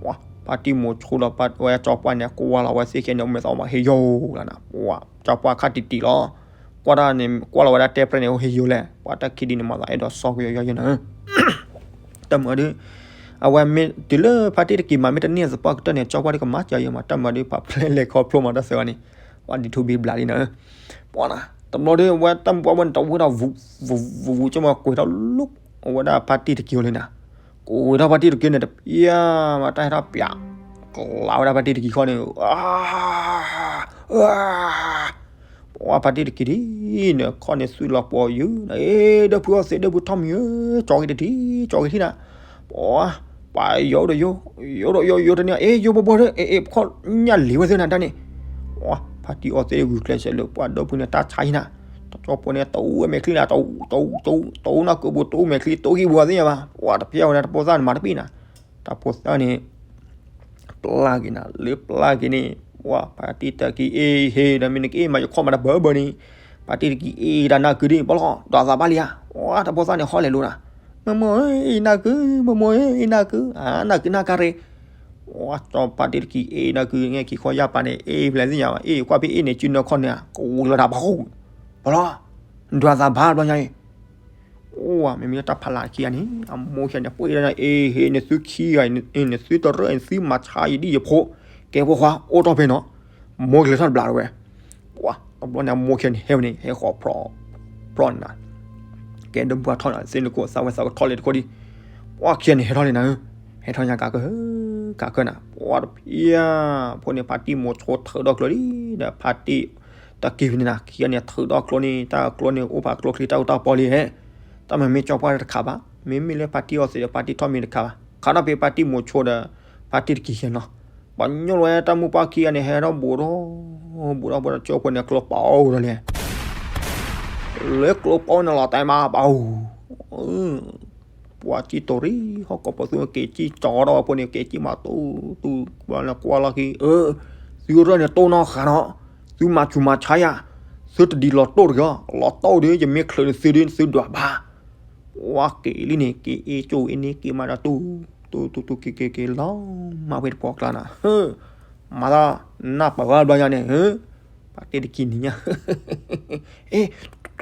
ပှၤ ဖါတံၢ်မိၤဆိဒီးဝဲကၠီပှၢ်န့ၣ် ကွၢ်လီၤဝဲသ့ၣ်ခဲန့ၣ် မ့ၢ်သီမးဟ့ၣ်ယိာ်လီၤနၤ, ပှၤ ကၠီပှၢ်ခါတံၢ်တံၢ်လီၤ, ကွၢ်တၢ်န့ၣ် ကွၢ်လီၤဝဲဒၣ်တဲပြဲန့ၣ် အိၣ်ဟ့ၣ်ယိာ်လဲၣ်, ပှၤတၢ်ခံဒ်န့ၣ်မၤသးအဲၣ်ဒိးစီကွံာ်ယိာ်ယိာ်နၤ တၢ်မၤဒ် အဝဲမ့ၢ်တုၤလၢဖါတံၢ်တကံၤမး မ့ၢ်တန့ၢ်သပှၢ်ကတၢၢ်န့ၣ် ကၠီပှၢ်ဒ်ကမၤစၢၤယိာ်မး တၢ်မၤဒ်ပှၤပျဲလဲၤခီဖျိမးတၢ်သၢဂၤန့ၣ်, ပှၤဒ်ထူဘံဘျးလံနၤ, ပှၤနၤ တဘျီဒီး အဝဲတၢ်မုၢ်ပှၢ်ဝဲန့ၣ် တဝံၤဒီး ဝူၤဝူၤဝူၤ ကၠီမးကွဲးထီၣ်လိၣ် အဝဲဒၣ်ဖါတံၢ်တကံၤလံနၤ, ကွဲးထီၣ်ဖါတံၢ်တကံၤန့ၣ် တပျၢ် ကလးဝဲဒၣ်ဖါတံၢ်တကံၤခီန့ၣ် ပှၤဖါတံၢ်တကံၤဒ်န့ၣ် ခီန့ၣ်သုးလီၤပှီၤယုၢ်, အ့ ဒီပုၢ်ဝဲၢ်သ့ၣ် ဒီပုၢ်ထီၣ်မံၤဧၢ, ကၠီက့ၤတထံၣ် ကၠီက့ၤထံၣ်နၤ, ပှၤ ပှၤယိာ်ဒီးယိာ် ယိာ်ဒီးယိာ် ယိာ်တန့ၢ် အ့ ယိာ်ဘီဘီဒီး အ့ အ့ ပခီၣ်ညၣ်လံၤဝဲသ့ၣ်နၤတၢ်န့ၣ်, ပှၤဖါတံၢ်အီသ့ၣ်ဂုာ်ကျဲးစၢးလၢ ပှၤဒီပုၢ်ဝဲၢ်န့ၣ် တၢ်ဆါဟံၣ်နၤ, တကၠီဖိန့ၣ် တအူဝဲမဲာ်ချံနၤ တအူ တအူ တအူ တအူနီၢ်ကၢပူၤ တအူမဲာ်ချံ တအူဟံၣ်ပူၤသ့ၣ်ညါဘၣ်, ပှၤတဖျၢၣ်ဝဲန့ၣ် တဖိသၣ်န့ၣ်မၤတပ့ၢ်နၤ, တၢ်ဖိသၣ်န့ၣ် ပျၢ်က့ၤနၤ လၢပျၢ်က့ၤန့ၣ်, ပှၤဖါတံၢ်တကံၤအ့ဟ့ၣ်ဒီး မ့ၢ်နက့ၤမၤယခီၣ်မးတဘၢဘၢန့ၣ်, ဖါတံၢ်တကံၤအ့တၢ်နၢ်ကုဒ် ပလီၢ် ဒွးသးဘၣ်လံဧါ, ပှၤတဖိသၣ်န့ၣ် ဟီလဲၤလိာ်နၤ, မိၢ်မိၢ်ဧၢ အ့ၣ်နၢ်ကု, မိၢ်မိၢ်ဧၢ အ့ၣ်နၢ်ကု, အနၢ်ကုနၢ်ကါရ့ၣ်, ပှၤကၠီဖါတံၢ်တကံၤ အ့ၣ်နၢ်ကု ငဲၢ်ခံခီယၢ်ပာ်န့ၣ် အ့ၣ်ဖျဲၣ်သ့ၣ်ညါဘၣ်, အ့ၣ်ကွၢ်ဖဲအ့ၣ်န့ၣ် စုနၢခီၣ်န့ၣ် ကဝံၤလီၤတၢ်ဘၣ်ဃိ, ပလီၢ် ဒွးသးဘၣ်ဘျီညါအံၤ အိၣ်ဝဲ မ့မ့ၢ်လၢတၢ်ဖးလၢ်ခံဂၤန့ၣ် အမိၢ်ခံဂၤန့ၣ် ပှ့ၤဒၣ်နၤ အ့ဟ့ၣ် နသုခံဂၤအံၤ နသုတရၢၣ် နသုမၤဆါယဒ်ယဖိ, ကဲဖိခွါ အိၣ်ထီၣ်ဖဲနီၤ, မိၢ်ကလဲၤထီၣ်တဘျးတဝဲ, ပှၤ တဘျီန့ၣ် အမိၢ်ခံဂၤန့ၣ် ဟဲဝဲန့ၣ် ဟဲဃီၤ ဖြီၣ်နၤ, ကဲဒိၣ်မုၢ်ပှၢ်ထီၣ်နၤ သ့ၣ်နခိၣ် သးဝဲသးကထီၣ်လဲၤတခိၣ်ဒံး, ပှၤခံဂၤန့ၣ် ဟဲထီၣ်လံနၤ, ဟဲထီၣ်ညါကးကၢၢ် ကးကၢၢ်နၤ, ပှၤတဖျၢၣ် ဖိန့ၣ် ဖါတံၢ်မိၤဆိထုးထီၣ်ကျိလံဒီး ဖါတံၢ် တၢ်က့ၤဖဲန့ၣ်နၤ ခံဂၤန့ၣ် ထုးထီၣ်ကျိန့ၣ် တၢ်ကျိန့ၣ် အိၣ်ဖးကျိချံ တၢ်အူတၢ်ပီလံဟဲ, တၢ်မၤမ့ၢ်ကၠီပှၢ်တခါဘၣ်, မ့မ့ၢ်လၢဖါတံၢ်အီသံးဒီး ဖါတံၢ်ထီၣ်မံၤတခါဘၣ်, ခါထီၣ်ဖဲဖါတံၢ်မိၤဆိဒီး ဖါတံၢ်တကံၤယဲနီၤ, ပှၤညီလီၤဝဲတၢ်မုၢ်ပှၢ်ခံဂၤန့ၣ် ဟဲထီၣ်ဘူးထီၣ် ဘူးထီၣ်ဘူးထီၣ် ကၠီဖိန့ၣ် ကျိပာ်အိၣ်ဒီးလဲၣ် လၢကျိပာ်အိၣ်န့ၣ်လီၤတဲမးပာ်အိၣ် ပှၤစံၣ်တိၢ်ရံၣ် ဟီၣ်ကိးပသူ က့ၤစံၣ်ကၠီထီၣ်ဝဲဖိန့ၣ် က့ၤစံၣ်မၤတူတူ ကွၢ်လၢကွၢ်လီၢ်ခံ အၢ သုရၢၢ်န့ၣ်တိၢ်နီၢ်ဃာ်နီၤ, သုမၤဆူးမၤဆါယၤ, သုတဒ်လီၤတိၢ်တဂ့ၤ, လီၤတိၢ်ဒီး ယမ့ၢ်ချုးန့ၣ်သုဒုး သုဒွးဘၣ်, ပှၤက့ၤလံန့ၣ် က့ၤအ့ၣ်ကၠိအ့ၣ်န့ၣ် က့ၤမၤဒီးတူ တူတူတူ က့ၤက့ၤက့ၤလီၤ မၤဝဲတပှီၢ်ကျါနၤ, မၤသး နၢ်ပၢၢ်ဝဲဘျီညါန့ၣ် ဖါတံၢ်တကံၤနံၤညါ အ့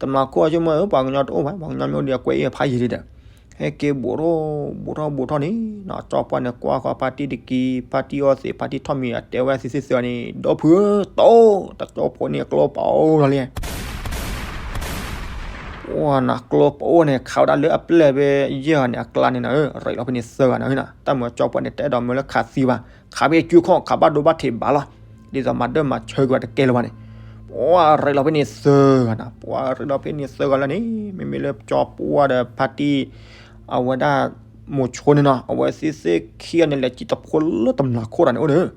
တမျးခိၣ်အဆိကမိၣ်ဧၢ ပှၤကညီတအိၣ်ဘၣ်, ပှၤကညီမ့ၢ်အိၣ်ဒီးကွဲးအံၤဖးယံာ်လံဒီး, ဟဲက့ၤဘူးထီၣ်ဘူးထီၣ်ဘူးထီၣ်န့ၣ်နီၤ, ကၠီပှၢ်န့ၣ်ကွၢ်ဃီဖါတံၢ်တကံ, ဖါတံၢ်အီၣ်သံး ဖါတံၢ်ထီၣ်မံၤ အတဲဝဲသ့သ့ၣ်သၢဂၤန့ၣ် ဒီဖုဧၢ တိၢ်, တကၠီဖိန့ၣ်ကျိပအိၣ်လီၤလံ ပှၢ်နၤကျိပအိၣ်န့ၣ် ခးဝဲဒၣ်လၢအပျဲၢ်ဖဲယဲၢ်ဂၤန့ၣ် အကျါန့ၣ်နီၤဧၢ, ရ့းလီၤဖဲန့ၣ်သၢဂၤနီၤဧၢ, တၢ်မုၢ်ကၠီပှၢ်န့ၣ် တအဲၣ်ဒိးမၢလၢခးသံဘၣ်, ခးဖဲကုခီၣ် ခးဘၣ်ဒိဘၣ်ထံးဘၣ်လီၤ, ဒ်သိးမၤဒၢမၤဆၢကွံာ်တကဲလၢၤဘၣ်န့ၣ်, ပှၢ်ရ့းလီၤဖဲန့ၣ်သၢဂၤနီၤ, ပှၢ်ရ့းလီၤဖဲန့ၣ်သၢဂၤလၢန့ၣ် မ့မ့ၢ်လၢကၠီပှၢ်ဒီးဖါတံၢ် အဝဲဒၣ် မိၤဆိန့ၣ်နီၤ, အဝဲသ့ၣ်သ့ၣ်ခံဂၤန့ၣ် လဲၤစံၣ်တဖိလၢတမျးခိၣ်တၢ်န့ၣ်အိၣ်ဒီး,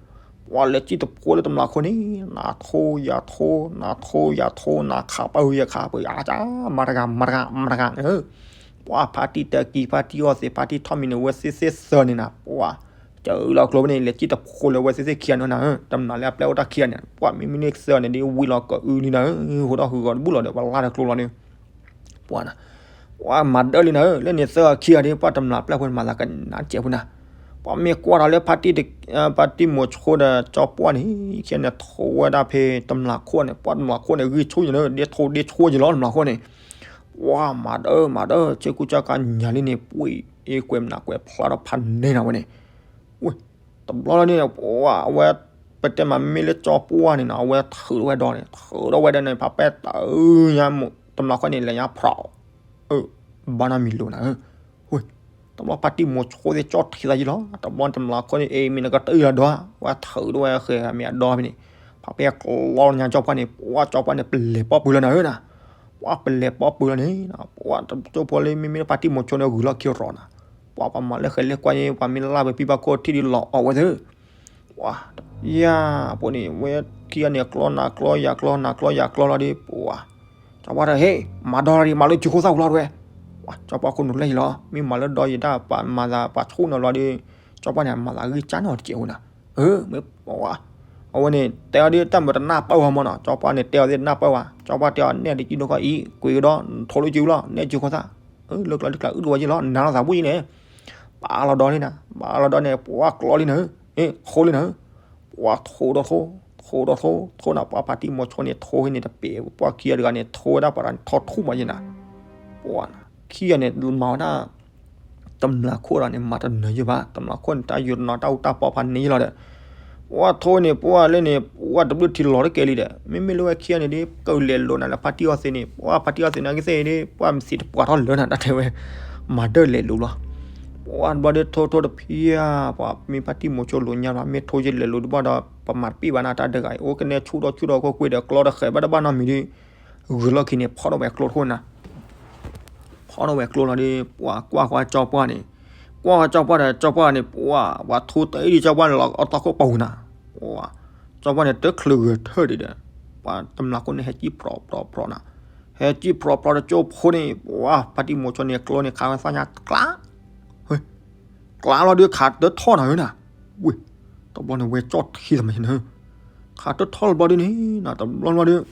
ပှၢ်လဲၤစံၣ်တဖိလၢတမျးခိၣ်န့ၣ် နၤထိယၤထိ, နၤထိယၤထိ, နၤခးပၢၢ်ယၤခးပၢၢ် အါကၢ် မၤတဂၤ မၤတဂၤ မၤတဂၤ, ပှၢ်ဖါတံၢ်တကံ ဖါတံၢ်အီၣ်သံး ဖါတံၢ်ထီၣ်မံၤန့ၣ် အဝဲသ့ၣ်သ့ၣ်သၢဂၤန့ၣ်နီၤ, ပှၢ် စၢလီၤကျိဖဲန့ၣ် လဲၤစံၣ်တဖိလၢအဝဲသ့ၣ်သ့ၣ်ခံဂၤန့ၣ်နီၤဧၢ, တမျးလၢအပျဲၢ်အိၣ်တၢ်ခံဂၤန့ၣ် ပှၢ်မ့မ့ၢ်န့ၣ်သၢဂၤန့ၣ် ဒ်ဝံၤလီၤကအုလံနီၤဧၢ, ဟိထီၣ်ဟုးဂီၤတဘူၣ်လီၤဒီး ပှၢ်လၢ်တကျိလီၤဒီး ပှၢ်နၤ ပှၢ်မၤဒၢလံနီၤဧၢ, လၢန့ၣ်သၢဂၤခံဂၤဒီး ပှၢ်တမျးပျဲၢ်ဖိန့ၣ် မၤသးကနးစဲးဖိနၤ, ပှၢ်မ့ၢ်ကွၢ်ဒီးလၢဖါတံၢ် ဖါတံၢ်မိၤဆိဒီး ကၠီပှၢ်န့ၣ် ခံဂၤန့ၣ် ထိဝဲဒၣ်ဖဲတမျးခိၣ်န့ၣ်, ပှၢ်တမျးခိၣ်န့ၣ် ဂံၢ်ဆူၣ်ယံၤနီၤ, ဒ့ထိဒ့ဆိယံၤလီၤ တမျးခိၣ်န့ၣ်, ပှၢ်မၤဒၢမၤဒၢ ဆ့ကူစၢ်ကါညါလံန့ၣ် ပှ့ၤအ့ကွဲးမနၤကွဲးဖျါထီၣ်ဖးန့ၢ်နၤဝဲန့ၣ် ဝ့ၢ် တဘျီလီၤန့ၣ် ပှၢ်အဝဲ ပတဲမးမ့ၢ်လၢကၠီပှၢ်န့ၣ်နီၤ, အဝဲထုးထီၣ်ဝဲဒီးန့ၣ် ထုးထီၣ်ဝဲဒီးန့ၣ် ဖးပဲတၢ်ညါ တမျးခိၣ်န့ၣ် လဲၤညါဖျိး, အၢ ဘၣ်နီၢ်မံၤလိာ်နၤဧၢ, ဝ့ၢ် တဘျီဖါတံၢ်မိၤဆိသ့ၣ်ကၠီထံးသးယံၤလီၤ, တဘျီတမျးခိၣ်န့ၣ် အ့ မ့ၢ်နကတၢၢ်လီၤဒီး ဝဲထုးထီၣ်ဝဲဃဲၤမ့ၢ်အဒီဖဲန့ၣ်, ဖးပဲကျီညါကၠီပှၢ်န့ၣ် ပှၢ်ကၠီပှၢ်န့ၣ် ပလဲၤပိာ်ပူၤလၢနၤဧၢနၤ, ပှၢ်ပလဲၤပိာ်ပူၤလီၤန့ၣ် ပှၢ်တကၠိဖိလၢမ့မ့ၢ်ဖါတံၢ်မိၤဆိန့ၣ် ဂုၤလီၢ်ခံရီၤနၤ, ပှၢ်ပှၤမၤလၢဃဲၤလၢကွၢ်ယဲ ပှၤမ့ၢ်လၢ်ဝဲဖံဘၣ်ခိၣ်ထံၣ်ဒ်လီၤအီၣ်ဝဲသ့ၣ် ပှၤ ယၤ ပှၤန့ၣ် ဝဲခံဂၤန့ၣ် ကျီနၤကျီယၤကျီနၤကျီယၤကျီလီၤဒီး ပှၤ ကၠီပှၢ်တဟ့ၣ် မၤဒီလီၤဒီး မၤလၢစုခိၣ်သၣ်ပူၤလီၤတဝဲ, ပှၤ ကၠီပှၢ်ခိၣ်နူာ်လဲၣ်ယံၤလီၤ မ့ၢ်မၤလၢဒီယံၤတၢ် ပှၤမၤသးပှၤဆိၣ်နၤလီၤဒီး ကၠီပှၢ်န့ၣ် မၤသးဂံၢ်ကၠါနီၤတကဲးဝဲနၤ, အၢ မ့ၢ်ပှၤ အဝဲန့ၣ် တဲအီၤဒီးတၢ်မုၢ်တနၢ်ပၢၢ်ဝဲမၢ်နီၤ ကၠီပှၢ်န့ၣ် တဲအီၤသ့ၣ်တနၢ်ပၢၢ်ဝဲ ကၠီပှၢ်တဲအီၤ နဲၣ်တကံဒိၣ်ခီအံၤ ကွံာ်ကဒီး ထိလၢစုလီၤ နဲၣ်စုခိၣ်သၣ်, လၢကျီလၢကျါအုၣ်တဝဲယံၤလီၤ နၤလီၤသးဘူၣ်ယံၤန့ၣ် ပာ်လီၤဒီလံနၤ ပာ်လီၤဒီန့ၣ် ပှၤကျီလံနၤ, အ့ ထိလံနၤ, ပှၤထိဒီးထိ, ထိဒီးထိ, ထိနၤ ပှၤဖါတံၢ်မိၤဆိန့ၣ် ထိဟံးန့ၣ်တပ့ၤ ပှၤခံဂၤတဂၤန့ၣ် ထိဝဲဒၣ်ပှၤထီထူၣ်မးယံၤနၤ, ပှၤခံဂၤန့ၣ် မၤဝဲဒၣ် တမျးခိၣ်ဒီးန့ၣ် မၤတနၢၤယံၤဘၣ် တမျးခိၣ်န့ၣ် တၢ်ယိာ်တနီၤတၢ်အူတၢ်ပီဖးန့ၢ်ယံၤလီၤဒီး ပှၤထိန့ၣ် ပှၤလၢန့ၣ် ပှၤတဘျုးထံလီၤတကဲလံဒီး မ့မ့ၢ်လၢဝဲခံဂၤန့ၣ်ဒီး ကလဲၤလိာ်နၤလၢဖါတံၢ်အီၣ်သံးန့ၣ် ပှၤဖါတံၢ်အီၣ်သံးန့ၣ်ကသ့ၣ်ဒီး ပှၤမ့ၢ်သံးတပှၤထီၣ်လၢနၤ တၢ်တဲဝဲ မၤဒၢလဲၤလိာ်လီၤ, ပှၤတဘျီဒီးထိထိတဖံးဧါ ပှၤမ့ၢ်ဖါတံၢ်မိၤဆိလိာ်ညါလီၤ မ့ၢ်ထိယလဲၤလိာ်တဘၣ်ဒီး ပမၤတပ့ၢ်ဘၣ်နၤတၢ်ဒၢးဂၤအံၤ အိၣ်ကနဲဆူၣ်ဒီးဆူၣ်ဒီးကွ့ၢ်ကွ့ၢ်ဒီးကျီဒီးဃဲၤဘၣ်တဘၣ်နီတမံၤဒီး ဂုၤလီၢ်ခံန့ၣ် ဖီၣ်ထီၣ်ဝဲကျိထိနၤ ဖီၣ်ထီၣ်ဝဲကျိလီၤဒီး ပှၤကွၢ်ဃီကၠီပှၢ်န့ၣ်, ကွၢ်ဃီကၠီပှၢ်ဒီး ကၠီပှၢ်န့ၣ် ပှၤ ပှၤထိတအံၤဒီးကၠီပှၢ်န့ၣ်လီၤ အီၣ်တၢ်ခိၣ်ပူၤနၤ, ပှၤ ကၠီပှၢ်န့ၣ် တချုးဂဲၤထၢၣ်ဒံးဒီး ပှၤတမျးခိၣ်န့ၣ် ဟဲစံၣ်ဖြီဖြီဖြီနၤ, ဟဲစံၣ်ဖြီဖြီဒီးကၠိဖိန့ၣ် ပှၤ ဖါတံၢ်မိၤဆိန့ၣ် ကျိန့ၣ် ခးဝဲသၣ်ညါကျါ ကျါလီၤဒုးခးတထီၣ်နၤဧၢနၤ, ဝ့ၢ် တဘျီန့ၣ် ဝဲကၠီထံသးမးနၤဧၢ, ခးတထီၣ်တဘျီဒုးန့ၣ် တဘျီဘျီဒုး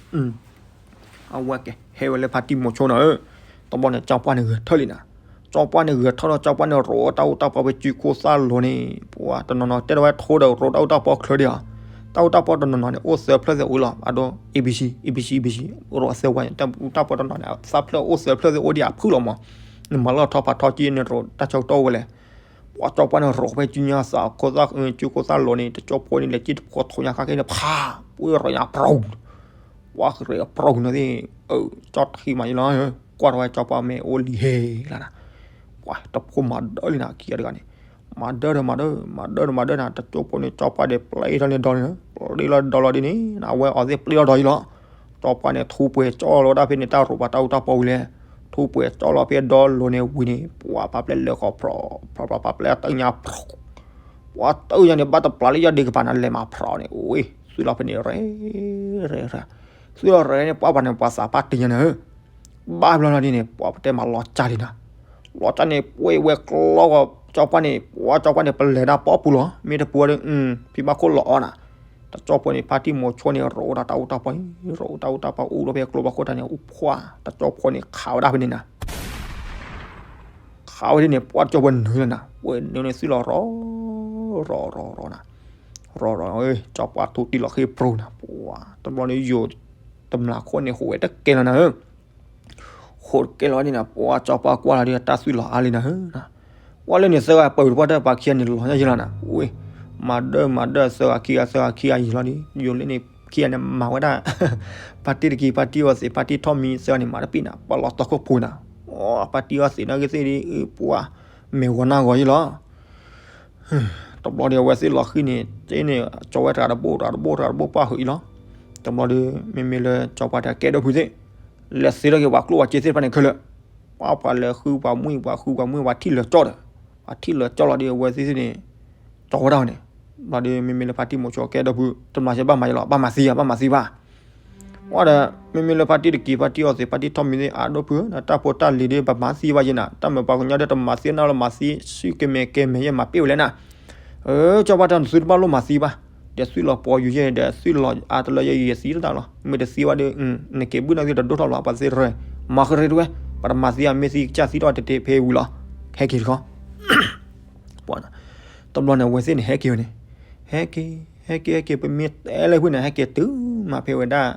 အဝဲကဟဲဝဲလၢဖါတံၢ်မိၤဆိနၤဧၢ, တဘျီန့ၣ် ကၠီပှၢ်န့ၣ်ဂဲၤထၢၣ်လံနၤ, ကၠီပှၢ်န့ၣ်ဂဲၤထၢၣ်ဒီး ကၠီပှၢ်န့ၣ်ရိးတၢ်အူတၢ်ပီဖဲစုခိၣ်သၣ်လိၤန့ၣ် ပှၤတနီၤနီၤတဲဒၣ်ဝဲထိဒီးရိးတၢ်အူတၢ်ပီချၢဒံးဧါ, တၢ်အူတၢ်ပီတနီၤနီၤန့ၣ် အိၣ်သၢဖျၢၣ်သ့ၣ်အိၣ်လီၤ, အဒိ A B C A B C A B C ရိးအသၢဝဲန့ၣ် တၢ်အူတၢ်ပီတနီၤန့ၣ် သၢဖျၢၣ်အိၣ်သၢဖျၢၣ်သ့ၣ်အိၣ်ဒံးအဖုၣ်လီၤမး, နမၤလၢထီၣ်ဖးထီကံန့ၣ်ရိးတၢ်ဆၢကတီၢ်ဝဲလဲၣ် ပှၤကၠီပှၢ်န့ၣ်ရိးဖဲစုညါသးခိၣ်သၣ် စုခိၣ်သၣ်လိၤန့ၣ် တကၠိဖိန့ၣ် လဲၤစံၣ်တဖိထိညါခါက့ၤန့ၣ် ဖး ပှၤရၤညါပြူၤ, ပှၤရၤပြူၤန့ၣ်သ့ၣ် အၢ ကၠီထံမးယလီၤ, ကွၢ်ထီၣ်ဝဲကၠီပှၢ်မ့ၢ်အိၣ်လံဟဲလီၤနၤ, ပှၤတဖိမၤဒၢလံနၤ ခံဂၤတဂၤန့ၣ်, မၤဒၢဒီးမၤဒၢ မၤဒၢဒီးမၤဒၢနၤ တကၠိဖိန့ၣ် ကၠီပှၢ်န့ၣ် ပျဲထီၣ်န့ၣ်ဒီန့ၣ် ပျဲလီၤဒီလီၤဒ်န့ၣ် အဝဲအီၤသ့ၣ်ပျဲလီၤဒီယလီၤ ကၠီပှၢ်န့ၣ် ထူပှဲၤကၠီလီၤဝဲဒၣ်ဖဲန့ၣ် တၢ်ရိးပှၤတၢ်အူတၢ်ပီဝံၤလဲၣ်, ထူပှဲၤကၠီလီၤဖဲဒီလိၤန့ၣ်ဝံၤန့ၣ် ပှၤဖးပျဲၢ်လဲၤဃီၤဖြီး ဖြီးဖြီးဖးပျဲၢ်တၢ်ညါဖြီး, ပှၤတၢ်ညါန့ၣ် ဘၣ်တပျၢ်လၢယၤဒံးကပၤနၤ လဲၤမၤဖြီးန့ၣ် ဝ့ၢ် သွံၣ်လီၤဖဲန့ၣ် ရဲ ရဲ ရဲ သွံၣ်လီၤရဲန့ၣ် ပှၤပှၤန့ၣ် ပှၤသးပှၢ်တ့ၢ်ညါန့ၣ် ဘၣ်ဘျီလီၤဒ်န့ၣ် ပှၤပတဲမၤလီၤကၢ်လံနၤ, လီၤကၢ်န့ၣ် ပှဲၤဝဲကျီဂီၤ ကၠီပှၢ်န့ၣ် ပှၤကၠီပှၢ်န့ၣ် ပလဲၤဒၣ်ပီပူၤလီၤ မ့ၢ်တပူၤဒီး ဖံဘၣ်ခိၣ်လီၤအီၣ်နၤ, တကၠိဖိန့ၣ် ဖါတံၢ်မိၤဆိန့ၣ် ရိးဝဲဒၣ်တၢ်အူတၢ်ပီ ရိးတၢ်အူတၢ်ပီအူလီၤဖဲကျိဘၣ်ခိၣ်တၢ်န့ၣ် အူဖှၣ် တကၠိဖိန့ၣ် ခးဝဲဒၣ်ဖဲန့ၣ်နၤ ခးဝဲဒ်န့ၣ် ပှၤကၠီပှၢ်နုာ်လီၤနၤ ပှဲၤနုာ်န့ၣ်သွံၣ်လီၤရီၤ ရီၤရီၤရီၤနၤ, ရီၤရီၤ ကၠီပှၢ်ထူတံၢ်လီၤဃ့ပြူၤနၤ ပှၤ တဘျီန့ၣ်ယိာ် တမျးခိၣ်န့ၣ် ဟူးဝဲတကဲလီၤနၤဧၢ, ခိးတကဲလီၤဝဲန့ၣ်နီၤ, ပှၤကၠီပှၢ်ကွၢ်လီၤဒီး တၢ်သွံၣ်လီၤအါလံနၤဧၢ, ဝဲလၢန့ၣ်သၢဂၤပၢၢ်တပှၢ်တၢ်ပှၤခံဂၤန့ၣ်လီၤညါယလီၤနၤ, ဝဲ မၤဒၢမၤဒၢသၢဂၤခံဂၤ သၢဂၤခံဂၤယံာ်လီၤဒီး ယိၤလၢန့ၣ်ခံဂၤန့ၣ်မၤဝဲဒၣ် ဖါတံၢ်တက့ၤ ဖါတံၢ်အီသံး ဖါတံၢ်ထီၣ်မံသၢဂၤန့ၣ် မၤတပ့ၢ်နၤ ပှၤလီၤတီခိၣ်ဖိနၤ, ဖါတံၢ်အီသံးနာ်က့သ့ၣ်ဒီး ပှၤ မဲာ်ဂီၤနၢ်ဂီၤယလီၤ တဘျီဒီးအဝဲသ့ၣ်လီၤဃံၤန့ၣ် က့န့ၣ် ကၠီဝဲတဂၤတဘိၣ် တဂၤတဘိၣ် တဂၤတဘိၣ်ပှၢ်ဟုးအံၤလီၤ. တဘျီဒီး မ့မ့ၢ်လၢကၠီပှၢ်တဲကဲဒိၣ်ဖုးသ့ၣ် လဲၤသ့ထီၣ်က့ၤပှၤကျိၣ်ပှၤစ့သ့ၣ်တဖၣ်န့ၣ်ခဲလၢာ်, ပှၤပှၤလဲၤဃုပှၤမှံ ပှၤဃုပှၤမှံ ပှၤထံၣ်လၢာ်ကၠီဒီး ပှၤထံၣ်လၢာ်ကၠီလီၤဒီး အဝဲသ့ၣ်သ့ၣ်န့ၣ် ကၠီဝဲဒၣ်န့ၣ်, ဘျီဒီး မ့မ့ၢ်လၢဖါတံၢ်မိၤဆိကဲဒိၣ်ဖုး တမၤစၢၤဘၣ်မၤယလီၤ ဘၣ်မၤသံဧါ ဘၣ်မၤသံဘၣ် ဝဲဒီး မ့မ့ၢ်လၢဖါတံၢ်တက့ၤ ဖါတံၢ်အီသံး ဖါတံၢ်ထီၣ်မံသ့ၣ် အဒိၣ်ဖုး တၢ်ဖိတၢ်လံၤဒီး ပမၤသံဘၣ်ယဲနၤ, တၢ်မၤပှၤကညီဒီး တမၤသံနၤလီၤ မၤသံ စုကမဲာ်ကဲမဲာ်ယဲ မၤပ့ၢ်ဝဲလဲၣ်နၤ, ကၠီပှၢ်တဲနသုတဘၣ်လိၣ်မၤသံဘၣ်, ဒီးသွံၣ်လီၤပှီၤယူၤယဲ ဒီးသွံၣ်လီၤအါတလၢယဲ ယသံတၢ်လီၤ, မ့ၢ်တသံဘၣ်ဒီး နက့ၤဘုၣ်နီၣ်သံတဒိၣ်ထီၣ်လီၤ ပှၤသ့ၣ်ရၢ, မၤဃ့ရ့တဝဲ, ပှၤတမၤသံအမ့ၢ်သံကစၢ်သံထီၣ်တတ့ၢ်ဖဲဝံၤလီၤ, ဟဲက့ၤတခီ တဘျီန့ၣ် အဝဲသ့ၣ်န့ၣ် ဟဲက့ၤဝဲန့ၣ်, ဟဲက့ၤ ဟဲက့ၤ ဟဲက့ၤ ပမ့ၢ်တဲလၢဖုန့ၣ် ဟဲက့ၤတုၤမးဖဲဝဲဒၣ်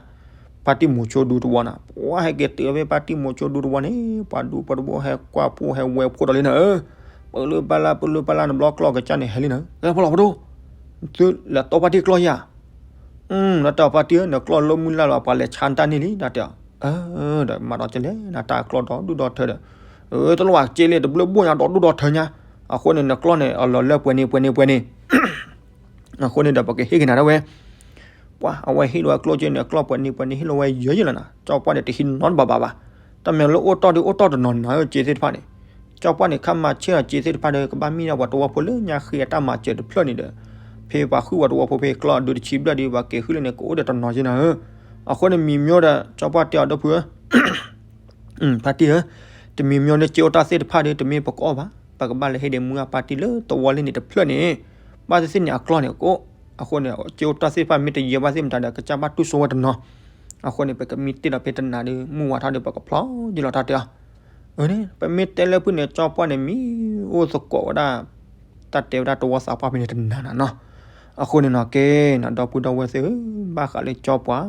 ဖါတံၢ်မိၤဆိဒူတဝီနၤ, ပှၤဟဲက့ၤတုၤဖဲဖါတံၢ်မိၤဆိဒူတဝီန့ၣ် ပှၤဒူပှၤတဘိဟဲကွၢ်ဖှိၣ်ဟဲဝဲဖှိၣ်ဒီးလံနၤဧၢ, ပလူပလူ ပလူပလူ နဘျီကျီၢ်ကစၢ်န့ၣ်ဟဲလံနၤဧၢ, ဖီလီၤပဒိၣ်, သုလဲၤတီဖါတံၢ်ကျီၢ်ယၤ နတဲဖါတံၢ်ဧၢ နကျီၢ်လိၣ်မုၢ်လၢ်လီၤ ပှၤလဲၤဆါနတၢ်န့ၣ်လံ ဒီးတဲအီၤ, ဒီးမၤဒီးကလဲၣ် နတၢ်ကျီၢ်ဒီဒူၣ်ဒီထၢဒီး, တလိၣ်ဘၣ်က့လံ တဘျုးဘိၣ်ညါဒီဒူၣ်ဒီထၢညါ, အဃိန့ၣ် နကျီၢ်န့ၣ် အလီၤလၢပှဲၤန့ၣ်ပှဲၤန့ၣ်ပှဲၤန့ၣ် အဃိန့ၣ်ဒီး ပကဟ့ၣ်က့ၤနၤဒၣ်ဝဲ, ပှၤအဝဲဟ့ၣ်လီၤဝဲကျိၣ်က့န့ၣ် အကျီၢ်ပှဲၤန့ၣ်ပှဲၤန့ၣ် ဟ့ၣ်လီၤဝဲယဲယဲလီၤနၤ, ကၠီပှၢ်န့ၣ် တဟံးနီတဘၣ်ဘၣ်ဘၣ်, တၢ်မ့ၢ်လၢအိၣ်တီၢ်ဒီးအိၣ်တီၢ်တနီၤနၤဧၢ က့သ့ၣ်တဖၣ်န့ၣ်, ကၠီပှၢ်န့ၣ် ခါမၤဆ့ၣ်လီၤက့သ့ၣ်တဖၣ်ဒီး ကဘၣ်မ့ၢ်ဒၣ်ပှၤတဝီဖိလၢညါဃ့အတၢ်မၤစၢၤတဖျၢၣ်န့ၣ်ဒီး, ဖဲပှၤဃုပှၤတဝီဖိဖဲကျီၢ်ဒုးတဆံဘျဲၣ်ဒီး ပှၤက့ၤဃုလၢန့ၣ် ကအိၣ်ဒီးတနီၤက့နၤဧၢ, အဃိန့ၣ်မံၤမျိၣ်ဒီး ကၠီပှၢ်တဲအီၤဒီပုၢ်ဧၢ ဖါတံၢ်ဧၢ, တမံၤမံၤန့ၣ် က့အိၣ်တၢ်သ့ၣ်တဖၣ်ဒီး တမ့ၢ်ပကအီၣ်ဘၣ်, ပကဘၣ်လဲၤဟ့ၣ်ဒံးမူအပၢ်တံၢ်လၢတဝီလံန့ၣ်တဖျၢၣ်န့ၣ်, ဘၣ်သ့ၣ်သ့ၣ်န့ၣ်အကျီၢ်န့ၣ်ကအိၣ်, အဃိန့ၣ် က့အိၣ်တၢ်သ့ၣ်တဖၣ်မ့ၢ်တယဲၢ်ဘၣ်သ့ၣ်မတၤဒီး ကစၢ်ဘၣ်တူၢ်စိဝဲတနီၤ, အဃိန့ၣ် ပကမံတ့ၢ်ဒီးဖဲတနၤဒီး မုၢ်ဝါထီၣ်ဒီးပကဖျီယလီၤတၢ်တဲအီၤ, အန့ၣ် ပမ့ၢ်တဲလၢဖုန့ၣ် ကၠီပှၢ်န့ၣ် မံၤအိၣ်သကိးဝဲဒၣ် တၢ်တဲဝဲဒၣ်တဝီသးပှၢ်ဖဲန့ၣ်တနၤနၤနီၤ, အဃိန့ၣ်နီၤ ကဲနီၤ ဒီပုၢ်ဒီဝဲၢ်သ့ၣ်ဧၢ, ဘၣ်ဃးလၢကၠီပှၢ်,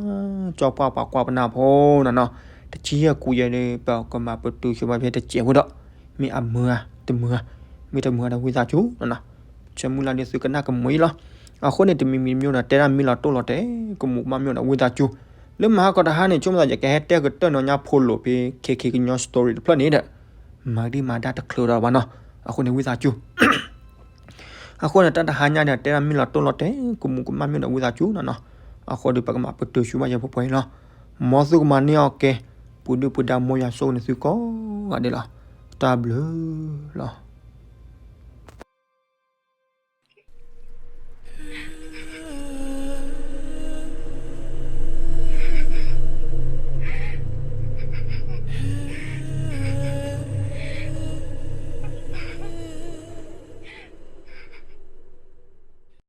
ကၠီပှၢ်ပှၤကွၢ်ပနၢ်ဖိနီၤနီၤ, တဆံယဲၢ်ကူယဲၢ်ဒီး ပကမၤပတုာ်ဆိဘၣ်ဖဲတစဲးဖိဒီး, မ့ၢ်အမုာ်ဧါ တမုာ်ဧါ, မ့ၢ်တမုာ်ဧါဒီးဝံသးစူၤနီၤနီၤ, ဆၢမုၢ်လၢ်ဒီးသုကနၣ်ကမုာ်အံၤလီၤ, အဃိန့ၣ် တမံၤမံၤတမံၤဒီး တဲဒၣ်မံလီၤတိၢ်လီၤတဲာ် ကမူးကမၣ်မ့ၢ်ဒီးဝံသးစူၤ, လၢမဟါကီးတဟါန့ၣ် ဆိကမိၣ်သးယကဟဲတဲကတၢၢ်နီၤညါဖိလိာ်ဖဲ ခဲခဲကညီ story တဖျၢၣ်န့ၣ်ဒီး, မၤဒံးမၤဒါတချုးဒီးဘၣ်နီၤ, အဃိန့ၣ်ဝံသးစူၤ အဃိန့ၣ် တၢ်တဟါညါဒီး တဲဒၣ်မံလီၤတိၢ်လီၤတဲာ် ကမူးကမၣ်မ့ၢ်ဒီးဝံသးစူၤနီၤနီၤ, အဃိဒီးပကမၤပတုာ်ဆိဘၣ်ယဲၢ်ဖိပှဲၤအံၤလီၤ, မ်သုကမၤန့ၢ်အီၣ်ကဲ, ပူၤဒုၣ်ပူၤဒါမ်ယွၤဆိၣ်ဂ့ၤန့ၢ်သုကိးဂၤဒဲးလီၤ, တၢ်ဘျုးလီၤ.